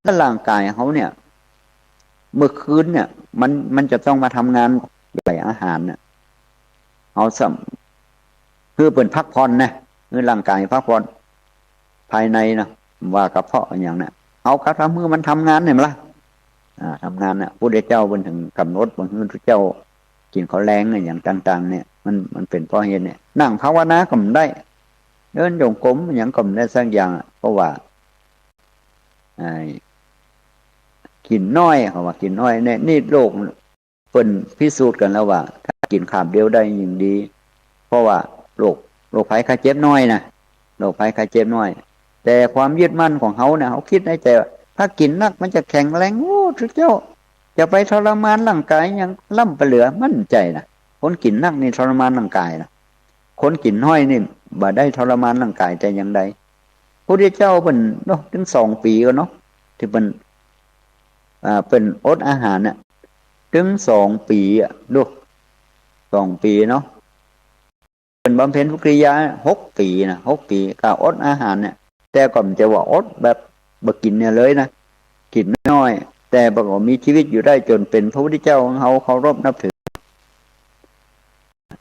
แล้วร่างก๋ายเฮาเนี่ย เมื่อคืนเนี่ย มัน มันจะต้องมาทำงานย่อยอาหารเนี่ย เฮาซ้ำหื้อเปิ้นพักผ่อนนะ หื้อร่างกายพักผ่อนภายในเนาะ ว่ากระเพาะอะหยังเนี่ย เฮาก็ทำหื้อมันทำงานเนี่ย แม่นบ่ล่ะ อ่า ทำงานเนี่ย พุทธเจ้าเปิ้นถึงกำหนดบ่หื้อเจ้ากิ๋นข้าวแลงอะหยังต่างๆ เนี่ย มัน มันเป๋นเพราะเหตุเนี่ย นั่งภาวนาก็บ่ได้ เดินจงกรมอะหยังก็บ่ได้สักอย่างอะ เพราะว่า ไอ้ กิ๋นน้อย เขาว่ากิ๋นน้อยเนี่ย นี่โรค เปิ้นพิสูจน์กั๋นแล้วว่า ถ้ากิ๋นคาบเดียวได้ยิ่งดี เพราะว่าโรค โรคภัยไข้เจ็บน้อยนะ โรคภัยไข้เจ็บน้อย แต่ความยึดมั่นของเฮาเนี่ย เฮากึ๊ดในใจ๋ว่า ถ้ากิ๋นนักมันจะแข็งแรง โอ้ พุทธเจ้า จะไปทรมานร่างกายหยังล้ำไปเหลือ บ่ใจ้นะ คนกิ๋นนักนี่ทรมานร่างกายนะ คนกิ๋นน้อยนี่บ่ได้ทรมานร่างกายแต่อย่างใด พุทธเจ้าเปิ้นเนาะ ตึงสองปี๋ก่อเนาะ ตี้เปิ้น อ่า เปิ้นอดอาหารเนี่ย ตึงสองปี๋อะ ดู สองปี๋เนาะ เปิ้นบำเพ็ญทุกกิริยาหกปี๋นะ หกปี๋ก็อดอาหารเนี่ย แต่ก็บ่ใจ้ว่าอดแบบบ่กิ๋นเนี่ยเลยนะ กิ๋นน้อย แต่บ่าก็มีจีวิตอยู่ได้จ๋นเป๋นพระพุทธเจ้าของเฮาเคารพนับถือ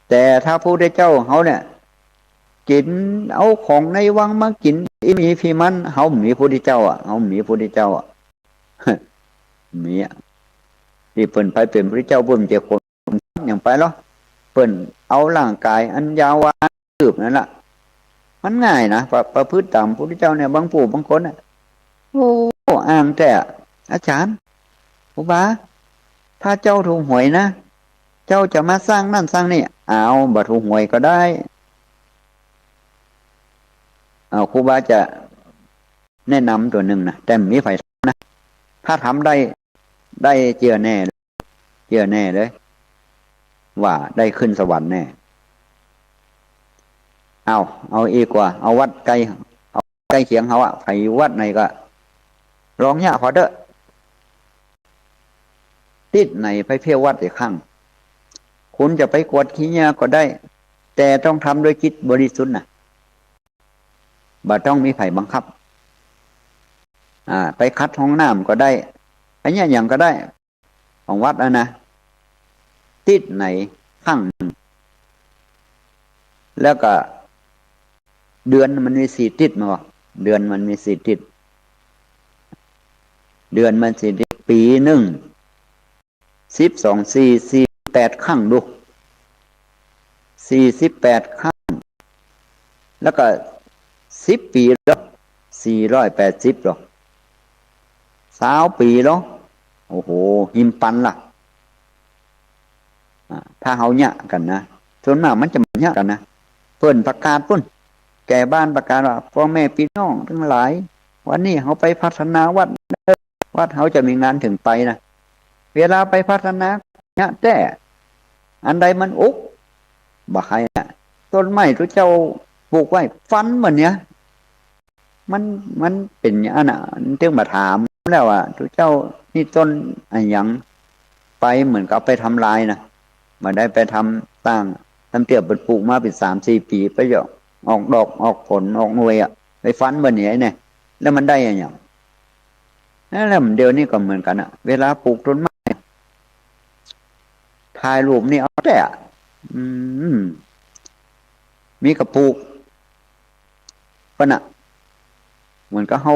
แต่ถ้าพระพุทธเจ้าของเฮาเนี่ย กิ๋นเอาของในวังมากิ๋น อิ่มอีพีมัน เฮาบ่มีพระพุทธเจ้าอะ เฮาบ่มีพระพุทธเจ้าอะ บ่มีอะ ตี้เปิ้นไปเป๋นพระพุทธเจ้า เปิ้นบ่ใจ้คนหยังไปหรอก เปิ้นเอาร่างกายอันยาววานคืบนั่นล่ะ มันง่ายนะ ประ ประพฤติต๋ามพระพุทธเจ้าเนี่ย บางผู้บางคนน่ะ โอ้ อ้างแต๊ อาจ๋ารย์ ครูบา ถ้าเจ้าถูกหวยนะ เจ้าจะมาสร้างนั่นสร้างนี่ อ้าว บ่ถูกหวยก็ได้ อ้าว ครูบาจะแนะนำตั๋วนึ่งนะ แต่บ่มีใผทำนะ ถ้าทำได้ ได้เจื้อแน่ เจื้อแน่เลย ว่าได้ขึ้นสวรรค์แน่ เอา เอาอีกว่า เอาวัดใก้ เอาใก้เคียงเฮาอะ ใผอยู่วัดไหนก็ ลองเยียะผ่อเต๊อะ ติ๊ดไหนไปเที่ยววัดตี้ครั้ง คุณจะไปกวาดขี้เยี่ยก็ได้ แต่ต้องทำด้วยจิตบริสุทธิ์นะ บ่ต้องมีใผบังคับ อ่า ไปขัดห้องน้ำก็ได้ ไปเยียะหยังก็ได้ ของวัดอะนะ ติ๊ดไหนครั้งนึ่ง แล้วก็เดือนมันมีสี่ติ๊ดแม่นบ่ เดือนมันมีสี่ติ๊ด เดือนมันสี่ติ๊ด ปี๋นึ่ง สิบสอง สี่ สี่ แปดครั้ง ดู สี่สิบแปดครั้ง แล้วก็สิบปี๋แล้ว สี่ร้อยแปดสิบแล้ว ซาวปี๋แล้ว โอ้โห หิมปันล่ะ อ่า ถ้าเฮาเยียะกั๋นนะ ส่วนมากมันจะบ่เยียะกั๋นนะ เปิ้นประกาศปู๊น แก่บ้านประกาศว่า พ่อแม่ปี้น้องตังหลาย วันนี้เฮาไปพัฒนาวัด วัดเฮาจะมีงานเถิงไปนะ เวลาไปพัฒนาเยียะแต๊ อันใดมันอุก บ่ใค่นะ ต้นไม้ตุ๊เจ้าปลูกไว้ฟันบ่เนี่ย มัน มันเป๋นอันน่ะ ตึงมาถามแล้วว่า ตุ๊เจ้านี่ต้นอะหยัง ไปเหมือนกับไปทำลายนะ บ่ได้ไปทำสร้าง ตำเตื้อเปิ้นปลูกมาเป๋นสามสี่ปี๋ ไปเยียะออกดอกออกผลออกหน่วยอะ ไปฟันบ่เนี่ยไอ้เนี่ย แล้วมันได้อะหยัง นั่นแหละ เดี๋ยวนี้ก็เหมือนกั๋นอะ เวลาปลูกต้นไม้ ถ่ายรูปนี่เอาแต๊ อืม มีก็ปลูก เปิ้นน่ะ เหมือนกับเฮา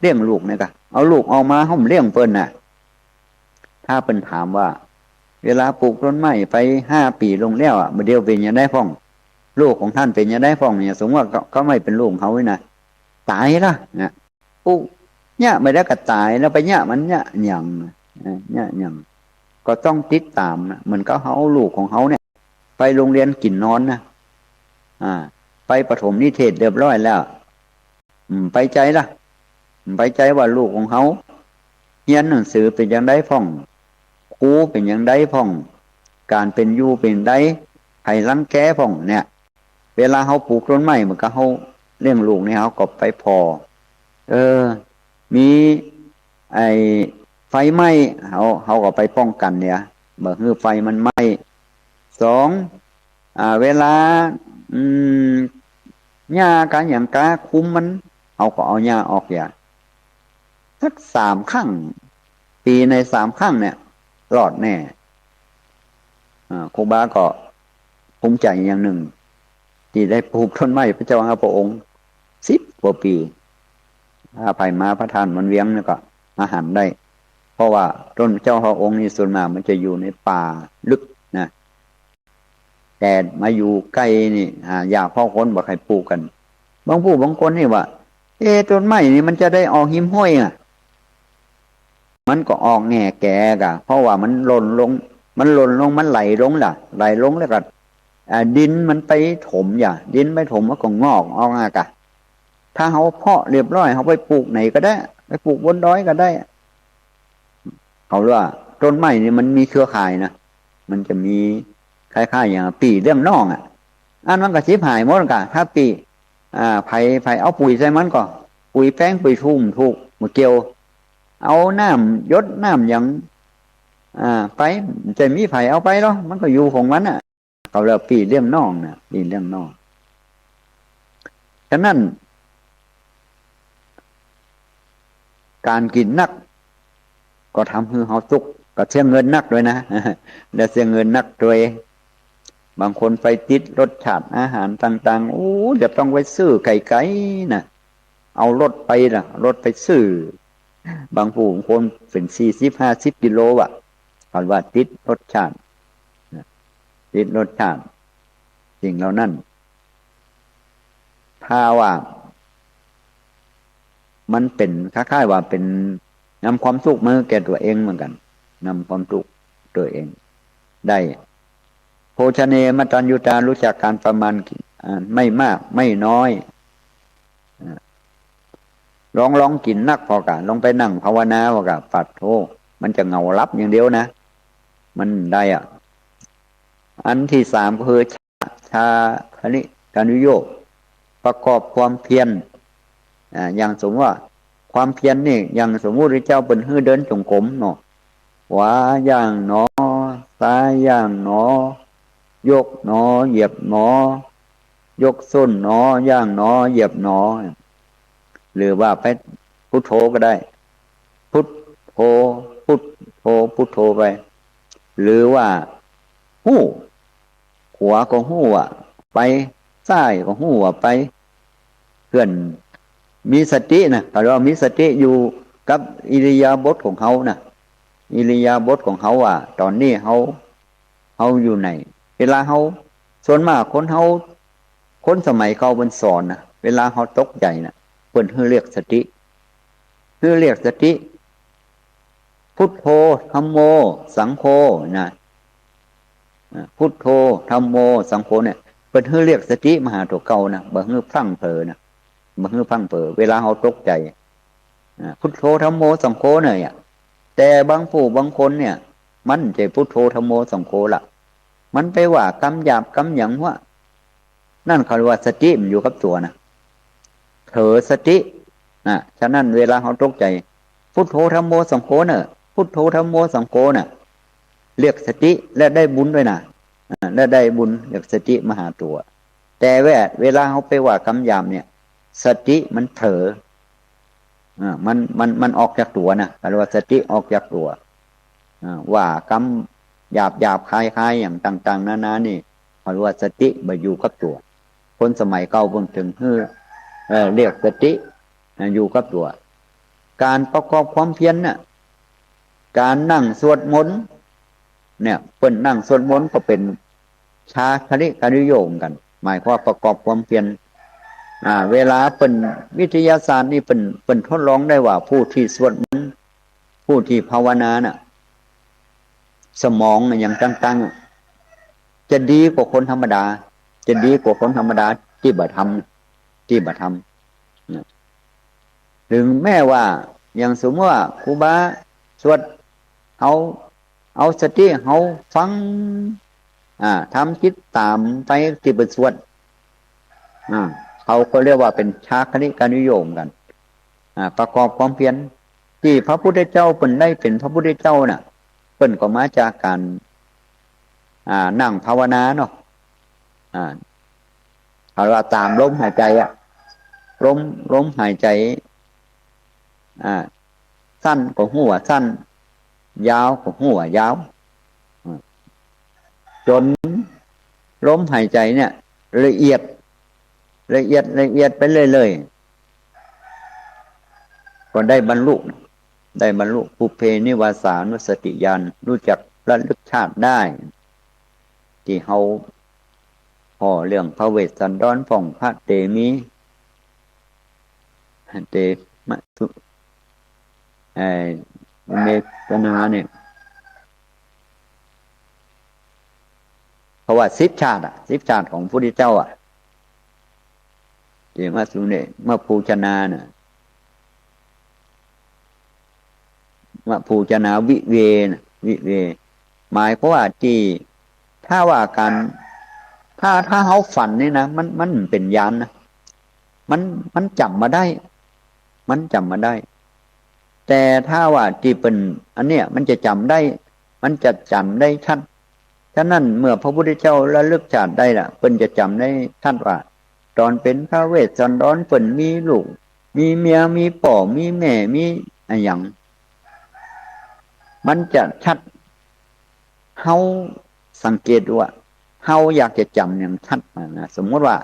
เลี้ยงลูกเนี่ยกะ เอาลูกออกมาเฮาบ่เลี้ยงเปิ้นน่ะ ถ้าเปิ้นถามว่า เวลาปลูกต้นไม้ไปห้าปี๋ลงแล้วอะ บ่าเดี่ยวเป๋นจะใดพ่อง ลูกของต้านเป๋นจะใดพ่องเนี่ย สมมุติว่าเขา เขาไม่เป๋นลูกเฮานี่นะ ต๋ายละเนี่ย ปุ๊ เยียะบ่ได้ก็ต๋าย แล้วไปเยียะมันเยียะหยัง เออ เยียะหยัง ก็ต้องติดต๋ามนะ เหมือนกับเฮาเอาลูกของเฮาเนี่ย ไปโฮงเฮียนกิ๋นนอนนะ อ่า ไปประถมนิเทศเรียบร้อยแล้ว อืม ไปใจ๋ละ อืม ไปใจ๋ว่าลูกของเฮาเฮียนหนังสือเป๋นจะใดพ่อง ครูเป๋นจะใดพ่อง ก๋านเป๋นอยู่เป๋นจะใด ใผรังแกพ่องเนี่ย เวลาเฮาปลูกต้นไม้ เหมือนกับเฮาเลี้ยงลูกนี่ เฮาก็ไปผ่อ เออ มีไอ้ไฟไหม้ เฮา เฮาก็ไปป้องกั๋นเนี่ย บ่หื้อไฟมันไหม้ สอง อ่า เวลา อืม หญ้าก๋าหยังก๋าคุมมัน เฮาก็เอาหญ้าออกเหีย สักสามครั้ง ปี๋ในสามครั้งเนี่ย รอดแน่ อ่า ครูบาก็ภูมิใจ๋อย่างนึ่ง ตี้ได้ปลูกต้นไม้พระเจ้าอาภาพระองค์สิบกว่าปี๋ ถ้าใผมาพระธาตุหมันเวียงเนี่ยก็มาหันได้ เพราะว่าต้นพระเจ้าอาภาพระองค์นี่ส่วนมากมันจะอยู่ในป่าลึกนะ แต่มาอยู่ใก้นี่ หายาก เพราะคนบ่ใค่ปลูกกั๋น บางผู้บางคนนี่ว่า เอ๊ะ ต้นไม้นี่มันจะได้ออกฮิมห้วยอะ มันก็ออกแง่แก่ก่ะ เพราะว่ามันหล่นลง มันหล่นลง มันไหลลงล่ะ ไหลลงแล้วก็ อ่า ดินมันไปถมอย่า ดินไปถมมันก็งอกออกมากะ ถ้าเฮาเพาะเรียบร้อย เฮาไปปลูกไหนก็ได้ ไปปลูกบนดอยก็ได้ เขาว่าต้นไม้นี่มันมีเครือข่ายนะ มันจะมีคล้ายๆ อย่างปี้เลี้ยงน้องอะ อันมันก็ฉิบหายหมดกะ ถ้าปี้ อ่า ใผ ใผเอาปุ๋ยใส่มันก็ ปุ๋ยแป้ง ปุ๋ยทูมถูก บ่เกี่ยว เอาน้ำหยดน้ำหยัง อ่า ไป จะมีใผเอาไปหรอ มันก็อยู่ของมันน่ะ เขาเรียกปี้เลี้ยงน้องน่ะ ปี้เลี้ยงน้อง ฉะนั้น ก๋านกิ๋นนัก ก็ทำหื้อเฮาตุ๊กข์ ก็เสียเงินนักด้วยนะ และเสียเงินนักด้วย บางคนไปติดรสชาติอาหารต่างๆ โอ้ จะต้องไปซื้อไก๋ๆ น่ะ เอารถไปน่ะ รถไปซื้อ บางผู้บางคนเป๋นสี่สิบห้าสิบกิโลอะ เขาว่าติดรสชาติ ติดรสชาติ สิ่งเหล่านั้น ถ้าว่า มันเป๋นคล้ายๆ ว่าเป๋นนำความตุ๊กข์มาแก่ตั๋วเองเหมือนกั๋น นำความตุ๊กข์ตั๋วเองได้ โภชเน มัตตัญญูตา รู้จักก๋านประมาณกิ๋น อ่า ไม่มากไม่น้อย อ่า ลอง ลองกิ๋นนักพอกะ ลองไปนั่งภาวนาพอกะ ปัดโธ มันจะเหงาหลับอย่างเดียวนะ มันได้อะ อันตี้สามก็คือ ฌา ฌาคณิกานุโยค ประกอบความเพียร อ่า อย่างสมมุติว่า ความเพียรนี่ อย่างสมมุติพระเจ้าเปิ้นหื้อเดินจงกรมเนาะ ขวาย่างหนอ ซ้ายย่างหนอ ยกหนอ เหยียบหนอ ยกส้นหนอ ย่างหนอ เหยียบหนอ หรือว่าไปพุทโธก็ได้ พุทโธ พุทโธ พุทโธไป หรือว่าฮู้ ขวาก็ฮู้ว่าไป ซ้ายก็ฮู้ว่าไป เปื้อนมีสตินะ เขาเรียกว่ามีสติอยู่กับอิริยาบถของเฮานะ อิริยาบถของเฮาว่า ต๋อนนี้เฮา เฮาอยู่ไหน เวลาเฮา ส่วนมากคนเฮา คนสมัยเก่าเปิ้นสอนนะ เวลาเฮาตกใจ๋นะ เปิ้นหื้อเรียกสติ หื้อเรียกสติ พุทโธ ธัมโม สังโฆ นะ อ่า พุทโธ ธัมโม สังโฆ เนี่ย เปิ้นหื้อเรียกสติมาหาตั๋วเก่านะ บ่หื้อพลั้งเผลอนะ บ่หื้อพลั้งเผลอ เวลาเฮาตกใจ๋ อ่า พุทโธ ธัมโม สังโฆ เนี่ย แต่บางผู้บางคนเนี่ย มันจะพุทโธ ธัมโม สังโฆ ละ มันไปว่ากำหยาบกำหยังหั้ว นั่นเขาเรียกว่าสติมันอยู่กับตั๋วนะ เผลอสตินะ ฉะนั้นเวลาเฮาตกใจ๋ พุทโธ ธัมโม สังโฆ เน่อ พุทโธ ธัมโม สังโฆ น่ะ เรียกสติและได้บุญด้วยนะ อ่า และได้บุญ เรียกสติมาหาตั๋ว แต่เว เวลาเฮาไปว่ากำหยาบเนี่ย สติมันเผลอ อ่า มัน มัน มันออกจากตั๋วนะ เขาเรียกว่าสติออกจากตั๋ว อ่า ว่ากำหยาบๆ คายๆ อย่างต่างๆ นานานี่ เขาเรียกว่าสติบ่อยู่กับตั๋ว คนสมัยเก่าเปิ้นจึงหื้อ เอ่อ เรียกสติ อ่า อยู่กับตั๋ว ก๋านประกอบความเพียรน่ะ ก๋านนั่งสวดมนต์เนี่ย เปิ้นนั่งสวดมนต์ก็เป๋นฌาคณิกานุโยคเหมือนกั๋น หมายความว่าประกอบความเพียร อ่า เวลาเปิ้น วิทยาศาสตร์นี่เปิ้น เปิ้นทดลองได้ว่าผู้ตี้สวดมนต์ ผู้ตี้ภาวนาน่ะ สมองอะ อย่างต่างๆ อะ จะดีกว่าคนธรรมดา จะดีกว่าคนธรรมดาตี้บ่ทำ ตี้บ่ทำ นะ ถึงแม้ว่า อย่างสมมุติว่าครูบาสวด เอา เอาสติเฮาฟัง อ่า ทำจิตต๋ามไปตี้เปิ้นสวด อ่า เขาก็เรียกว่าเป๋นฌาคณิกานุโยคกั๋น อ่า ประกอบความเพียร ตี้พระพุทธเจ้าเปิ้นได้เป๋นพระพุทธเจ้าน่ะ เปิ้นก็มาจากก๋าน อ่า นั่งภาวนาเนาะ อ่า เขาว่าต๋ามลมหายใจ๋อะ ลม ลมหายใจ๋ อ่า สั้นก็ฮู้ว่าสั้น ยาวก็ฮู้ว่ายาว อืม จ๋นลมหายใจ๋เนี่ย ละเอียด ละเอียด ละเอียดไปเรื่อยๆ ก็ได้บรรลุ ได้บรรลุปุพเพนิวาสานุสติญาณ ฮู้จักระลึกชาติได้ ตี้เฮาผ่อเรื่องพระเวสสันดรพ่องพระเตมี เตมะสุ เอ่อ เมตนาเนี่ย เพราะว่าสิบชาติอะ สิบชาติของพระพุทธเจ้าอะ เตมะสุเนี่ย มะปูชนาน่ะ มะปูชนาวิเวนะ วิเว หมายความว่าตี้ ถ้าว่าก๋าน ถ้า ถ้าเฮาฝันนี่นะ มัน มันเป๋นญาณนะ มัน มันจ๋ำบ่ได้ มันจ๋ำบ่ได้ แต่ถ้าว่าตี้เปิ้น อันเนี้ย มันจะจ๋ำได้ มันจะจ๋ำได้ชัด ฉะนั้นเมื่อพระพุทธเจ้าระลึกชาติได้ละ เปิ้นจะจ๋ำได้ชัดว่า ต๋อนเป๋นพระเวสสันดรเปิ้นมีลูก มีเมีย มีป้อ มีแม่ มีอะหยัง มันจะชัด เฮาสังเกตดูว่า เฮาอยากจะจ๋ำหยังชัดมานะ สมมุติว่า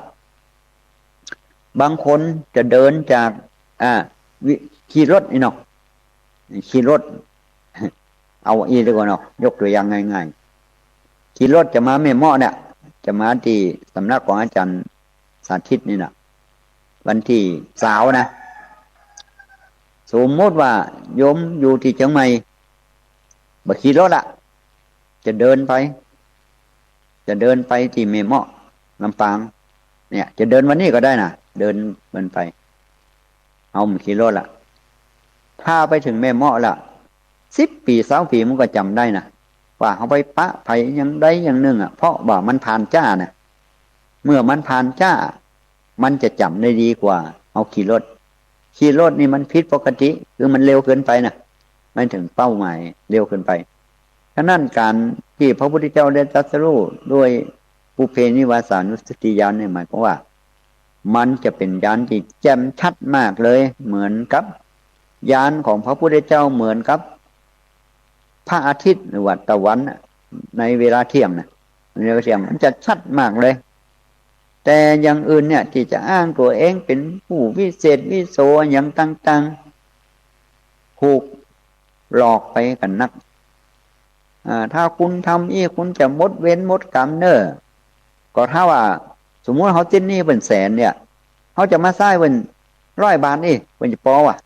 บางคนจะเดินจาก อ่า วิ ขี่รถนี่เนาะ ขี่รถ เอาอี้ดีกว่าเนาะ ยกตั๋วอย่างง่ายๆ ขี่รถจะมาแม่เมาะเนี่ย จะมาตี้สำนักของอาจ๋ารย์สาธิตนี่นะ วันตี้ซาวนะ สมมุติว่าโยมอยู่ตี้เจียงใหม่ บ่ขี่รถละ จะเดินไป จะเดินไปตี้แม่เมาะ ลำปาง เนี่ย จะเดินวันนี้ก็ได้นะ เดิน เดินไป เฮาบ่ขี่รถละ ถ้าไปเถิงแม่เมาะละ สิบปี๋ ซาวปี๋ มันก็จ๋ำได้นะ ว่าเฮาไปปะใผอย่างใดอย่างนึ่งอะ เพราะว่ามันผ่านจ้านะ เมื่อมันผ่านจ้า มันจะจ๋ำได้ดีกว่าเฮาขี่รถ ขี่รถนี่มันผิดปกติ คือมันเร็วเกินไปนะ ไม่ถึงเป้าหมาย เร็วเกินไป ฉะนั้นก๋านตี้พระพุทธเจ้าได้ตรัสรู้ด้วยปุพเพนิวาสานุสติญาณเนี่ย หมายความว่า มันจะเป๋นญาณตี้แจ่มชัดมากเลย เหมือนกับญาณของพระพุทธเจ้า เหมือนกับพระอาทิตย์หรือว่าตะวันน่ะ ในเวลาเที่ยงนะ ในเวลาเที่ยงมันจะชัดมากเลย แต่อย่างอื่นเนี่ย ตี้จะอ้างตั๋วเองเป๋นผู้วิเศษวิโสอย่างต่างๆ ถูกหลอกไปกั๋นนัก อ่า ถ้าคุณทำอี้ คุณจะหมดเวรหมดก๋รรมเน่อ ก็ถ้าว่า สมมุติเฮาติดหนี้เปิ้นแสนเนี่ย เฮาจะมาใซ้เปิ้นร้อยบาทอี้ เปิ้นจะปอวะ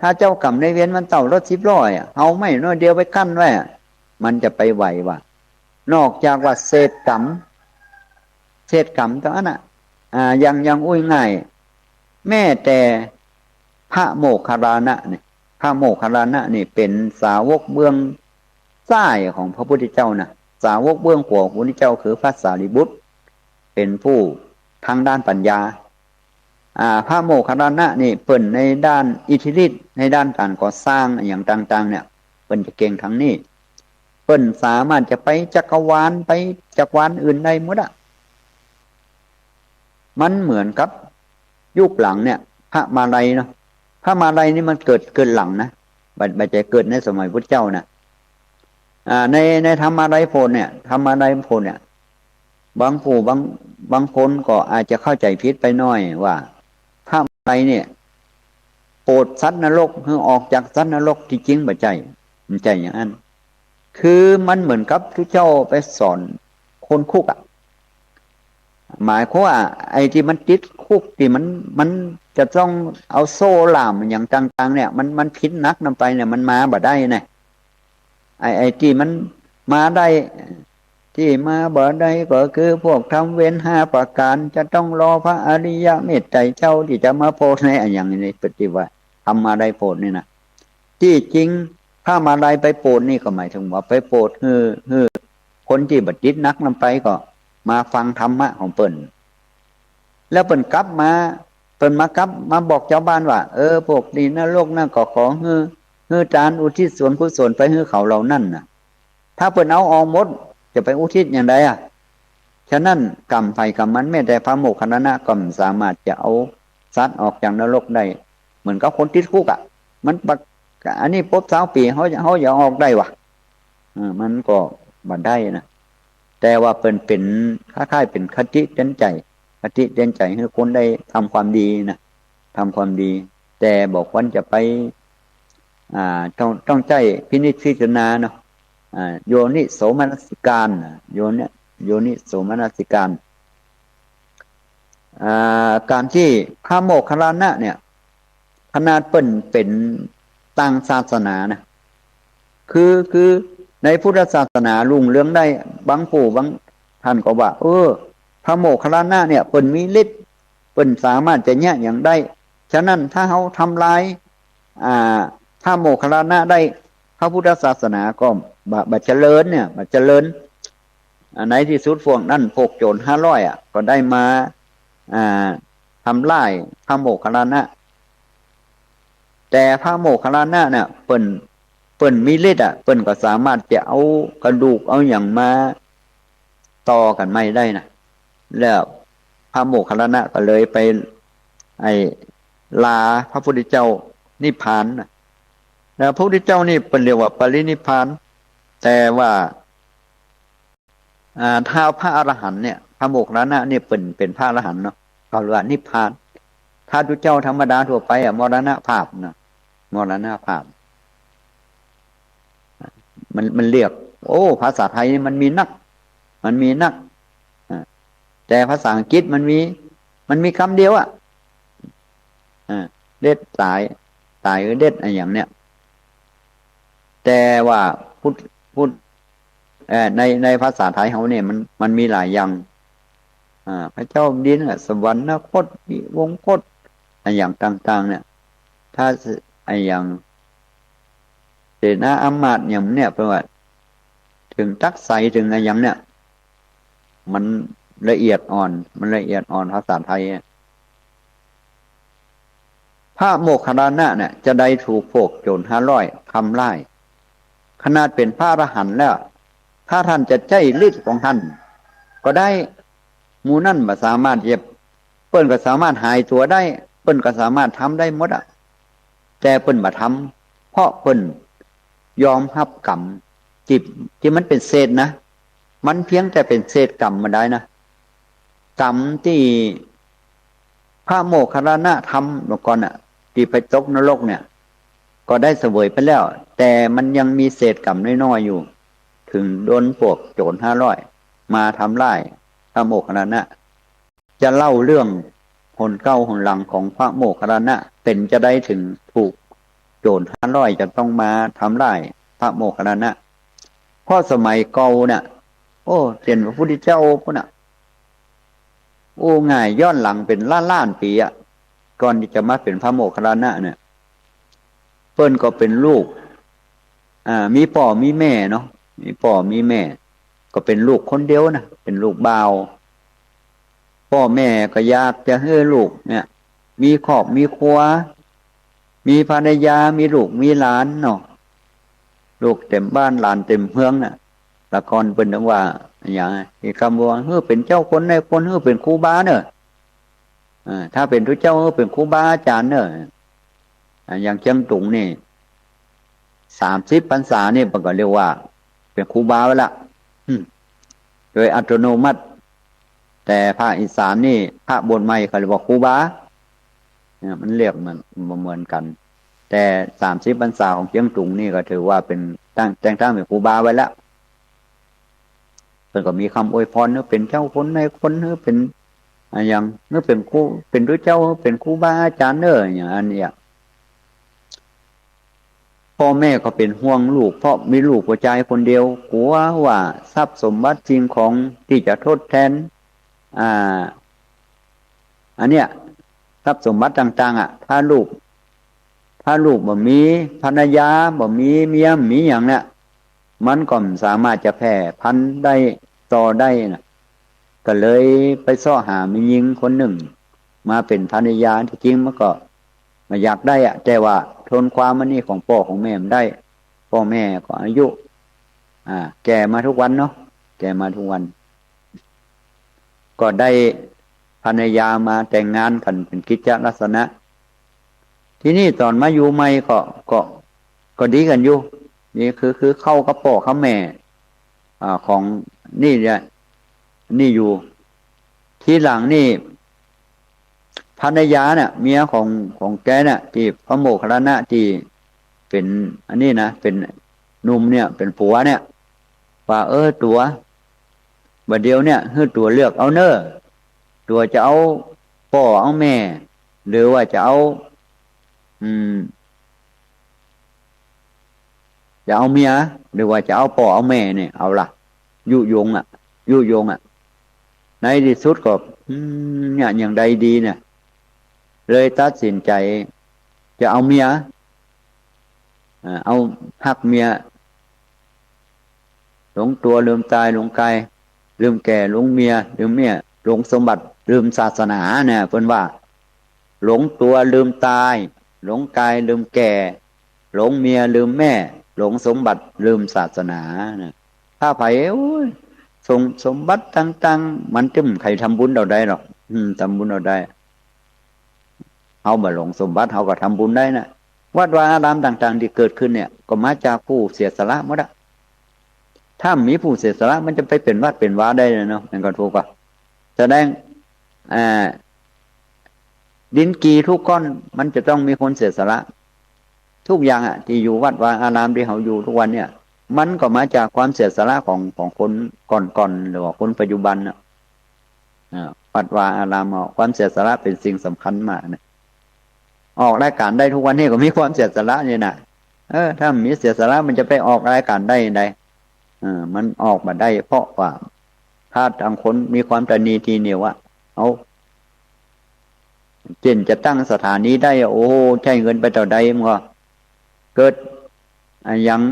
ถ้าเจ้ากรรมนายเวรมันเต้ารถสิบล้ออะ เฮาไม้น้อยเดียวไปกั้นไว้อะ มันจะไปไหววะ นอกจากว่าเศษกรรม เศษกรรมเต้าอั้นน่ะ อ่า อย่าง อย่างอู้ง่าย แม้แต่พระโมคคัลลานะเนี่ย พระโมคคัลลานะนี่เป๋นสาวกเบื้องซ้ายของพระพุทธเจ้านะ สาวกเบื้องขวาของพระพุทธเจ้าคือพระสารีบุตร เป๋นผู้ทางด้านปัญญา อ่า พระโมคคัลลานะนี่เปิ้นในด้านอิทธิฤทธิ์ ในด้านก๋านก่อสร้างอะหยังต่างๆ เนี่ย เปิ้นจะเก่งตางนี้ เปิ้นสามารถจะไปจักรวาล ไปจักรวาลอื่นได้หมดอะ มันเหมือนกับยุคหลังเนี่ย พระมาลัยเนาะ พระมาลัยนี่มันเกิด เกิดหลังนะ บ่ บ่ใจ้เกิดในสมัยพุทธเจ้านะ อ่า ใน ในธรรมาลัยโพธิ์เนี่ย ธรรมาลัยโพธิ์เนี่ย บางผู้ บาง บางคนก็อาจจะเข้าใจ๋ผิดไปหน้อยว่า พระมาลัยเนี่ย โปรดสัตว์นรก หื้อออกจากสัตว์นรก ตี้จริงบ่ใจ้ บ่ใจ้อย่างอั้น คือมันเหมือนกับพระเจ้าไปสอนคนคุกอะ หมายความว่าไอ้ตี้มันติดคุกตี้มัน มันจะต้องเอาโซ่ล่ามอะหยังต่างๆ เนี่ย มัน มันผิดหนักนำไปเนี่ย มันมาบ่ได้นะ ไอ้ ไอ้ตี้มันมาได้ ตี้มาบ่ได้ก็คือพวกทำเวรห้าประก๋าน จะต้องรอพระอริยะเมตไตรเจ้าตี้จะมาโปรดในอะหยังนี่ ปฏิบัติธรรมาลัยโพธิ์นี่นะ ตี้จริงพระมาลัยไปโปรดนี่ก็หมายถึงว่าไปโปรดหื้อ หื้อคนตี้บ่ติดหนักนำไปก็มาฟังธรรมะของเปิ้น แล้วเปิ้นกลับมา เปิ้นมากลับมาบอกจาวบ้านว่า เออ พวกตี้นรกนั่นก็ขอหื้อ หื้อตานอุทิศส่วนกุศลไปหื้อเขาเหล่านั้นน่ะ ถ้าเปิ้นเอาออกหมด จะไปอุทิศอย่างใดอะ ฉะนั้นกรรมใผกรรมมัน แม้แต่พระโมคคัลลานะก็บ่สามารถจะเอาสัตว์ออกจากนรกได้ เหมือนกับคนติดคุกอะ มันบ่ อันนี้ปบซาวปี๋ เฮา เฮาจะออกได้วะ เออ มันก็บ่ได้นะ แต่ว่าเปิ้นเป๋นคล้ายๆ เป๋นคติเตือนใจ๋ คติเตือนใจ๋หื้อคนได้ทำความดีนะ ทำความดี แต่บ่ควรจะไป อ่า ต้อง ต้องใจ๊พินิจพิจารณาเนาะ อ่า โยนิโสมนสิการนะ โยนิ โยนิโสมนสิการ อ่า ก๋านตี้พระโมคคัลลานะเนี่ย ขนาดเปิ้นเป๋นต่างศาสนานะ คือ คือในพุทธศาสนารุ่งเรืองได้ บางผู้บางท่านก็ว่า เออ พระโมคคัลลานะเนี่ย เปิ้นมีฤทธิ์ เปิ้นสามารถจะเยียะหยังได้ ฉะนั้นถ้าเฮาทำลาย อ่า พระโมคคัลลานะได้ พระพุทธศาสนาก็บ่ บ่เจริญเนี่ย บ่เจริญ อ่า ในตี้สุดพวกนั้น พวกโจ๋รห้าร้อยอะ ก็ได้มา อ่า ทำลายพระโมคคัลลานะ แต่พระโมคคัลลานะเนี่ย เปิ้น เปิ้นมีฤทธิ์อะ เปิ้นก็สามารถจะเอากระดูกเอาหยังมาต่อกั๋นใหม่ได้นะ แล้วพระโมคคัลลานะก็เลยไป ไอ้ ลาพระพุทธเจ้านิพพานนะ แล้วพระพุทธเจ้านี่เปิ้นเรียกว่าปรินิพพาน แต่ว่า อ่า ถ้าพระอรหันต์เนี่ย พระโมคคัลลานะเนี่ยเปิ้นเป๋นพระอรหันต์เนาะ เขาเรียกว่านิพพาน ถ้าตุ๊เจ้าธรรมดาทั่วไปอะ มรณภาพนะ มรณภาพ มัน มันเรียก โอ้ ภาษาไทยนี่มันมีนัก มันมีนัก อ่า แต่ภาษาอังกฤษมันมี มันมีกำเดียวอะ อ่า เด็ดตาย ตายคือเด็ด อะหยังเนี่ย แต่ว่าพุทธ พุทธ เอ่อ ใน ในภาษาไทยเฮาเนี่ยมัน มันมีหลายอย่าง อ่า พระเจ้าดินอะ สวรรคต วิวงคต อะหยังต่างๆ เนี่ย ถ้า อะหยัง เสนาอำมาตย์หยังเนี่ย แปลว่า เถิงตั๊กไส เถิงอะหยังเนี่ย มันละเอียดอ่อน มันละเอียดอ่อนภาษาไทยอะ พระโมคคัลลานะเนี่ย จะได้ถูกพวกโจ๋รห้าร้อยทำลาย ขนาดเป๋นพระอรหันต์แล้ว ถ้าท่านจะใจ๊ฤทธิ์ของท่านก็ได้ หมู่นั้นบ่สามารถจะ เปิ้นก็สามารถหายตั๋วได้ เปิ้นก็สามารถทำได้หมดอะ แต่เปิ้นบ่ทำ เพราะเปิ้นยอมฮับกรรมตี้ ตี้มันเป๋นเศษนะ มันเพียงแต่เป๋นเศษกรรมบ่ดายนะ กรรมตี้พระโมคคัลลานะทำเมื่อก่อนน่ะ ตี้ไปตกนรกเนี่ย ก็ได้เสวยไปแล้ว แต่มันยังมีเศษกรรมน้อยๆ อยู่ เถิงโดนพวกโจ๋รห้าร้อยมาทำลายพระโมคคัลลานะ จะเล่าเรื่องหนเก่าหนหลังของพระโมคคัลลานะ เป๋นจาใดเถิงถูกโจ๋รห้าร้อยจะต้องมาทำลายพระโมคคัลลานะ เพราะสมัยเก่าเนี่ย โอ้ เป๋นพระพุทธเจ้าปู้นน่ะ โอ้ ง่าย ย้อนหลังเป๋นล้านๆ ปี๋อะ ก่อนตี้จะมาเป๋นพระโมคคัลลานะเนี่ย เปิ้นก็เป๋นลูก อ่า มีป้อมีแม่เนาะ มีป้อมีแม่ ก็เป๋นลูกคนเดียวนะ เป๋นลูกบ่าว ป้อแม่ก็อยากจะหื้อลูกเนี่ย มีครอบมีครัว มีภรรยา มีลูกมีหลานเนาะ ลูกเต๋มบ้านหลานเต๋มเฮือนน่ะ ละก่อนเปิ้นต้องว่า อะหยัง ตี้กำว่า หื้อเป๋นเจ้าคนนายคน หื้อเป๋นครูบาเน่อ อ่า ถ้าเป๋นตุ๊เจ้า หื้อเป๋นครูบาอาจ๋ารย์เน่อ อ่า อย่างเจียงตุงนี่ สามสิบพรรษานี่เปิ้นก็เรียกว่าเป๋นครูบาไว้ละ อืม โดยอัตโนมัติ แต่ภาคอีสานนี่ พระบวชใหม่เขาเรียกว่าครูบา เนี่ย มันเรียกมันบ่เหมือนกั๋น แต่สามสิบพรรษาของเจียงตุงนี่ก็ถือว่าเป๋นตั้ง แต่งตั้งเป๋นครูบาไว้ละ เปิ้นก็มีกำอวยพร หื้อเป๋นเจ้าคนนายคน หื้อเป๋น อะหยัง หื้อเป๋นครู เป๋นตุ๊เจ้า หื้อเป๋นครูบาอาจ๋ารย์เน่อ อย่างอันเนี้ย ป้อแม่ก็เป๋นห่วงลูก เพราะมีลูกผู้จายคนเดียว กั๋วว่าทรัพย์สมบัติสิ่งของตี้จะทดแทน อ่า อันเนี้ย ทรัพย์สมบัติต่างๆ อะ ถ้าลูก ถ้าลูกบ่มีภรรยา บ่มีเมีย บ่มีหยังเนี่ย มันก็บ่สามารถจะแผ่พันธุ์ได้ต่อได้น่ะ ก็เลยไปเซาะหาแม่ญิงคนนึ่ง มาเป๋นภรรยา ตี้จริงมันก็บ่อยากได้อะ แต่ว่าทนความอันนี้ของป้อของแม่บ่ได้ ป้อแม่ก็อายุ อ่า แก่มาทุกวันเนาะ แก่มาทุกวัน ก็ได้ภรรยามาแต่งงานกั๋นเป๋นกิจจลักษณะ ทีนี้ต๋อนมาอยู่ใหม่ก็ ก็ ก็ดีกั๋นอยู่ นี่คือ คือเข้ากับป้อกับแม่ อ่า ของนี่เนี่ย นี่อยู่ ทีหลังนี่ ภรรยาเนี่ย เมียของ ของแกเนี่ย ตี้พระโมคคัลลานะตี้เป๋นอันนี้นะ เป๋นหนุ่มเนี่ย เป๋นผัวเนี่ย ว่า เออ ตั๋ว บ่าเดี่ยวเนี่ย หื้อตั๋วเลือกเอาเน่อ ตั๋วจะเอาป้อเอาแม่ หรือว่าจะเอา อืม จะเอาเมีย หรือว่าจะเอาป้อเอาแม่เนี่ย เอาละ ยุยงอะ ยุยงอะ ในตี้สุดก็ อืม เนี่ย อย่างใดดีเนี่ย เลยตัดสินใจ๋ จะเอาเมีย อ่า เอาฮักเมีย หลงตั๋วลืมต๋าย หลงก๋ายลืมแก่ หลงเมียลืมแม่ หลงสมบัติลืมศาสนาเนี่ย เปิ้นว่า หลงตั๋วลืมต๋าย หลงก๋ายลืมแก่ หลงเมียลืมแม่ หลงสมบัติลืมศาสนาเนี่ย ถ้าใผ โอ้ย สม สมบัติต่างๆ มันจะบ่ใค่ทำบุญเอาได้หรอก อืม ทำบุญเอาได้ เฮาบ่หลงสมบัติ เฮาก็ทำบุญได้นะ วัดวาอารามต่างๆ ตี้เกิดขึ้นเนี่ย ก็มาจากผู้เสียสละหมดอะ ถ้าบ่มีผู้เสียสละ มันจะไปเป๋นวัดเป๋นวาได้เลยเนาะ มันก็ถูกอะ แสดง อ่า ดินกีทุกก้อน มันจะต้องมีคนเสียสละ ทุกอย่างอะ ตี้อยู่วัดวาอารามตี้เฮาอยู่ทุกวันเนี่ย มันก็มาจากความเสียสละของ ของคนก่อนๆ หรือว่าคนปัจจุบันน่ะ อ่า วัดวาอาราม ความเสียสละเป๋นสิ่งสำคัญมากนะ ออกรายก๋านได้ทุกวันนี้ก็มีความเสียสละนี่นะ เออ ถ้าบ่มีเสียสละ มันจะไปออกรายก๋านได้ไง เออ มันออกบ่ได้ เพราะว่าถ้าตังคนมีความตระหนี่ถี่เหนี่ยวอะ เอา เจ้นจะตั้งสถานีได้อะ โอ้โห ใจ๊เงินไปเต้าใด มันก็เกิดอะหยัง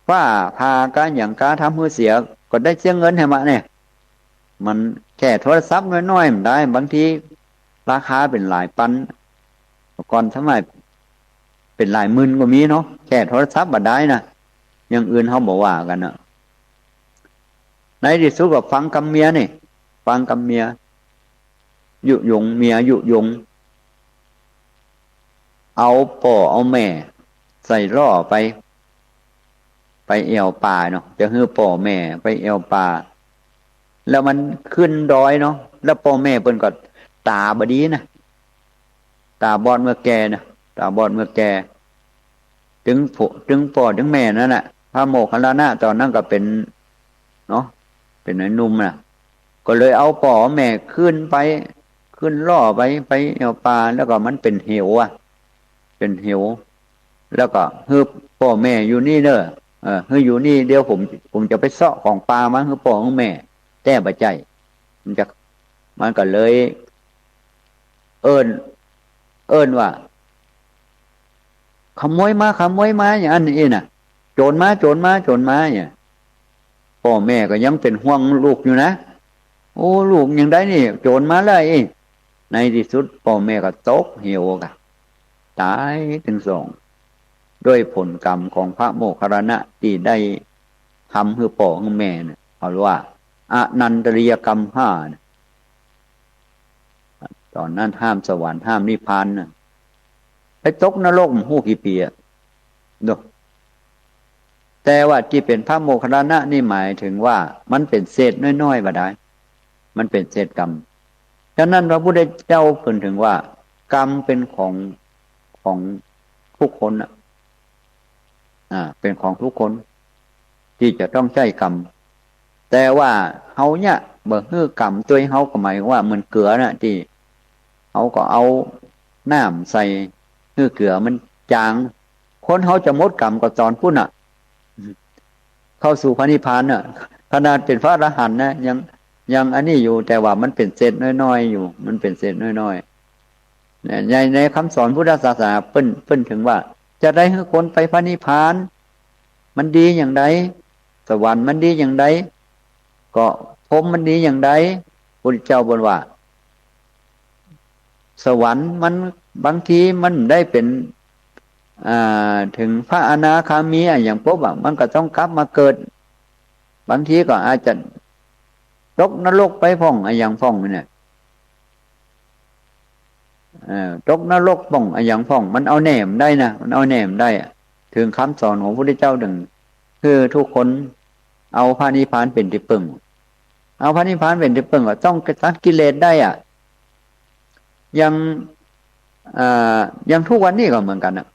ฟ้าผ่าก้าหยังก้าทำหื้อเสีย ก็ได้เสียเงินแหมอะเนี่ย มันแค่โทรศัพท์น้อยๆ บ่ได้ บางทีราคาเป๋นหลายปัน ก่อนสมัยเป๋นหลายหมื่นก็มีเนาะ แค่โทรศัพท์บ่ได้นะ อย่างอื่นเฮาบ่ว่ากั๋นนะ ในตี้สุดก็ฟังกำเมียนี่ ฟังกำเมีย ยุยง เมียยุยง เอาป้อเอาแม่ใส่ล้อไป ไปแอ่วป่าเนาะ จะหื้อป้อแม่ไปแอ่วป่า แล้วมันขึ้นดอยเนาะ แล้วป้อแม่เปิ้นก็ต๋าบ่ดีนะ ต๋าบอดเมื่อแก่นะ ต๋าบอดเมื่อแก่ ตึงผู้ ตึงป้อตึงแม่นั่นแหละ พระโมคคัลลานะต๋อนนั้นก็เป๋น เนาะ เป๋นหนุ่มน่ะ ก็เลยเอาป้อเอาแม่ขึ้นไป ขึ้นล้อไป ไปแอ่วป่า แล้วก็มันเป๋นเหวอะ เป๋นเหว แล้วก็หื้อป้อแม่อยู่นี่เน่อ เออ หื้ออยู่นี่ เดี๋ยวผม ผมจะไปเซาะของป่ามาหื้อป้อหื้อแม่ แต่บ่ใจ้ มันจะ มันก็เลย เอิ้น เอิ้นว่า ขโมยมา ขโมยมา อย่างอั้นอี้น่ะ โจ๋รมา โจ๋รมา โจ๋รมา เนี่ย ป้อแม่ก็ยังเป๋นห่วงลูกอยู่นะ โอ้ ลูกอย่างใดนี่ โจ๋รมาแล้วอี้ ในตี้สุดป้อแม่ก็ตกเหวกะ ต๋ายตึงสอง ด้วยผลกรรมของพระโมคคัลลานะตี้ได้ทำหื้อป้อหื้อแม่น่ะ เขาว่า อนันตริยกรรมห้าน่ะ ต๋อนนั้นห้ามสวรรค์ห้ามนิพพานน่ะ ไปตกนรกบ่ฮู้กี่ปี๋อะ เนาะ แต่ว่าตี้เป๋นพระโมคคัลลานะนี่หมายถึงว่ามันเป๋นเศษน้อยๆ บ่ได้ มันเป๋นเศษกรรม ฉะนั้นพระพุทธเจ้าเปิ้นถึงว่า กรรมเป๋นของ ของทุกคนน่ะ อ่า เป๋นของทุกคน ตี้จะต้องใจ๊กรรม แต่ว่าเฮาเนี่ย บ่หื้อกรรมตวยเฮา ก็หมายความว่าเหมือนเกลือน่ะ ตี้เฮาก็เอาน้ำใส่หื้อเกลือมันจาง คนเฮาจะหมดกรรมก็ต๋อนปุ้นน่ะ เข้าสู่พระนิพพานน่ะ ขนาดเป๋นพระอรหันต์นะ ยัง ยังอันนี้อยู่ แต่ว่ามันเป๋นเศษน้อยๆ อยู่ มันเป๋นเศษน้อยๆ ใน ใน ในคำสอนพุทธศาสนาเปิ้น เปิ้นถึงว่า จะได้หื้อคนไปพระนิพพาน มันดีอย่างใด สวรรค์มันดีอย่างใด ก็พรหมมันดีอย่างใด พุทธเจ้าเปิ้นว่า สวรรค์มันบางทีมันได้เป๋น อ่า ถึงพระอนาคามีอะหยังปุ๊บอะ มันก็ต้องกลับมาเกิด บางทีก็อาจจะตกนรกไปพ่องอะหยังพ่องเนี่ย เอ่อ ตกนรกป้อง อะหยังป้อง มันเอาแหน่บ่ได้นะ มันเอาแหน่บ่ได้อะ เถิงกำสอนของพระพุทธเจ้าเถิง คือทุกคนเอาพระนิพพานเป๋นตี้เปิ้ง เอาพระนิพพานเป๋นตี้เปิ้ง ก็ต้องตัดกิเลสได้อะ อย่าง เอ่อ อย่างทุกวันนี้ก็เหมือนกั๋นนะ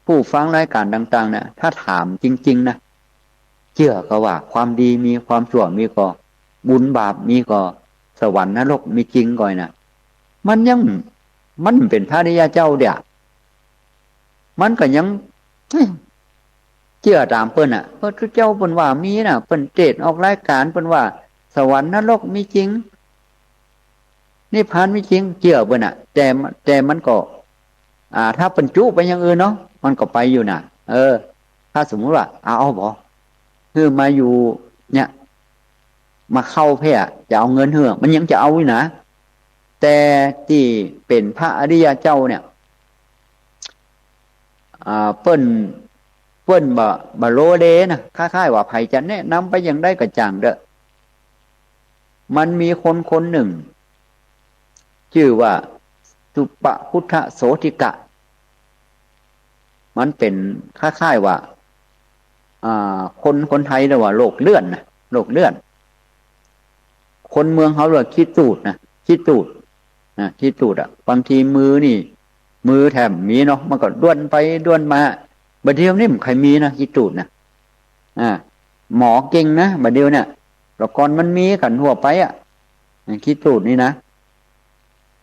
ผู้ฟังรายก๋านต่างๆ เนี่ย ถ้าถามจริงๆ นะ เจื้อก่อว่าความดีมี ความชั่วมีก่อ บุญบาปมีก่อ สวรรค์นรกมีจริงก่อนะ มันยัง มันเป๋นพระอริยะเจ้าเดีย มันก็ยัง เจื้อต๋ามเปิ้นน่ะ พระพุทธเจ้าเปิ้นว่ามีน่ะ เปิ้นเตสน์ออกรายก๋าน เปิ้นว่าสวรรค์นรกมีจริง นิพพานมีจริง เจื้อเปิ้นน่ะ แต่ แต่มันก็ อ่า ถ้าเปิ้นจุไปอย่างอื่นเนาะ มันก็ไปอยู่น่ะ เออ ถ้าสมมุติว่า เอา เอาบ่ หื้อมาอยู่เนี่ย มาเข้าแพ่ จะเอาเงินหื้อ มันยังจะเอาอยู่น่ะ แต่ตี้เป๋นพระอริยะเจ้าเนี่ย อ่า เปิ้น เปิ้นบ่ บ่โลเลนะ คล้ายๆ ว่าใผจะแนะนำไปอย่างใดก็จ้างเต๊อะ มันมีคนคนนึ่ง จื้อว่าสุปพุทธโสติกะ มันเป๋นคล้ายๆ ว่า อ่า คน คนไทยเรียกว่าโรคเลื่อนนะ โรคเลื่อน คนเมืองเฮาเรียกว่าขี้ตูดนะ ขี้ตูดนะ ขี้ตูดอะ บางทีมือนี่ มือแถมมีเนาะ มันก็ด้วนไปด้วนมา บ่าเดี่ยวนี้บ่ใค่มีนะ ขี้ตูดนะ อ่า หมอเก่งนะ บ่าเดี่ยวเนี่ย แต่ก่อนมันมีกั๋นทั่วไปอะ ขี้ตูดนี่นะ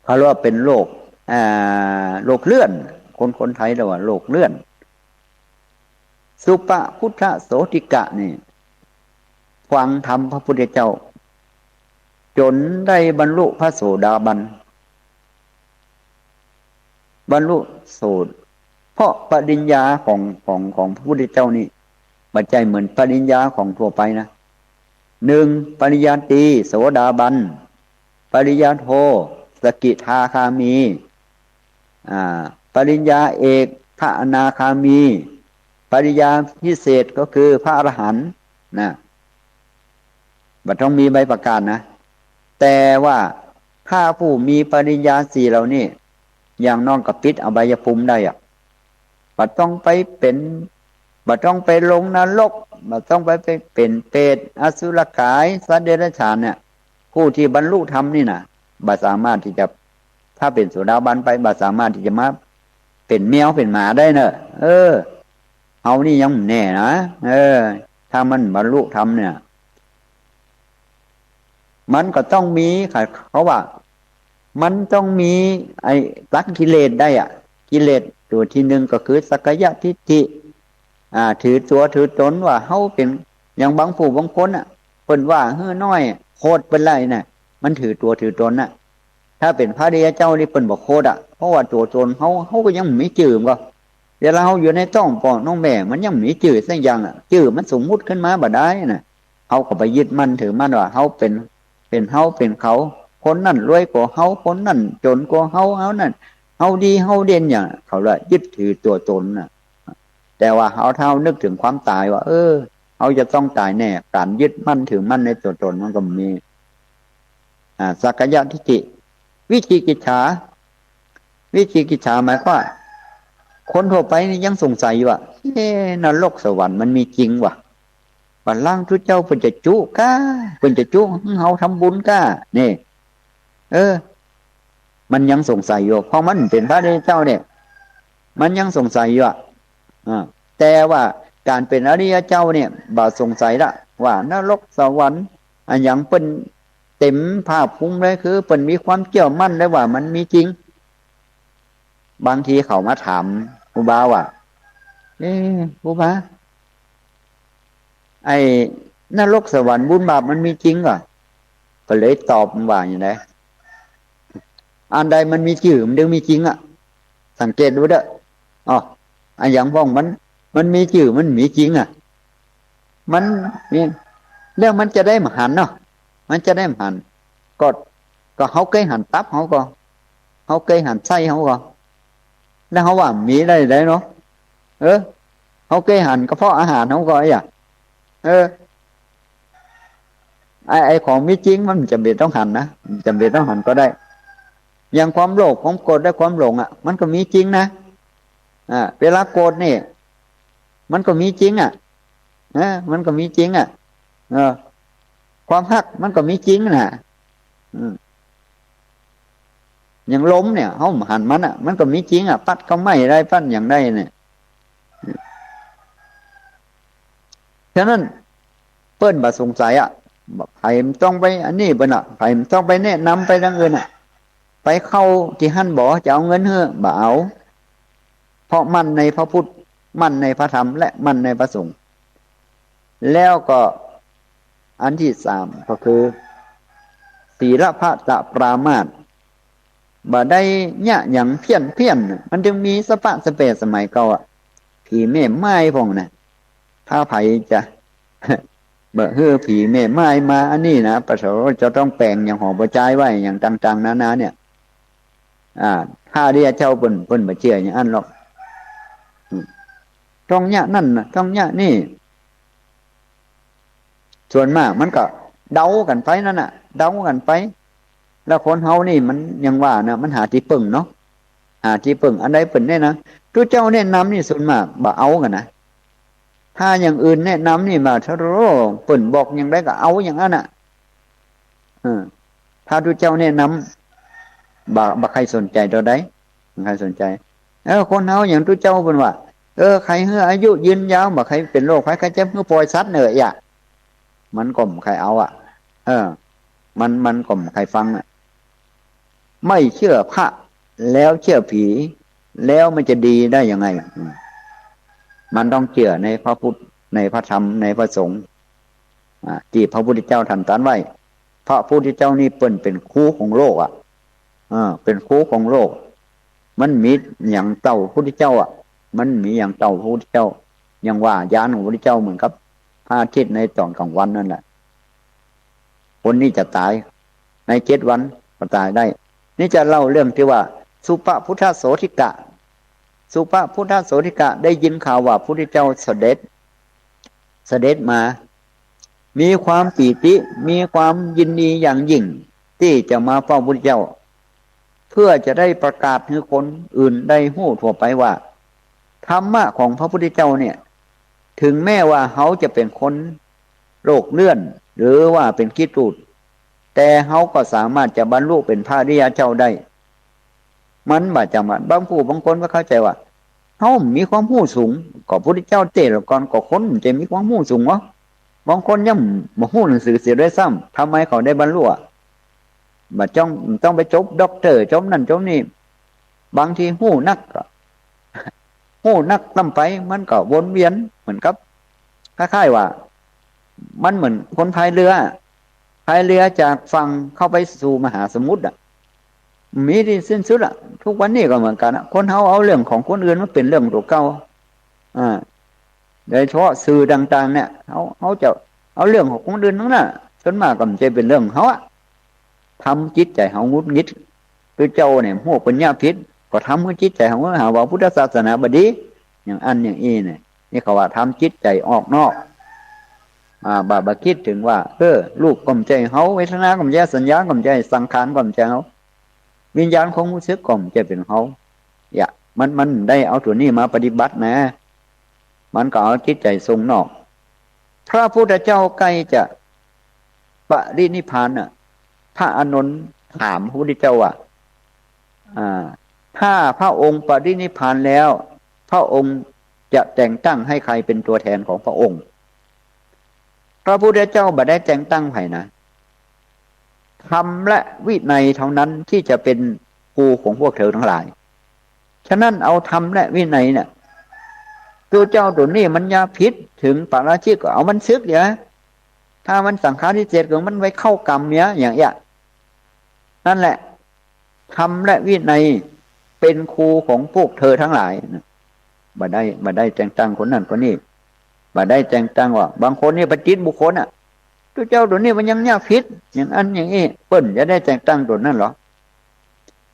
เขาเรียกว่าเป๋นโรค อ่า โรคเลื่อน คน คนไทยเรียกว่าโรคเลื่อน สุปพุทธโสติกะนี่ ฟังธรรมพระพุทธเจ้า จ๋นได้บรรลุพระโสดาบัน บรรลุโสด เพราะปริญญาของ ของ ของพระพุทธเจ้านี่ บ่ใจ้เหมือนปริญญาของทั่วไปนะ นึ่ง ปริญญาตรี โสดาบัน ปริญญาโท สกิทาคามี อ่า ปริญญาเอก พระอนาคามี ปริญญาพิเศษก็คือพระอรหันต์นะ บ่ต้องมีใบประกาศนะ แต่ว่าถ้าผู้มีปริญญาสี่เหล่านี้ อย่างน้อยก็ปิดอบายภูมิได้อะ บ่ต้องไปเป๋น บ่ต้องไปลงนรก บ่ต้องไป ไปเป๋นเปรต อสุรกาย สัตว์เดรัจฉานเนี่ย ผู้ที่บรรลุธรรมนี่นะ บ่สามารถตี้จะ ถ้าเป๋นโสดาบันไป บ่สามารถตี้จะมาเป๋นแมวเป๋นหมาได้เนอะ เออ เฮานี่ยังบ่แน่นะ เออ ถ้ามันบรรลุธรรมเนี่ย มันก็ต้องมี เขาว่า มันต้องมีไอ้ตัดกิเลสได้อะ กิเลสตั๋วตี้นึ่งก็คือสักกายทิฏฐิ อ่า ถือตั๋วถือตนว่าเฮาเป๋น อย่างบางผู้บางคนน่ะ เปิ้นว่าหื้อน้อยโคตรเปิ้นไล่น่ะ มันถือตั๋วถือตนน่ะ ถ้าเป๋นพระอริยะเจ้านี่เปิ้นบ่โคตรอะ เพราะว่าตั๋วตนเฮา เฮาก็ยังบ่มีจื้อก่อ เวลาเฮาอยู่ในต๊องป้องน้องแม่ มันยังบ่มีจื้อสักอย่างอะ จื้อมันสมมุติขึ้นมาบ่ได้น่ะ เฮาก็ไปยึดมั่นถือมั่นว่าเฮาเป๋น เป๋นเฮาเป๋นเขา คนนั้นรวยกว่าเฮา คนนั้นจ๋นกว่าเฮา เฮานั้น เฮาดีเฮาเด่นอย่าง เขาละยึดถือตั๋วตนน่ะ แต่ว่าเฮา ถ้าเฮานึกเถิงความต๋ายว่า เออ เฮาจะต้องต๋ายแน่ ก๋านยึดมั่นถือมั่นในตั๋วตนมันก็บ่มี อ่า สักกายทิฏฐิ วิจิกิจฉา วิจิกิจฉาหมายความว่า คนทั่วไปนี่ยังสงสัยอยู่ว่า เอ๊ะ นรกสวรรค์มันมีจริงวะ บัดหลังตุ๊เจ้าเปิ้นจะจุก้า เปิ้นจะจุหื้อเฮาทำบุญก้า นี่ เออ มันยังสงสัยอยู่ เพราะมันเป๋นพระอริยะเจ้าเนี่ย มันยังสงสัยอยู่อะ อ่า แต่ว่าก๋านเป๋นอริยะเจ้าเนี่ย บ่สงสัยละ ว่านรกสวรรค์ อะหยังเปิ้นเต๋มภาคภูมิเลย คือเปิ้นมีความเจื้อมั่นเลยว่ามันมีจริง บางทีเขามาถามครูบาว่า เอ๊ะ ครูบา ไอ้นรกสวรรค์บุญบาปมันมีจริงก่อ ก็เลยตอบว่าอย่างใด อันใดมันมีจื้อมันจึงมีจริงอะ สังเกตดูเต๊อะ อ๋อ อะหยังพ่องมัน มันมีจื้อมันมีจริงอะ มันมี แล้วมันจะได้บ่หันเนาะ มันจะได้บ่หัน ก็ ก็เฮาเกยหันตับเฮาก่อ เฮาเกยหันไส้เฮาก่อ แล้วเฮาว่ามีได้ใดเนาะ เออ เฮาเกยหันกระเพาะอาหารเฮาก่อ อะหยัง เออ ไอ้ ไอ้ของมีจริงมันบ่จำเป๋นต้องหันนะ บ่จำเป๋นต้องหันก็ได้ อย่างความโลภ ความโกรธ และความหลงอะ มันก็มีจริงนะ อ่า เวลาโกรธนี่ มันก็มีจริงอะ นะ มันก็มีจริงอะ เออ ความฮักมันก็มีจริงนะ อืม อย่างลมเนี่ย เฮาหันมันอะ มันก็มีจริงอะ ปั๊ดเข้าไม้ได้ ปั๊ดอย่างใดเนี่ย ฉะนั้นเปิ้นบ่สงสัยอะ ไผบ่ต้องไปอันนี้เปิ้นอะ ไผบ่ต้องไปแนะนำไปตางอื่นอะ ไปเข้าตี้หั้นบ่ จะเอาเงินหื้อ บ่เอา เพราะมั่นในพระพุทธ มั่นในพระธรรม และมั่นในพระสงฆ์ แล้วก็อันตี้สามก็คือ ศีลพัตตปรามาส บ่ได้เยียะหยังเพี้ยนๆ น่ะ มันจึงมีสะปะสะเปะสมัยเก่าอะ ผีแม่ไม้พ่องนะ ถ้าใผจะ บ่หื้อผีแม่ไม้มาอันนี้นะ ปะโถ จะต้องแป๋งอย่างหอบ่จายไว้ อย่างต่างๆ นานาเนี่ย อ่า ถ้าเดียเจ้าเปิ้น เปิ้นบ่เจื้ออย่างอั้นหรอก อืม ต้องเยียะนั่นน่ะ ต้องเยียะนี่ ส่วนมากมันก็เดากั๋นไปนั่นน่ะ เดากั๋นไป แล้วคนเฮานี่มันอย่างว่านะ มันหาตี้เปิ้งเนาะ หาตี้เปิ้ง อันใดเปิ้นแนะนำ ตุ๊เจ้าแนะนำนี่ส่วนมากบ่เอากั๋นนะ ถ้าอย่างอื่นแนะนำนี่มา โธ่ เปิ้นบอกอย่างใดก็เอาอย่างอั้นน่ะ เออ ถ้าตุ๊เจ้าแนะนำ บ่ บ่ใค่สนใจ๋เต้าใด บ่ใค่สนใจ๋ เออ คนเฮาอย่างตุ๊เจ้าเปิ้นว่า เออ ใค่หื้ออายุยืนยาว บ่ใค่เป๋นโรคภัยไข้เจ็บ หื้อป่อยสัตว์เน่อ อะ มันก็บ่ใค่เอาอะ เออ มัน มันก็บ่ใค่ฟังอะ ไม่เชื่อพระแล้วเชื่อผี แล้วมันจะดีได้ยังไง อืม มันต้องเจื้อในพระพุทธ ในพระธรรม ในพระสงฆ์ อ่า ตี้พระพุทธเจ้าท่านตรัสไว้ พระพุทธเจ้านี่เปิ้นเป๋นครูของโลกอะ อ่า เป๋นครูของโลก มันบ่มีหยังเต้าพระพุทธเจ้าอะ มันบ่มีหยังเต้าพระพุทธเจ้า อย่างว่าญาณของพระพุทธเจ้าเหมือนกับพระอาทิตย์ในต๋อนกลางวันนั่นแหละ คนนี้จะต๋ายในเจ็ดวันก็ต๋ายได้ นี่จะเล่าเรื่องตี้ว่า สุปพุทธโสติกะ สุปพุทธโสติกะได้ยินข่าวว่าพระพุทธเจ้าเสด็จ เสด็จมา มีความปีติ มีความยินดีอย่างยิ่ง ตี้จะมาเฝ้าพระพุทธเจ้า เพื่อจะได้ประกาศหื้อคนอื่นได้ฮู้ทั่วไปว่า ธรรมะของพระพุทธเจ้าเนี่ย ถึงแม้ว่าเฮาจะเป๋นคนโลกเลื่อน หรือว่าเป๋นคฤหูบ แต่เฮาก็สามารถจะบรรลุเป๋นพระอริยเจ้าได้ มันบ่จ๋ำกั๋น บางผู้บางคนก็เข้าใจ๋ว่า เฮามีความฮู้สูง ก็พระพุทธเจ้าเต๊อะก่อน ก็คนจะมีความฮู้สูงวะ บางคนยังบ่ฮู้หนังสือเสียด้วยซ้ำ ทำไมเขาได้บรรลุอะ บ่ต้อง ต้องไปจบด็อกเตอร์ จบนั่นจบนี่ บางทีฮู้นักก็ ฮู้นักล้ำไป มันก็วนเวียนเหมือนกับ คล้ายๆ ว่า มันเหมือนคนพายเรือ พายเรือจากฝั่งเข้าไปสู่มหาสมุทรอะ บ่มีตี้สิ้นสุดอะ ทุกวันนี้ก็เหมือนกั๋นอะ คนเฮาเอาเรื่องของคนอื่นมาเป๋นเรื่องตั๋วเก่า อ่า โดยเฉพาะสื่อต่างๆ เนี่ย เฮา เฮาจะเอาเรื่องของคนอื่นตังนั้น ส่วนมากก็บ่ใจ้เป๋นเรื่องของเฮาอะ ทำจิตใจ๋เฮาหงุดหงิด พระเจ้าเนี่ย ฮู้ปัญญาผิด ก็ทำหื้อจิตใจ๋เฮาหาว่าพุทธศาสนาบ่ดี อย่างอั้นอย่างอี้เนี่ย นี่เขาว่าทำจิตใจ๋ออกนอก อ่า บ่ บ่กึ๊ดเถิงว่า เออ รูปก็บ่ใจ้เฮา เวทนาก็บ่ใจ้ สัญญาก็บ่ใจ้ สังขารก็บ่ใจ้เฮา วิญญาณความฮู้สึกก็บ่ใจ้เป๋นเฮา เนี่ย มัน มันได้เอาตั๋วนี้มาปฏิบัตินะ มันก็เอาจิตใจ๋ส่งนอก พระพุทธเจ้าใก้จะปรินิพพานน่ะ พระอานนท์ถามพระพุทธเจ้าว่า อ่า ถ้าพระองค์ปรินิพพานแล้ว พระองค์จะแต่งตั้งให้ใครเป็นตัวแทนของพระองค์ พระพุทธเจ้าบ่ได้แต่งตั้งใผนะ ธรรมและวินัยเท่านั้นตี้จะเป๋นครูของพวกเธอตังหลาย ฉะนั้นเอาธรรมและวินัยเนี่ย ตั๋วเจ้าตั๋วนี้มันเยียะผิดเถิงปาราชิกก็เอามันสึกเหีย ถ้ามันสังฆาทิเศษก็มันไปเข้ากรรมเหีย อย่างเอี้ย นั่นแหละ ธรรมและวินัยเป๋นครูของพวกเธอตังหลายนะ บ่ได้ บ่ได้แต่งตั้งคนนั้นคนนี้ บ่ได้แต่งตั้งว่า บางคนนี่ไปติดบุคคลอะ ตั๋วเจ้าตั๋วนี้มันยังเยียะผิด อย่างอั้นอย่างอี้ เปิ้นจะได้แต่งตั้งตั๋วนั้นเหรอ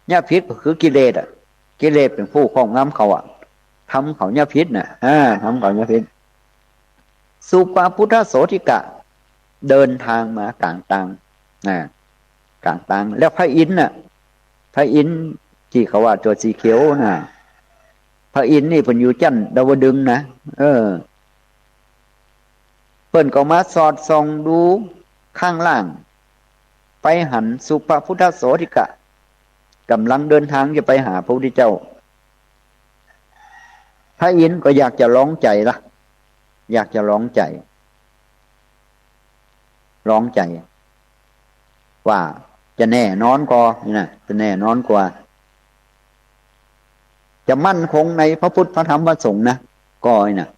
เยียะผิดก็คือกิเลสอะ กิเลสเป๋นผู้ครอบงำเขาอะ ธรรมเขาเยียะผิดน่ะ อ่า ธรรมเขาเยียะผิด สุปพุทธโสติกะ เดินทางมากลางตาง อ่า กลางตาง แล้วพระอินทร์น่ะ พระอินทร์ตี้เขาว่าตั๋วสีเขียวน่ะ พระอินทร์นี่เปิ้นอยู่จั๊นดาวดึงส์นะ เออ เปิ้นก็มาสอดส่องดูข้างล่าง ไปหันสุปพุทธโสติกะ ก่ำลังเดินตางจะไปหาพระพุทธเจ้า พระอินทร์ก็อยากจะลองใจ๋ละ อยากจะลองใจ๋ ลองใจ๋ ว่าจะแน่นอนก่อ นี่นะ จะแน่นอนกว่า จะมั่นคงในพระพุทธพระธรรมพระสงฆ์นะ ก่อ นี่นะ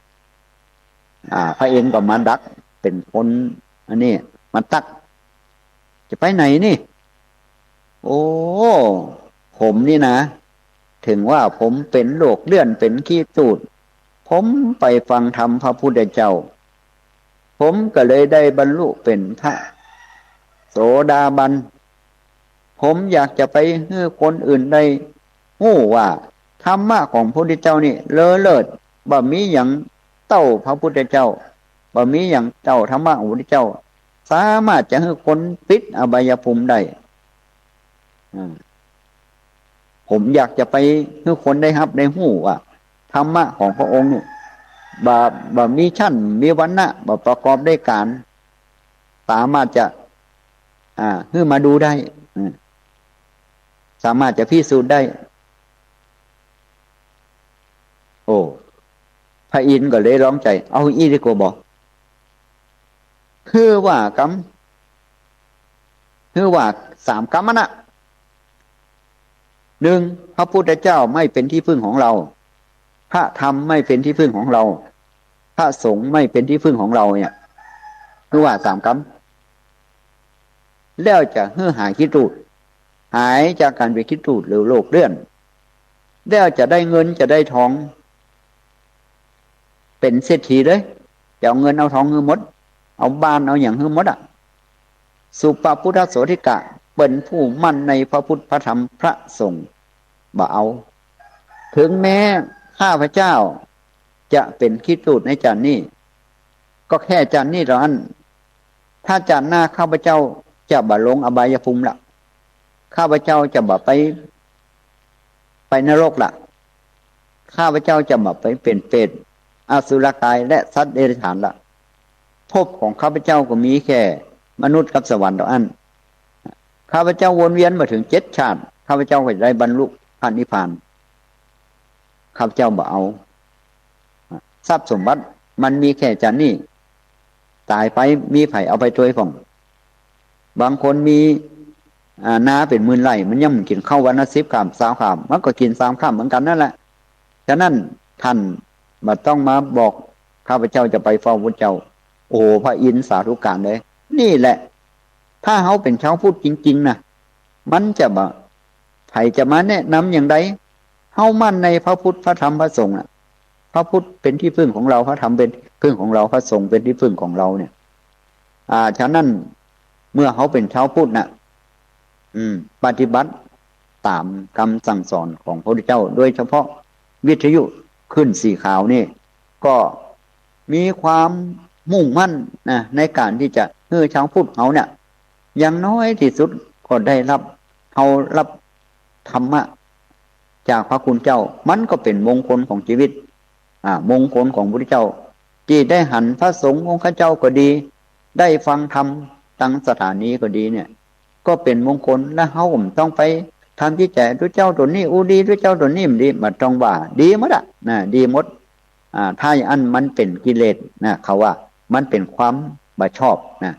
อ่า พระอินทร์ก็มาดัก เป๋นคนอันนี้ มาตั๊ก จะไปไหนนี่ โอ้ ผมนี่นะ เถิงว่าผมเป๋นโรคเลื่อน เป๋นขี้ตูด ผมไปฟังธรรมพระพุทธเจ้า ผมก็เลยได้บรรลุเป๋นพระโสดาบัน ผมอยากจะไปหื้อคนอื่นได้ฮู้ว่าธรรมะของพระพุทธเจ้านี่เลอเลิศ บ่มีหยังเต้าพระพุทธเจ้า บ่มีหยังเต้าธรรมะของพระพุทธเจ้า สามารถจะหื้อคนปิดอบายภูมิได้ อ่า ผมอยากจะไปหื้อคนได้ฮับได้ฮู้ว่าธรรมะของพระองค์เนี่ย บ่ บ่มีชั้น มีวรรณะ บ่ประกอบด้วยกาล สามารถจะ อ่า หื้อมาดูได้ อืม สามารถจะพิสูจน์ได้ โอ้ พระอินทร์ก็เลยลองใจ๋ เอาอี้ดีกว่าบ่ คือว่ากำ คือว่าสามกำอันน่ะ หนึ่ง พระพุทธเจ้าไม่เป็นที่พึ่งของเรา พระธรรมไม่เป็นที่พึ่งของเรา พระสงฆ์ไม่เป็นที่พึ่งของเราเนี่ย คือว่าสามกำ แล้วจะหื้อหายขี้ตูด หายจากก๋านเป๋นขี้ตูดหรือโรคเลื่อน แล้วจะได้เงินจะได้ทอง เป๋นเศรษฐีเลย จะเอาเงินเอาทองหื้อหมด เอาบ้านเอาหยังหื้อหมดอะ สุปพุทธโสติกะ เป๋นผู้มั่นในพระพุทธพระธรรมพระสงฆ์ บ่เอา ถึงแม้ข้าพเจ้าจะเป๋นขี้ตูดในจาตินี้ ก็แค่จาตินี้เต้าอั้น ถ้าจาติหน้าข้าพเจ้าจะบ่ลงอบายภูมิละ ข้าพเจ้าจะบ่ไป ไปนรกละ ข้าพเจ้าจะบ่ไปเป๋นเปรต อสุรกาย และสัตว์เดรัจฉานละ ภพของข้าพเจ้าก็มีแค่มนุษย์กับสวรรค์เต้าอั้น ข้าพเจ้าวนเวียนมาถึงเจ็ดชาติ ข้าพเจ้าก็จะได้บรรลุพระนิพพาน ข้าพเจ้าบ่เอา ทรัพย์สมบัติมันมีแค่จาตินี้ ต๋ายไปมีใผเอาไปตวยพ่อง บางคนมี อ่า นาเป๋นหมื่นไร่ มันยังกิ๋นข้าววันละสิบค่ำ ซาวค่ำ มันก็กิ๋นสามค่ำเหมือนกั๋นนั่นแหละ ฉะนั้นต้านบ่ต้องมาบอกข้าพเจ้าจะไปเฝ้าพุทธเจ้า โอ้โห พระอินทร์สาธุการเลย นี่แหละ ถ้าเฮาเป๋นชาวพุทธจริงๆ นะ มันจะบ่ ใผจะมาแนะนำอย่างใด เฮามั่นในพระพุทธ พระธรรม พระสงฆ์น่ะ พระพุทธเป๋นที่พึ่งของเรา พระธรรมเป๋นที่พึ่งของเรา พระสงฆ์เป๋นที่พึ่งของเราเนี่ย อ่า ฉะนั้นเมื่อเฮาเป๋นชาวพุทธน่ะ อืม ปฏิบัติต๋ามกำสั่งสอนของพระพุทธเจ้า โดยเฉพาะวิทยุคลื่นสีขาวนี่ ก็มีความมุ่งมั่นนะ ในก๋านตี้จะหื้อชาวพุทธเฮาเนี่ย อย่างน้อยตี้สุดก็ได้ฮับ เฮาฮับธรรมะจากพระคุณเจ้า มันก็เป๋นมงคลของจีวิต อ่า มงคลของพระพุทธเจ้า ตี้ได้หันพระสงฆ์องค์เจ้าก็ดี ได้ฟังธรรมตางสถานีก็ดีเนี่ย ก็เป๋นมงคล และเฮาก็บ่ต้องไปทำจิตใจ๋ ตุ๊เจ้าตั๋วนี้อู้ดี ตุ๊เจ้าตั๋วนี้บ่ดี บ่ต้องว่า ดีหมดอะนะ ดีหมด อ่า ถ้าอย่างอั้นมันเป๋นกิเลสนะ เขาว่ามันเป๋นความบ่ชอบนะ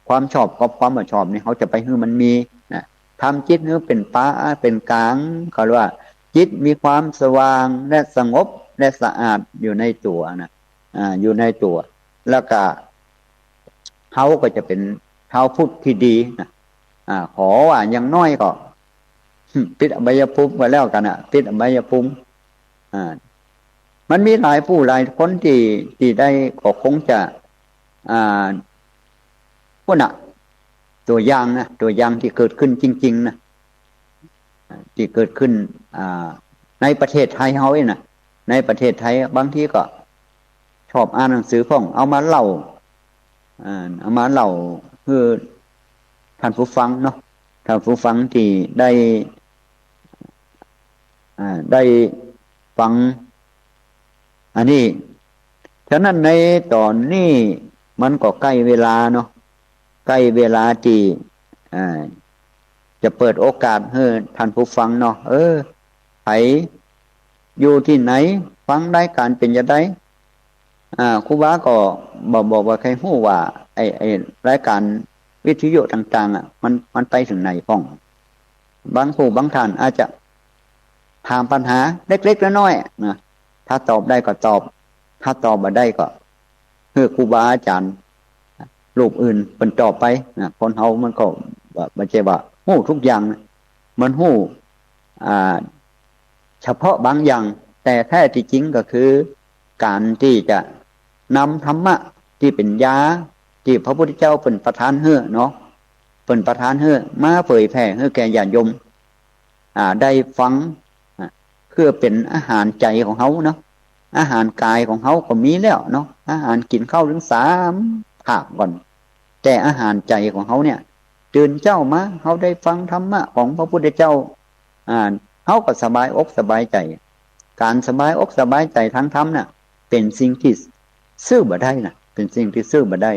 ความชอบกับความบ่ชอบนี่ เฮาจะไปหื้อมันมีนะ ทำจิตหื้อเป๋นปา เป๋นก๋าง เขาเรียกว่าจิตมีความสว่างและสงบและสะอาดอยู่ในตั๋วนะ อ่า อยู่ในตั๋ว แล้วก็เฮาก็จะเป๋นชาวพุทธตี้ดีนะ อ่า ขอว่าอย่างน้อยก็ ปิดอบายภูมิก็แล้วกั๋นน่ะ ปิดอบายภูมิ อ่า มันมีหลายผู้หลายคนตี้ ตี้ได้ก็คงจะ อ่า พู้นน่ะ ตั๋วอย่างนะ ตั๋วอย่างตี้เกิดขึ้นจริงๆ นะ ตี้เกิดขึ้น อ่า ในประเทศไทยเฮาเองนะ ในประเทศไทยบางทีก็ชอบอ่านหนังสือพ่อง เอามาเล่า อ่า เอามาเล่าหื้อท่านผู้ฟังเนาะ ท่านผู้ฟังตี้ได้ อ่า ได้ฟังอันนี้ ฉะนั้นในต๋อนนี้มันก็ใก้เวลาเนาะ ใก้เวลาตี้ อ่า จะเปิดโอกาสหื้อท่านผู้ฟังเนาะ เออ ใผอยู่ตี้ไหน ฟังรายก๋านเป๋นจาใด อ่า ครูบาก็บ่ บ่ บ่ใค่ฮู้ว่า ไอ้ ไอ้รายก๋านวิทยุต่างๆ อะ มัน มันไปเถิงไหนพ่อง บางผู้บางท่านอาจจะถามปัญหาเล็กๆ น้อยๆ นะ ถ้าตอบได้ก็ตอบ ถ้าตอบบ่ได้ก็หื้อครูบาอาจ๋ารย์รูปอื่นเปิ้นตอบไปนะ คนเฮามันก็บ่ บ่ใจ้ว่าฮู้ทุกอย่างนะ มันฮู้ อ่า เฉพาะบางอย่าง แต่แท้ตี้จริงก็คือก๋านตี้จะนำธรรมะตี้เป๋นยาตี้พระพุทธเจ้าเปิ้นประทานหื้อเนาะ เปิ้นประทานหื้อมาเผยแผ่หื้อแก่ญาติโยม อ่า ได้ฟัง อ่า เปื้อเป๋นอาหารใจ๋ของเฮาเนาะ อาหารก๋ายของเฮาก็มีแล้วเนาะ อาหารกิ๋นข้าวเถิงสามภาคก่อน แต่อาหารใจ๋ของเฮาเนี่ย ตื่นเจ๊ามา เฮาได้ฟังธรรมะของพระพุทธเจ้า อ่า เฮาก็สบายอกสบายใจ๋ ก๋านสบายอกสบายใจ๋ตางธรรมน่ะ เป๋นสิ่งตี้ซื้อบ่ได้นะ เป๋นสิ่งตี้ซื้อบ่ได้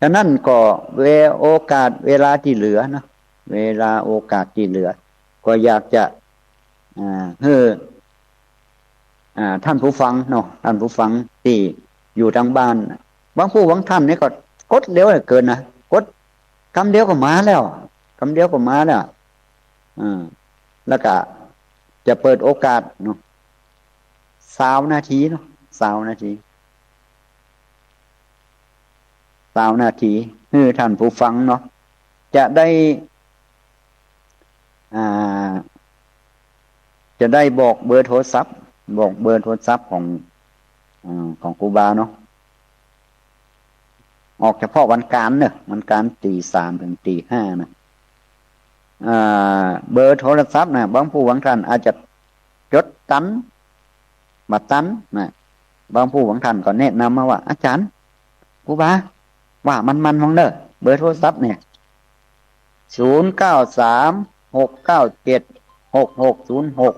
ฉะนั้นก็เว- โอกาสเวลาตี้เหลือเนาะ เวลาโอกาสตี้เหลือ ก็อยากจะ อ่า หื้อ อ่า ท่านผู้ฟังเนาะ ท่านผู้ฟังตี้อยู่ตางบ้าน บางผู้บางท่านนี่ก็กดเร็วเหลือเกินนะ กดกำเดียวก็มาแล้ว กำเดียวก็มาแล้ว อ่า แล้วก็จะเปิดโอกาสเนาะ ซาวนาทีเนาะ ซาวนาที ซาวนาที หื้อท่านผู้ฟังเนาะ จะได้ อ่า จะได้บอกเบอร์โทรศัพท์ บอกเบอร์โทรศัพท์ของ อ่า ของครูบาเนาะ ออกเฉพาะวันก๋านเนาะ วันก๋านตี๋สามเถิงตี๋ห้านะ อ่า เบอร์โทรศัพท์นะ บางผู้บางท่านอาจจะจดตัน บ่ตันนะ บางผู้บางท่านก็แนะนำมาว่า อาจ๋ารย์ ครูบา ว่ามันๆ พ่องเน่อ เบอร์โทรศัพท์เนี่ย ศูนย์เก้าสาม หกเก้าเจ็ด หกหกศูนย์หก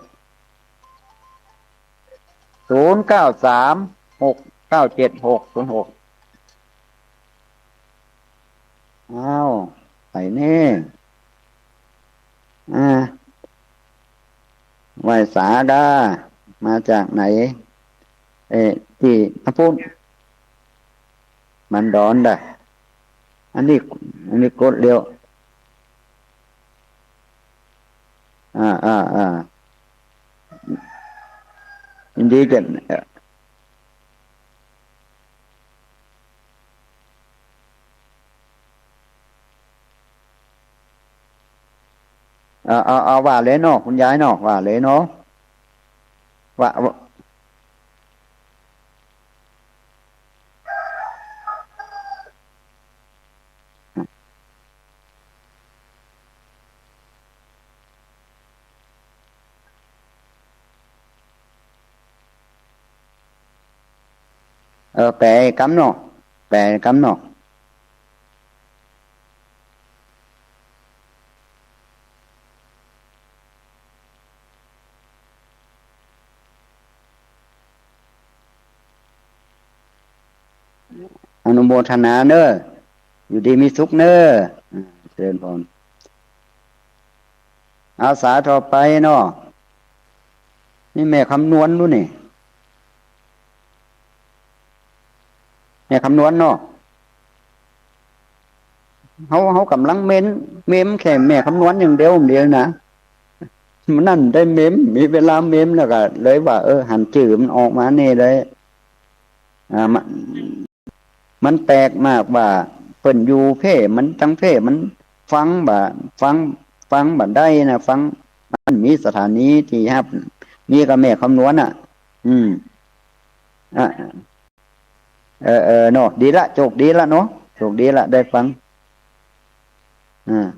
ศูนย์เก้าสาม หกเก้าเจ็ด หกศูนย์หก อ้าว ไปแน่ อ่า ไหว้สาดา มาจากไหน เอ่อ ตี้ อ่ะ พูด มันดอนดะ อันนี้ อันนี้กดเร็ว อ่า อ่า อ่า ยินดีจะ เอา เอา เอา ว่าเลยเนาะ คุณยายเนาะ ว่าเลยเนาะ ว่า ว่า เออ แป๋กำเนาะ แป๋กำเนาะ อนุโมทนาเน้อ อยู่ดีมีสุขเน้อ อ่า เจริญพร อาสาต่อไปเนาะ นี่แม่คำนวณดูนี่ แม่คำนวณเนาะ เฮา เฮากำลังเม้น เม้มแค่แม่คำนวณอย่างเดียว เดียวนะ มันนั่นได้เม้ม มีเวลาเม้มแล้วก็เลยว่า เออ หันจื้อมันออกมานี่เลย อ่า มัน มันแป๋กมากว่า เปิ้นอยู่เพ้ มันตังเพ้ มันฟังบ่ ฟัง ฟังบ่ได้นะ ฟัง มันมีสถานีตี้ฮับ นี่ก็แม่คำนวณน่ะ อืม อ่ะ เออ เออ เนาะ ดีละ โชคดีละเนาะ โชคดีละ ได้ฟัง อ่า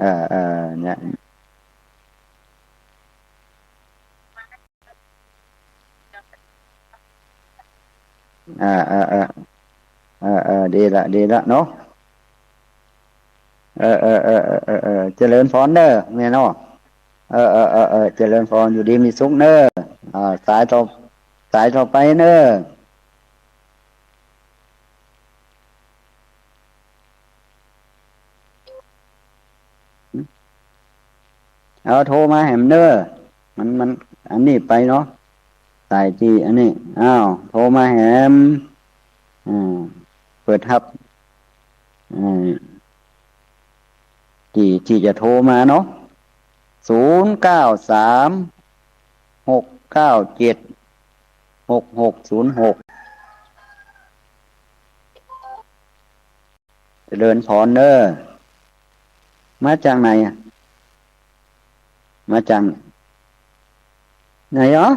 เออ เออ เนี่ย อ่า เออ เออ เออ เออ ดีละ ดีละเนาะ เออ เออ เออ เออ เออ เจริญพรเน่อแม่เนาะ เออ เออ เออ เออ เจริญพร อยู่ดีมีสุขเน่อ อ่า สายต่อ สายต่อไปเน่อ เอาโทรมาแหมเน่อ มัน มัน อันนี้ไปเนาะ สายตี้อันนี้ อ้าว โทรมาแหม อ่า เปิดฮับ อ่า ตี้ ตี้จะโทรมาเนาะ ศูนย์เก้าสาม หกเก้าเจ็ด หกหกศูนย์หก เจริญพรเน่อ มาจากไหนอะ มาจากไหนอ๋อ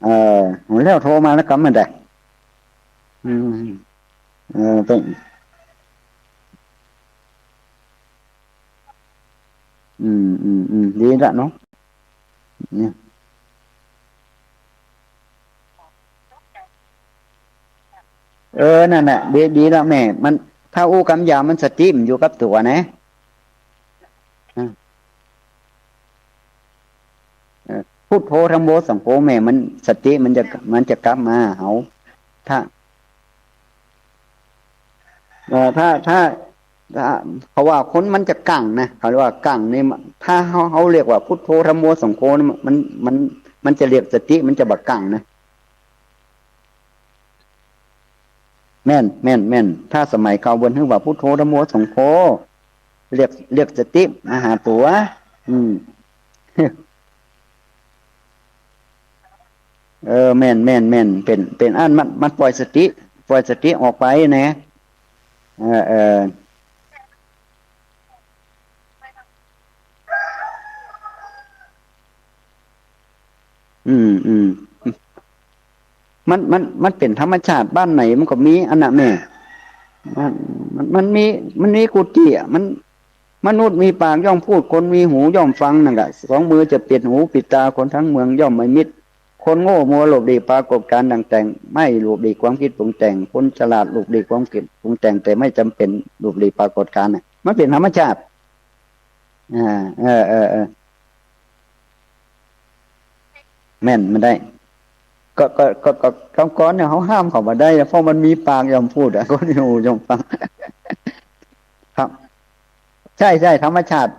เออ แล้วโทรมาแล้วกำมันได้ อืม เออ เป็น อืม อืม อืม ดีละเนาะ เนี่ย เออ นั่นแหละ ดี ดีละแม่ มัน ถ้าอู้กำยาวมันสติมันอยู่กับตั๋วนะ อ่ะ เออ พุทโธธัมโมสังโฆแม่ มันสติมันจะ มันจะกลับมาเฮา ถ้า เอ่อ ถ้า ถ้า ถ้า เขาว่าคนมันจะกังนะ เขาเรียกว่ากังนี่ ถ้าเฮา เฮาเรียกว่าพุทโธธัมโมสังโฆนี่ มัน มัน มันจะเรียกสติมันจะบ่กังนะ แม่น แม่น แม่น ถ้าสมัยเก่าเปิ้นเรียกว่าพุทโธธัมโมสังโฆ เรียก เรียกสติมาหาตั๋ว อืม เออ แม่น แม่น แม่น เป๋น เป๋นอันมัน มันปล่อยสติ ปล่อยสติออกไปนะ เออ เออ อืม อืม มัน มัน มันเป๋นธรรมชาติ บ้านไหนมันก็มีอันน่ะแม่ มัน มัน มันมี มันมีกุฏิอะ มัน มนุษย์มีปากย่อมพูด คนมีหูย่อมฟัง นั่นแหละ สองมือจะปิดหูปิดตา คนทั้งเมืองย่อมไม่มิด คนโง่มัวหลบหลีกปรากฏการณ์ดังแต่ง ไม่หลบหลีกความคิดปรุงแต่ง คนฉลาดหลบหลีกความคิดปรุงแต่ง แต่ไม่จำเป็นหลบหลีกปรากฏการณ์น่ะ มันเป๋นธรรมชาติ อ่า เออ เออ เออ แม่นมันได้ ก็ ก็ ก็ ก็ กำก่อนเนี่ย เขาห้ามเขาบ่ได้นะ เพราะมันมีปากย่อมพูดอะ คนมีหูย่อมฟัง ครับ ใช่ ใช่ ธรรมชาติ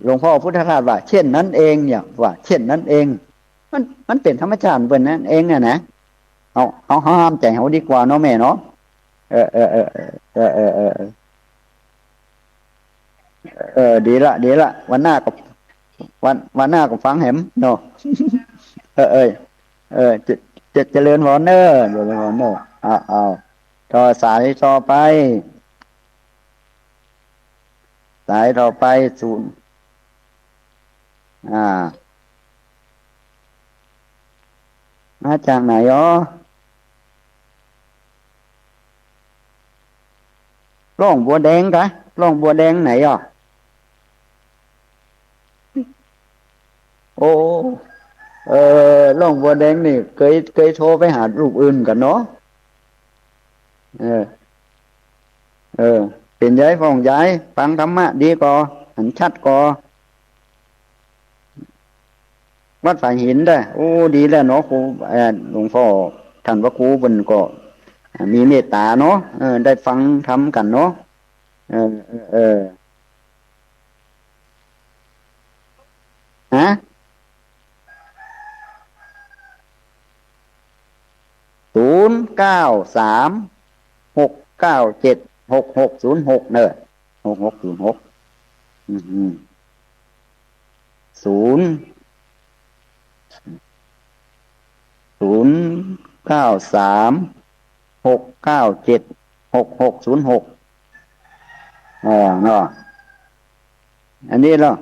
หลวงพ่อพุทธทาสว่า เช่นนั้นเอง เนี่ย ว่า เช่นนั้นเอง มัน มันเป๋นธรรมชาติเปิ้นนั้นเองอะนะ เอา เอา เอาห้ามใจ๋เฮาดีกว่าเนาะแม่เนาะ เออ เออ เออ เออ เออ เออ เออ เออ ดีละ ดีละ วันหน้าก็ วัน วันหน้าก็ฟังแหมเนาะ เออ เออ เออ เจ เจ เจริญพรเน่อ เจริญพรเน่อ อ่า เอา ต่อสายต่อไป สายต่อไป ศูนย์ อ่า มาจากไหนอ๋อ ร่องบัวแดงกะ ร่องบัวแดงไหนอ่ะ โอ้ เออ ร่องบัวแดงนี่ เกย เกยโทรไปหาลูกอื่นกั๋นเนาะ เออ เออ เป๋นใดพ่องใหญ่ ฟังธรรมะดีก่อ หันชัดก่อ วัดฝายหินได้ โอ้ ดีแล้วเนาะ ครู เอ่อ หลวงพ่อ ต้านพระครูเปิ้นก็ อ่า มีเมตต๋าเนาะ เออ ได้ฟังธรรมกั๋นเนาะ เออ เออ เออ ฮะ ศูนย์เก้าสาม หกเก้าเจ็ด หกหกศูนย์หก เน่อ หกหกศูนย์หก อืม ศูนย์ ศูนย์เก้าสาม หกเก้าเจ็ด หกหกศูนย์หก อ่า เนาะ อันนี้เนาะ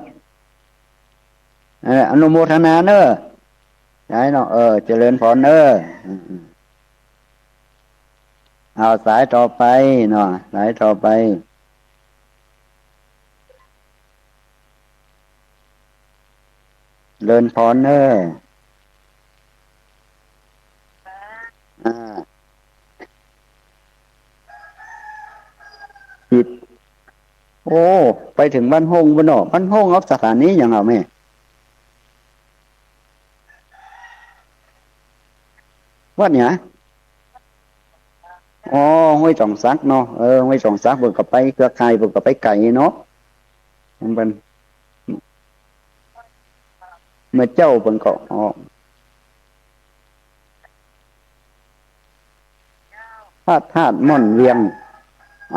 เออ อนุโมทนาเน่อ ใหญ่เนาะ เออ เจริญพรเน่อ อืม อืม เอาสายต่อไปเนาะ สายต่อไป เจริญพรเน่อ อ่า ผิด โอ้ ไปเถิงบ้านโฮ่งปุ้นเนาะ บ้านโฮ่งเอาสถานีหยังเอาแม่ วัดหยัง อ๋อ ห้วยจ๋องสักเนาะ เออ ห้วยจ๋องสักเปิ้นก็ไป เครือข่ายเปิ้นก็ไปไก๋เนาะ มันเปิ้น เมื่อเจ๊าเปิ้นก็ อ๋อ พระธาตุม่อนเวียง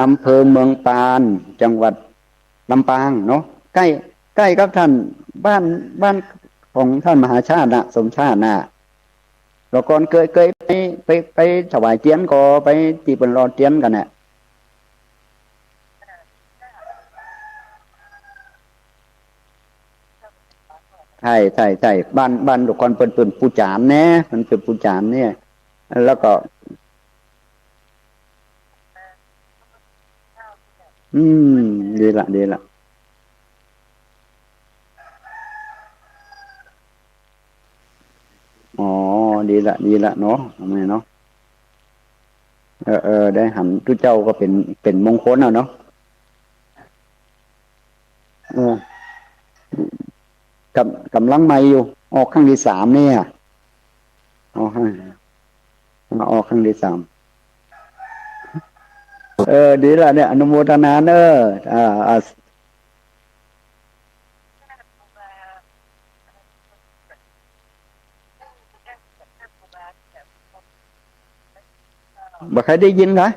อำเภอเมืองปาน จังหวัดลำปางเนาะ ใก้ ใก้กับต้าน บ้าน บ้านของต้านมหาชาตินะ สมชาตินะ แล้วก่อนเกย เกยไป ไป ไปถวายเตียนก็ไปตี้เปิ้นหล่อเตียนกั๋นน่ะ ใจ้ ใจ้ ใจ้ บ้าน บ้านลูกก่อนเปิ้น เปิ้นปู๋จ๋านแน่ เปิ้น เปิ้นปู๋จ๋านเนี่ย แล้วก็ อืม ดีละ ดีละ อ๋อ ดีละ ดีละเนาะ เอาแม่เนาะ เออ เออ ได้หันตุ๊เจ้าก็เป๋น เป๋นมงคลเอาเนาะ เออ ก่ำ ก่ำลังใหม่อยู่ ออกครั้งตี้สามเนี่ย ออกครั้ง มาออกครั้งตี้สาม เออ ดีละเนี่ย อนุโมทนาเน้อ อ่า อ่า บ่ใค่ได้ยินกา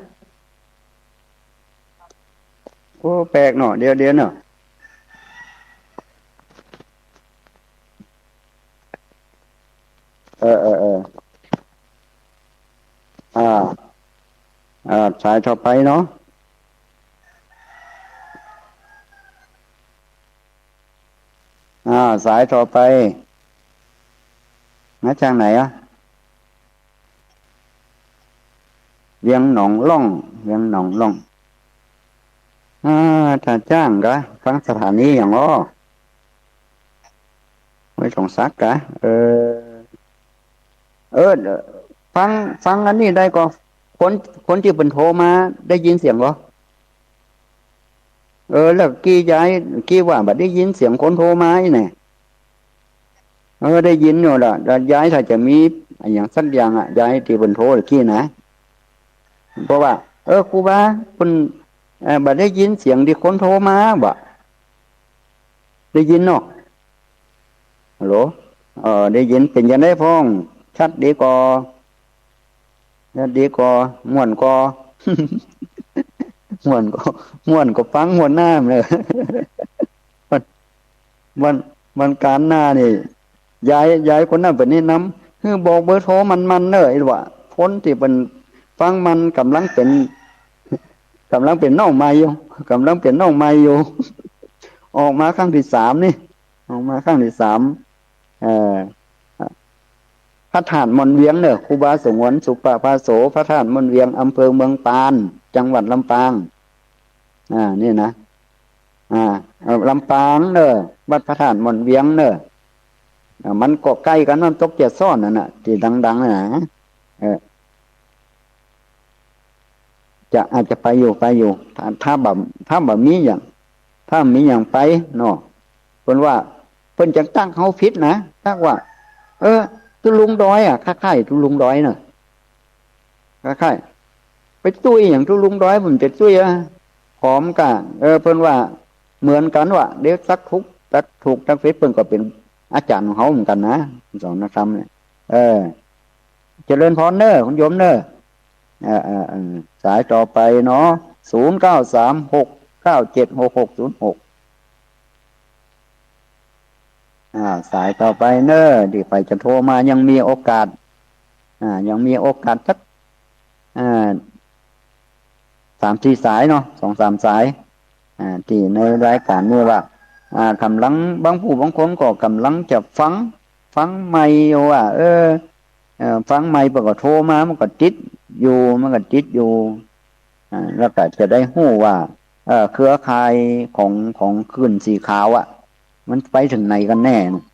โอ้ แปลกเนาะ เดี๋ยว เดี๋ยวเนาะ เออ เออ เออ อ่า อ่า สายต่อไปเนาะ อ่า สายต่อไป มาจากไหนอะ เวียงหนองล่อง เวียงหนองล่อง อ่า ถ้าจ้างกา ฟังสถานีหยังอ้อ ห้วยจ๋องสักกา เออ เออ ฟัง ฟังอันนี้ได้ก่อ คน คนตี้เปิ้นโทรมาได้ยินเสียงก่อ เออ แล้วกี้ยาย กี้ว่าบ่ได้ยินเสียงคนโทรมาอี้แหน่ เออ ได้ยินอยู่ละ แล้วยายถ้าจะมีอะหยังสักอย่างอะ ยายตี้เปิ้นโทรกี้นะ เพราะว่า เออ ครูบา เปิ้น เอ่อ บ่ได้ยินเสียงตี้คนโทรมาบ่ ได้ยินเนาะ ฮัลโหล เออ ได้ยิน เป๋นจั่งใดพ่อง ชัดดีก่อ ชัดดีก่อ ม่วนก่อ ม่วนก่อ ม่วนก่อฟังหัวหน้าเลย วัน วัน วันก๋านหน้านี่ ยาย ยายคนนั้นเปิ้นแนะนำ หื้อบอกเบอร์โทรมันๆ เน้อ อีหว่า คนตี้เปิ้นฟังมันก่ำลังเป๋น ก่ำลังเป๋นน้องใหม่อยู่ ก่ำลังเป๋นน้องใหม่อยู่ ออกมาครั้งตี้สามนี่ ออกมาครั้งตี้สาม เอ่อ พระธาตุม่อนเวียงเน้อ ครูบาสงวนสุปภาโส พระธาตุม่อนเวียง อำเภอเมืองปาน จังหวัดลำปาง อ่า นี่นะ อ่า เอ่อ ลำปางเน้อ วัดพระธาตุม่อนเวียงเน้อ อ่า มันก็ใก้กั๋น น้ำตกเจียดซ้อนนั่นน่ะ ตี้ดังๆ นั่นน่ะ เออ จะ อาจจะไปอยู่ ไปอยู่ ถ้า ถ้าบ่ ถ้าบ่มีหยัง ถ้าบ่มีหยังไปเนาะ เปิ้นว่า เปิ้นจะตั๊กเฮาผิดนะ ตั๊กว่า เออ ตุ๊ลุงดอยอะ คล้ายๆ ตุ๊ลุงดอยเนาะ คล้ายๆ ไปตุ้ยหยังตุ๊ลุงดอย เปิ้นจะตุ้ยอะ หอมกะ เออ เปิ้นว่าเหมือนกั๋นว่า เดี๋ยวตั๊กถูก ตั๊กถูก ตั๊กผิด เปิ้นก็เป๋นอาจ๋ารย์ของเฮาเหมือนกั๋นนะ สอนนักธรรมเนี่ย เออ เจริญพรเน้อ คุณโยมเน้อ เออ เออ เออ สายต่อไปเนาะ ศูนย์เก้าสามหกเก้าเจ็ดหกหกศูนย์หก อ่า สายต่อไปเน้อ ตี้ใผจะโทรมายังมีโอกาส อ่า ยังมีโอกาสสัก อ่า สามสี่สายเนาะ สองสามสาย อ่า ตี้ในรายก๋านนี่ว่า อ่า ก่ำลัง บางผู้บางคนก็ก่ำลังจะฟัง ฟังใหม่อยู่ว่า เออ เอ่อ ฟังใหม่เปิ้นก็โทรมา มันก็ติดอยู่ มันก็ติดอยู่ อ่า แล้วก็จะได้ฮู้ว่า เอ่อ เครือข่ายของ ของคลื่นสีขาวอะ มันไปเถิงไหนกั๋นแน่นะ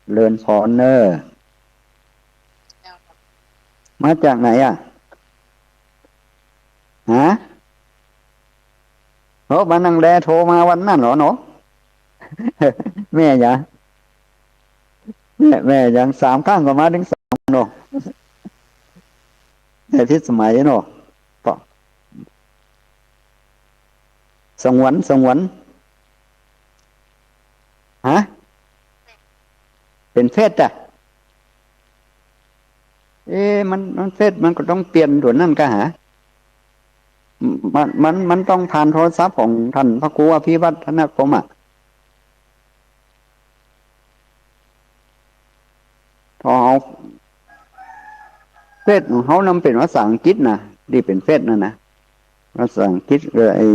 เจริญพรเน้อ มาจากไหนอะ ฮะ โอ้ มานั่งแลโทรมาวันนั้นเหรอเนาะ แม่หยัง แม่ แม่หยัง สามครั้งก็มาถึงสามเนาะ แม่พิสมัยเนาะ ก็ สงวน สงวน ฮะ เป๋นเฟซอะ เอ๊ะ มัน มันเฟซ มันก็ต้องเปลี่ยนตั๋วนั้นกะหา มัน มัน มันต้องผ่านโทรศัพท์ของท่านพระครูอภิวัฒนคมอะ ถ้าเฮา เฟซของเฮานั้นเป๋นภาษาอังกฤษนะ ตี้เป๋นเฟซนั่นนะ ภาษาอังกฤษ เออ ไอ้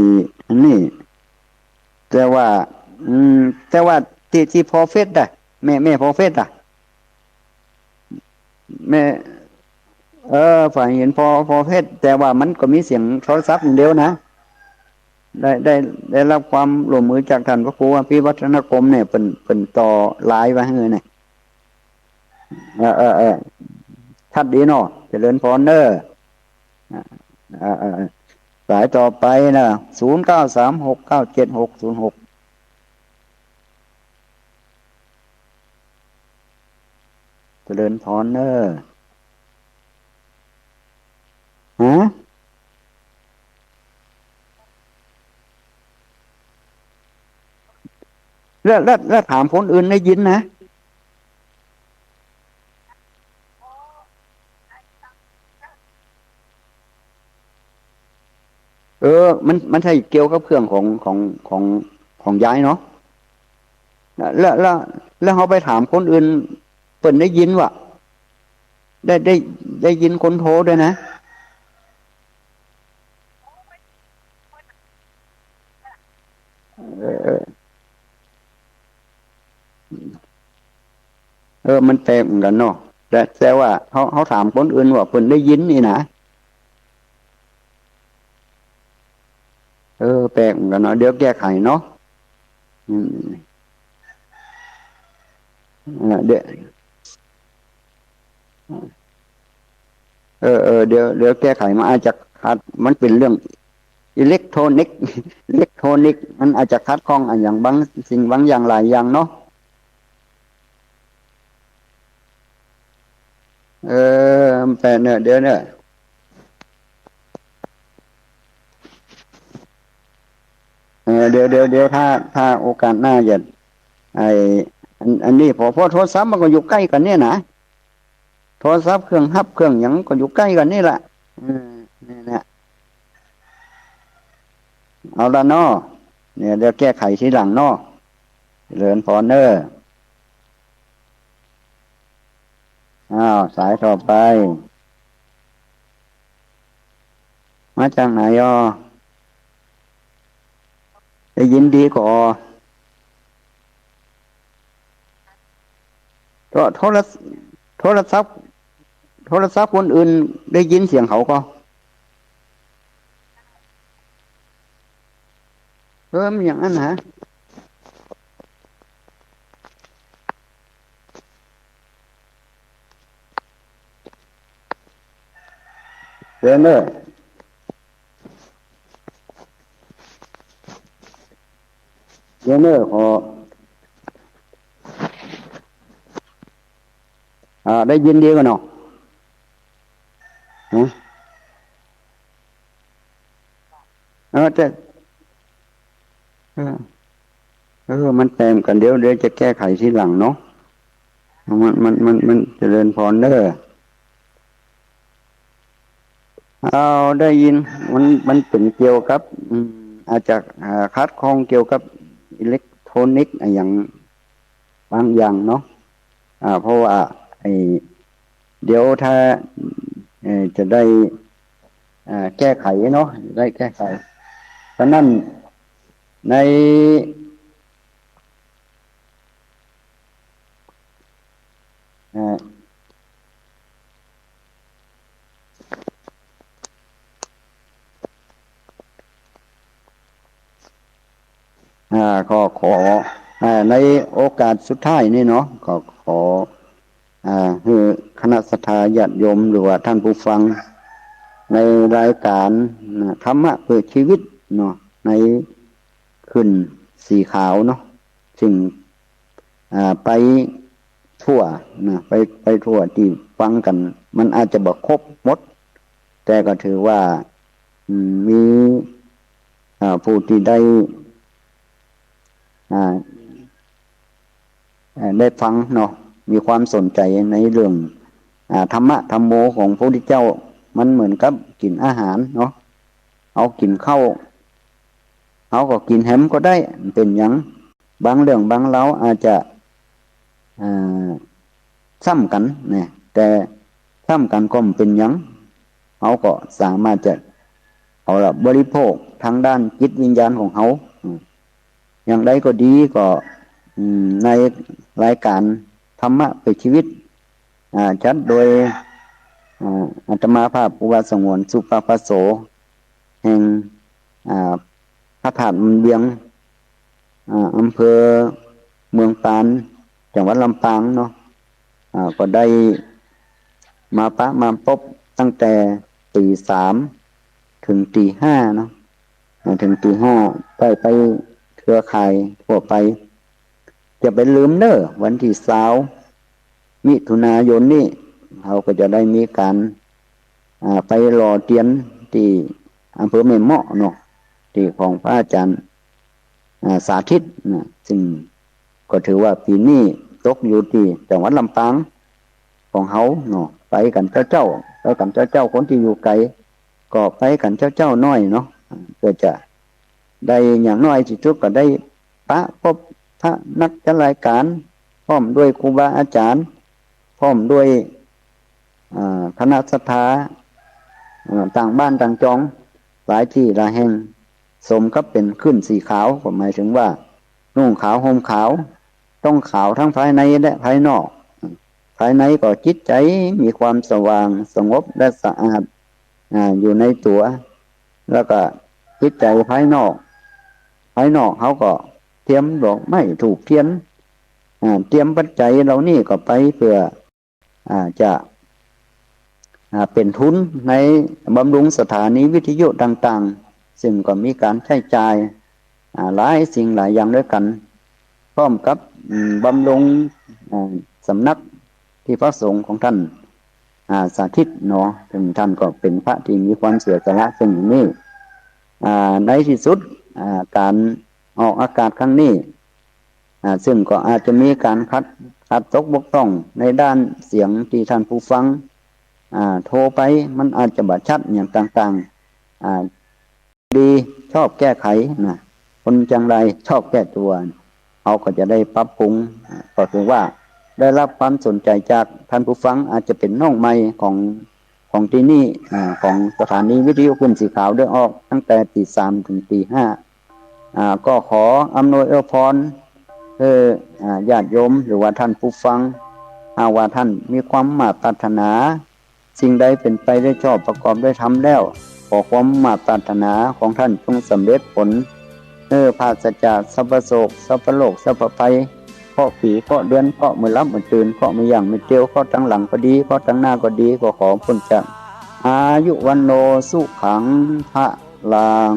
อันนี้ แต่ว่า อืม แต่ว่าตี้ ตี้ผ่อเฟซอะ แม่ แม่ผ่อเฟซอะ แม่ เออ ฝ่ายหญิงผ่อ ผ่อเฟซ แต่ว่ามันก็มีเสียงโทรศัพท์อย่างเดียวนะ ได้ ได้ ได้รับความร่วมมือจากท่านพระครูอภิวัฒนคมเนี่ย เปิ้น เปิ้นต่อไลน์ไว้หื้อเนี่ย เออ เออ เออ ชัดดีเนาะ เจริญพรเน้อ อ่า อ่า อ่า สายต่อไปนะ ศูนย์เก้าสามหกเก้าเจ็ดหกศูนย์หก เจริญพรเน้อ ฮะ แล้ว แล้ว แล้วถามคนอื่นได้ยินนะ เออ มัน มันใช่เกี่ยวกับเครื่องของ ของ ของ ของยายเนาะ แล้ว แล้ว แล้วเฮาไปถามคนอื่น เปิ้นได้ยินวะ ได้ ได้ ได้ยินคนโทรด้วยนะ เออ เออ เออ มันแปลกเหมือนกั๋นเนาะ แต่ แต่ว่าเฮา เฮาถามคนอื่นว่าเปิ้นได้ยินนี่นะ เออ แปลกเหมือนกั๋นเนาะ เดี๋ยวแก้ไขเนาะ อืม เออ เดี๋ยว เออ เออ เดี๋ยว เดี๋ยวแก้ไข มันอาจจะขัด มันเป๋นเรื่องอิเล็กทรอนิกส์ อิเล็กทรอนิกส์ มันอาจจะขัดข้องอะหยังบางสิ่งบางอย่างหลายอย่างเนาะ เออ แปลกเน้อ เดี๋ยวเน้อ เออ เดี๋ยว เดี๋ยว เดี๋ยว ถ้า ถ้าโอกาสหน้าจะ ไอ้ อัน อันนี้ผ่อ ผ่อโทรศัพท์มันก็อยู่ใก้กั๋นเนี่ยนะ โทรศัพท์เครื่องฮับเครื่องหยังก็อยู่ใก้กั๋นนี่แหละ อืม นี่แหละ เอาละเนาะ เนี่ย เดี๋ยวแก้ไขทีหลังเนาะ เจริญพรเน้อ อ้าว สายต่อไป มาจากไหนอ้อ ได้ยินดีก่อ โทร โทร โทรศัพท์ โทรศัพท์คนอื่นได้ยินเสียงเขาก่อ เออ มันอย่างนั้นนะ เดี๋ยวเน้อ เดี๋ยวเน้อ ขอ อ่า ได้ยินดีก่อเนาะ ฮะ เออ แต่ เออ เออ มันแปลกกั๋น เดี๋ยว เดี๋ยวจะแก้ไขทีหลังเนาะ มัน มัน มัน มัน เจริญพรเน้อ เอา ได้ยิน มัน มันเป๋นเกี่ยวกับ อืม อาจจะ อ่า ขัดข้องเกี่ยวกับอิเล็กทรอนิกส์อะหยังบางอย่างเนาะ อ่า เพราะว่า ไอ้ เดี๋ยวถ้า เอ่อ จะได้ อ่า แก้ไขเนาะ ได้แก้ไข ฉะนั้นใน อ่า อ่า ก็ขอ อ่า ในโอกาสสุดท้ายนี่เนาะ ก็ขอ อ่า หื้อคณะศรัทธาญาติโยม หรือว่าท่านผู้ฟัง ในรายก๋าน นะ ธรรมะเปื้อจีวิตเนาะ ในคลื่นสีขาวเนาะ ซึ่ง อ่า ไปทั่วนะ ไป ไปทั่วตี้ฟังกั๋น มันอาจจะบ่ครบหมด แต่ก็ถือว่า อืม มี อ่า ผู้ตี้ได้ อ่า เอ่อ ได้ฟังเนาะ มีความสนใจ๋ในเรื่อง อ่า ธรรมะธัมโมของพระพุทธเจ้า มันเหมือนกับกิ๋นอาหารเนาะ เฮากิ๋นข้าว เฮาก็กิ๋นแหมก็ได้ บ่เป๋นหยัง บางเรื่องบางราวอาจจะ อ่า ซ้ำกั๋นนะ แต่ซ้ำกั๋นก็บ่เป๋นหยัง เฮาก็สามารถจะเอาละบริโภคตางด้านจิตวิญญาณของเฮา อืม อย่างใดก็ดีก็ อืม ในรายก๋านธรรมะเปื้อจีวิต อ่า จัดโดย อ่า อาตมาภาพครูบาสงวน สุปะพะโส แห่ง อ่า พระธาตุเวียง อ่า อำเภอเมืองปาน จังหวัดลำปางเนาะ อ่า ก็ได้มาปะมาปบตั้งแต่ตีสามเถิงตีห้าเนาะ อ่า เถิงตีห้า ไป ไปเครือข่ายทั่วไป จะบ่าลืมเน่อ วันตี้ซาว มิถุนายนนี้ เฮาก็จะได้มีก๋าน อ่า ไปหล่อเตียนตี้อำเภอแม่เมาะเนาะ ตี้ของพระอาจ๋ารย์ อ่า สาธิตนะ ซึ่งก็ถือว่าปี๋นี้ตกอยู่ตี้จังหวัดลำปางของเฮาเนาะ ไปกั๋นเจ้าๆ ไปกั๋นเจ้าๆ คนตี้อยู่ไก๋ก็ไปกั๋นเจ้าๆ หน้อยเนาะ อ่า เปื้อจะได้อย่างน้อยตี้สุดก็ได้ปะปบพระนักจัดรายก๋าน พร้อมด้วยครูบาอาจ๋ารย์ พร้อมด้วย อ่า คณะศรัทธา อ่า ต่างบ้านต่างจอง หลายตี้หลายแห่ง สมกับเป๋นคลื่นสีขาว ก็หมายเถิงว่า นุ่งขาวห่มขาว ต้องขาวทั้งภายในและภายนอก ภายในก็จิตใจ๋มีความสว่างสงบและสะอาด อ่า อยู่ในตั๋ว แล้วก็จิตใจ๋ภายนอก ภายนอกเฮาก็เตรียมดอกไม้ธูปเตียน อ่า เตรียมปัจจัยเหล่านี้ก็ไปเปื้อ อ่า จะ อ่า เป๋นทุนในบำรุงสถานีวิทยุต่างๆ ซึ่งก็มีก๋านใจ๊จ่าย อ่า หลายสิ่งหลายอย่างด้วยกั๋น พร้อมกับ อืม บำรุง อ่า สำนักตี้พระสงฆ์ของต้าน อ่า สาธิตเนาะ ซึ่งต้านก็เป๋นพระตี้มีความเสียสละเช่นนี้ อ่า ในตี้สุด อ่า ก๋านออกอากาศครั้งนี้ อ่า ซึ่งก็อาจจะมีก๋านขัด ขัดตกบกพร่องในด้านเสียงตี้ต้านผู้ฟัง อ่า โทรไปมันอาจจะบ่ชัดอย่างต่างๆ อ่า ดีชอบแก้ไขนะ คนจังไรชอบแก้ตั๋ว เฮาก็จะได้ปรับปรุง อ่า ก็ถือว่าได้รับความสนใจ๋จากต้านผู้ฟัง อาจจะเป๋นน้องใหม่ของ ของตี้นี่ อ่า ของสถานีวิทยุคลื่นสีขาวด้วย ออกตั้งแต่ตีสามเถิงตีห้า อ่า ก็ขออำนวยอวยพร หื้อ อ่า ญาติโยม หรือว่าต้านผู้ฟัง หากว่าต้านมีความมุ่งมาดปรารถนา สิ่งใดเป๋นไปโดยชอบประกอบโดยธรรมแล้ว ขอความมุ่งมาดปรารถนาของต้านจงสำเร็จผล หื้อปราศจากสัพพะโศก สัพพะโรค สัพพะภัย เคราะห์ปี๋ เคราะห์เดือน เคราะห์มื้อหลับมื้อตื่น เคราะห์มื้อย่างมื้อเตียว เคราะห์ตังหลังก็ดี เคราะห์ตังหน้าก็ดี ก็ขอป๊นจาก อายุ วัณโณ สุขัง พะลัง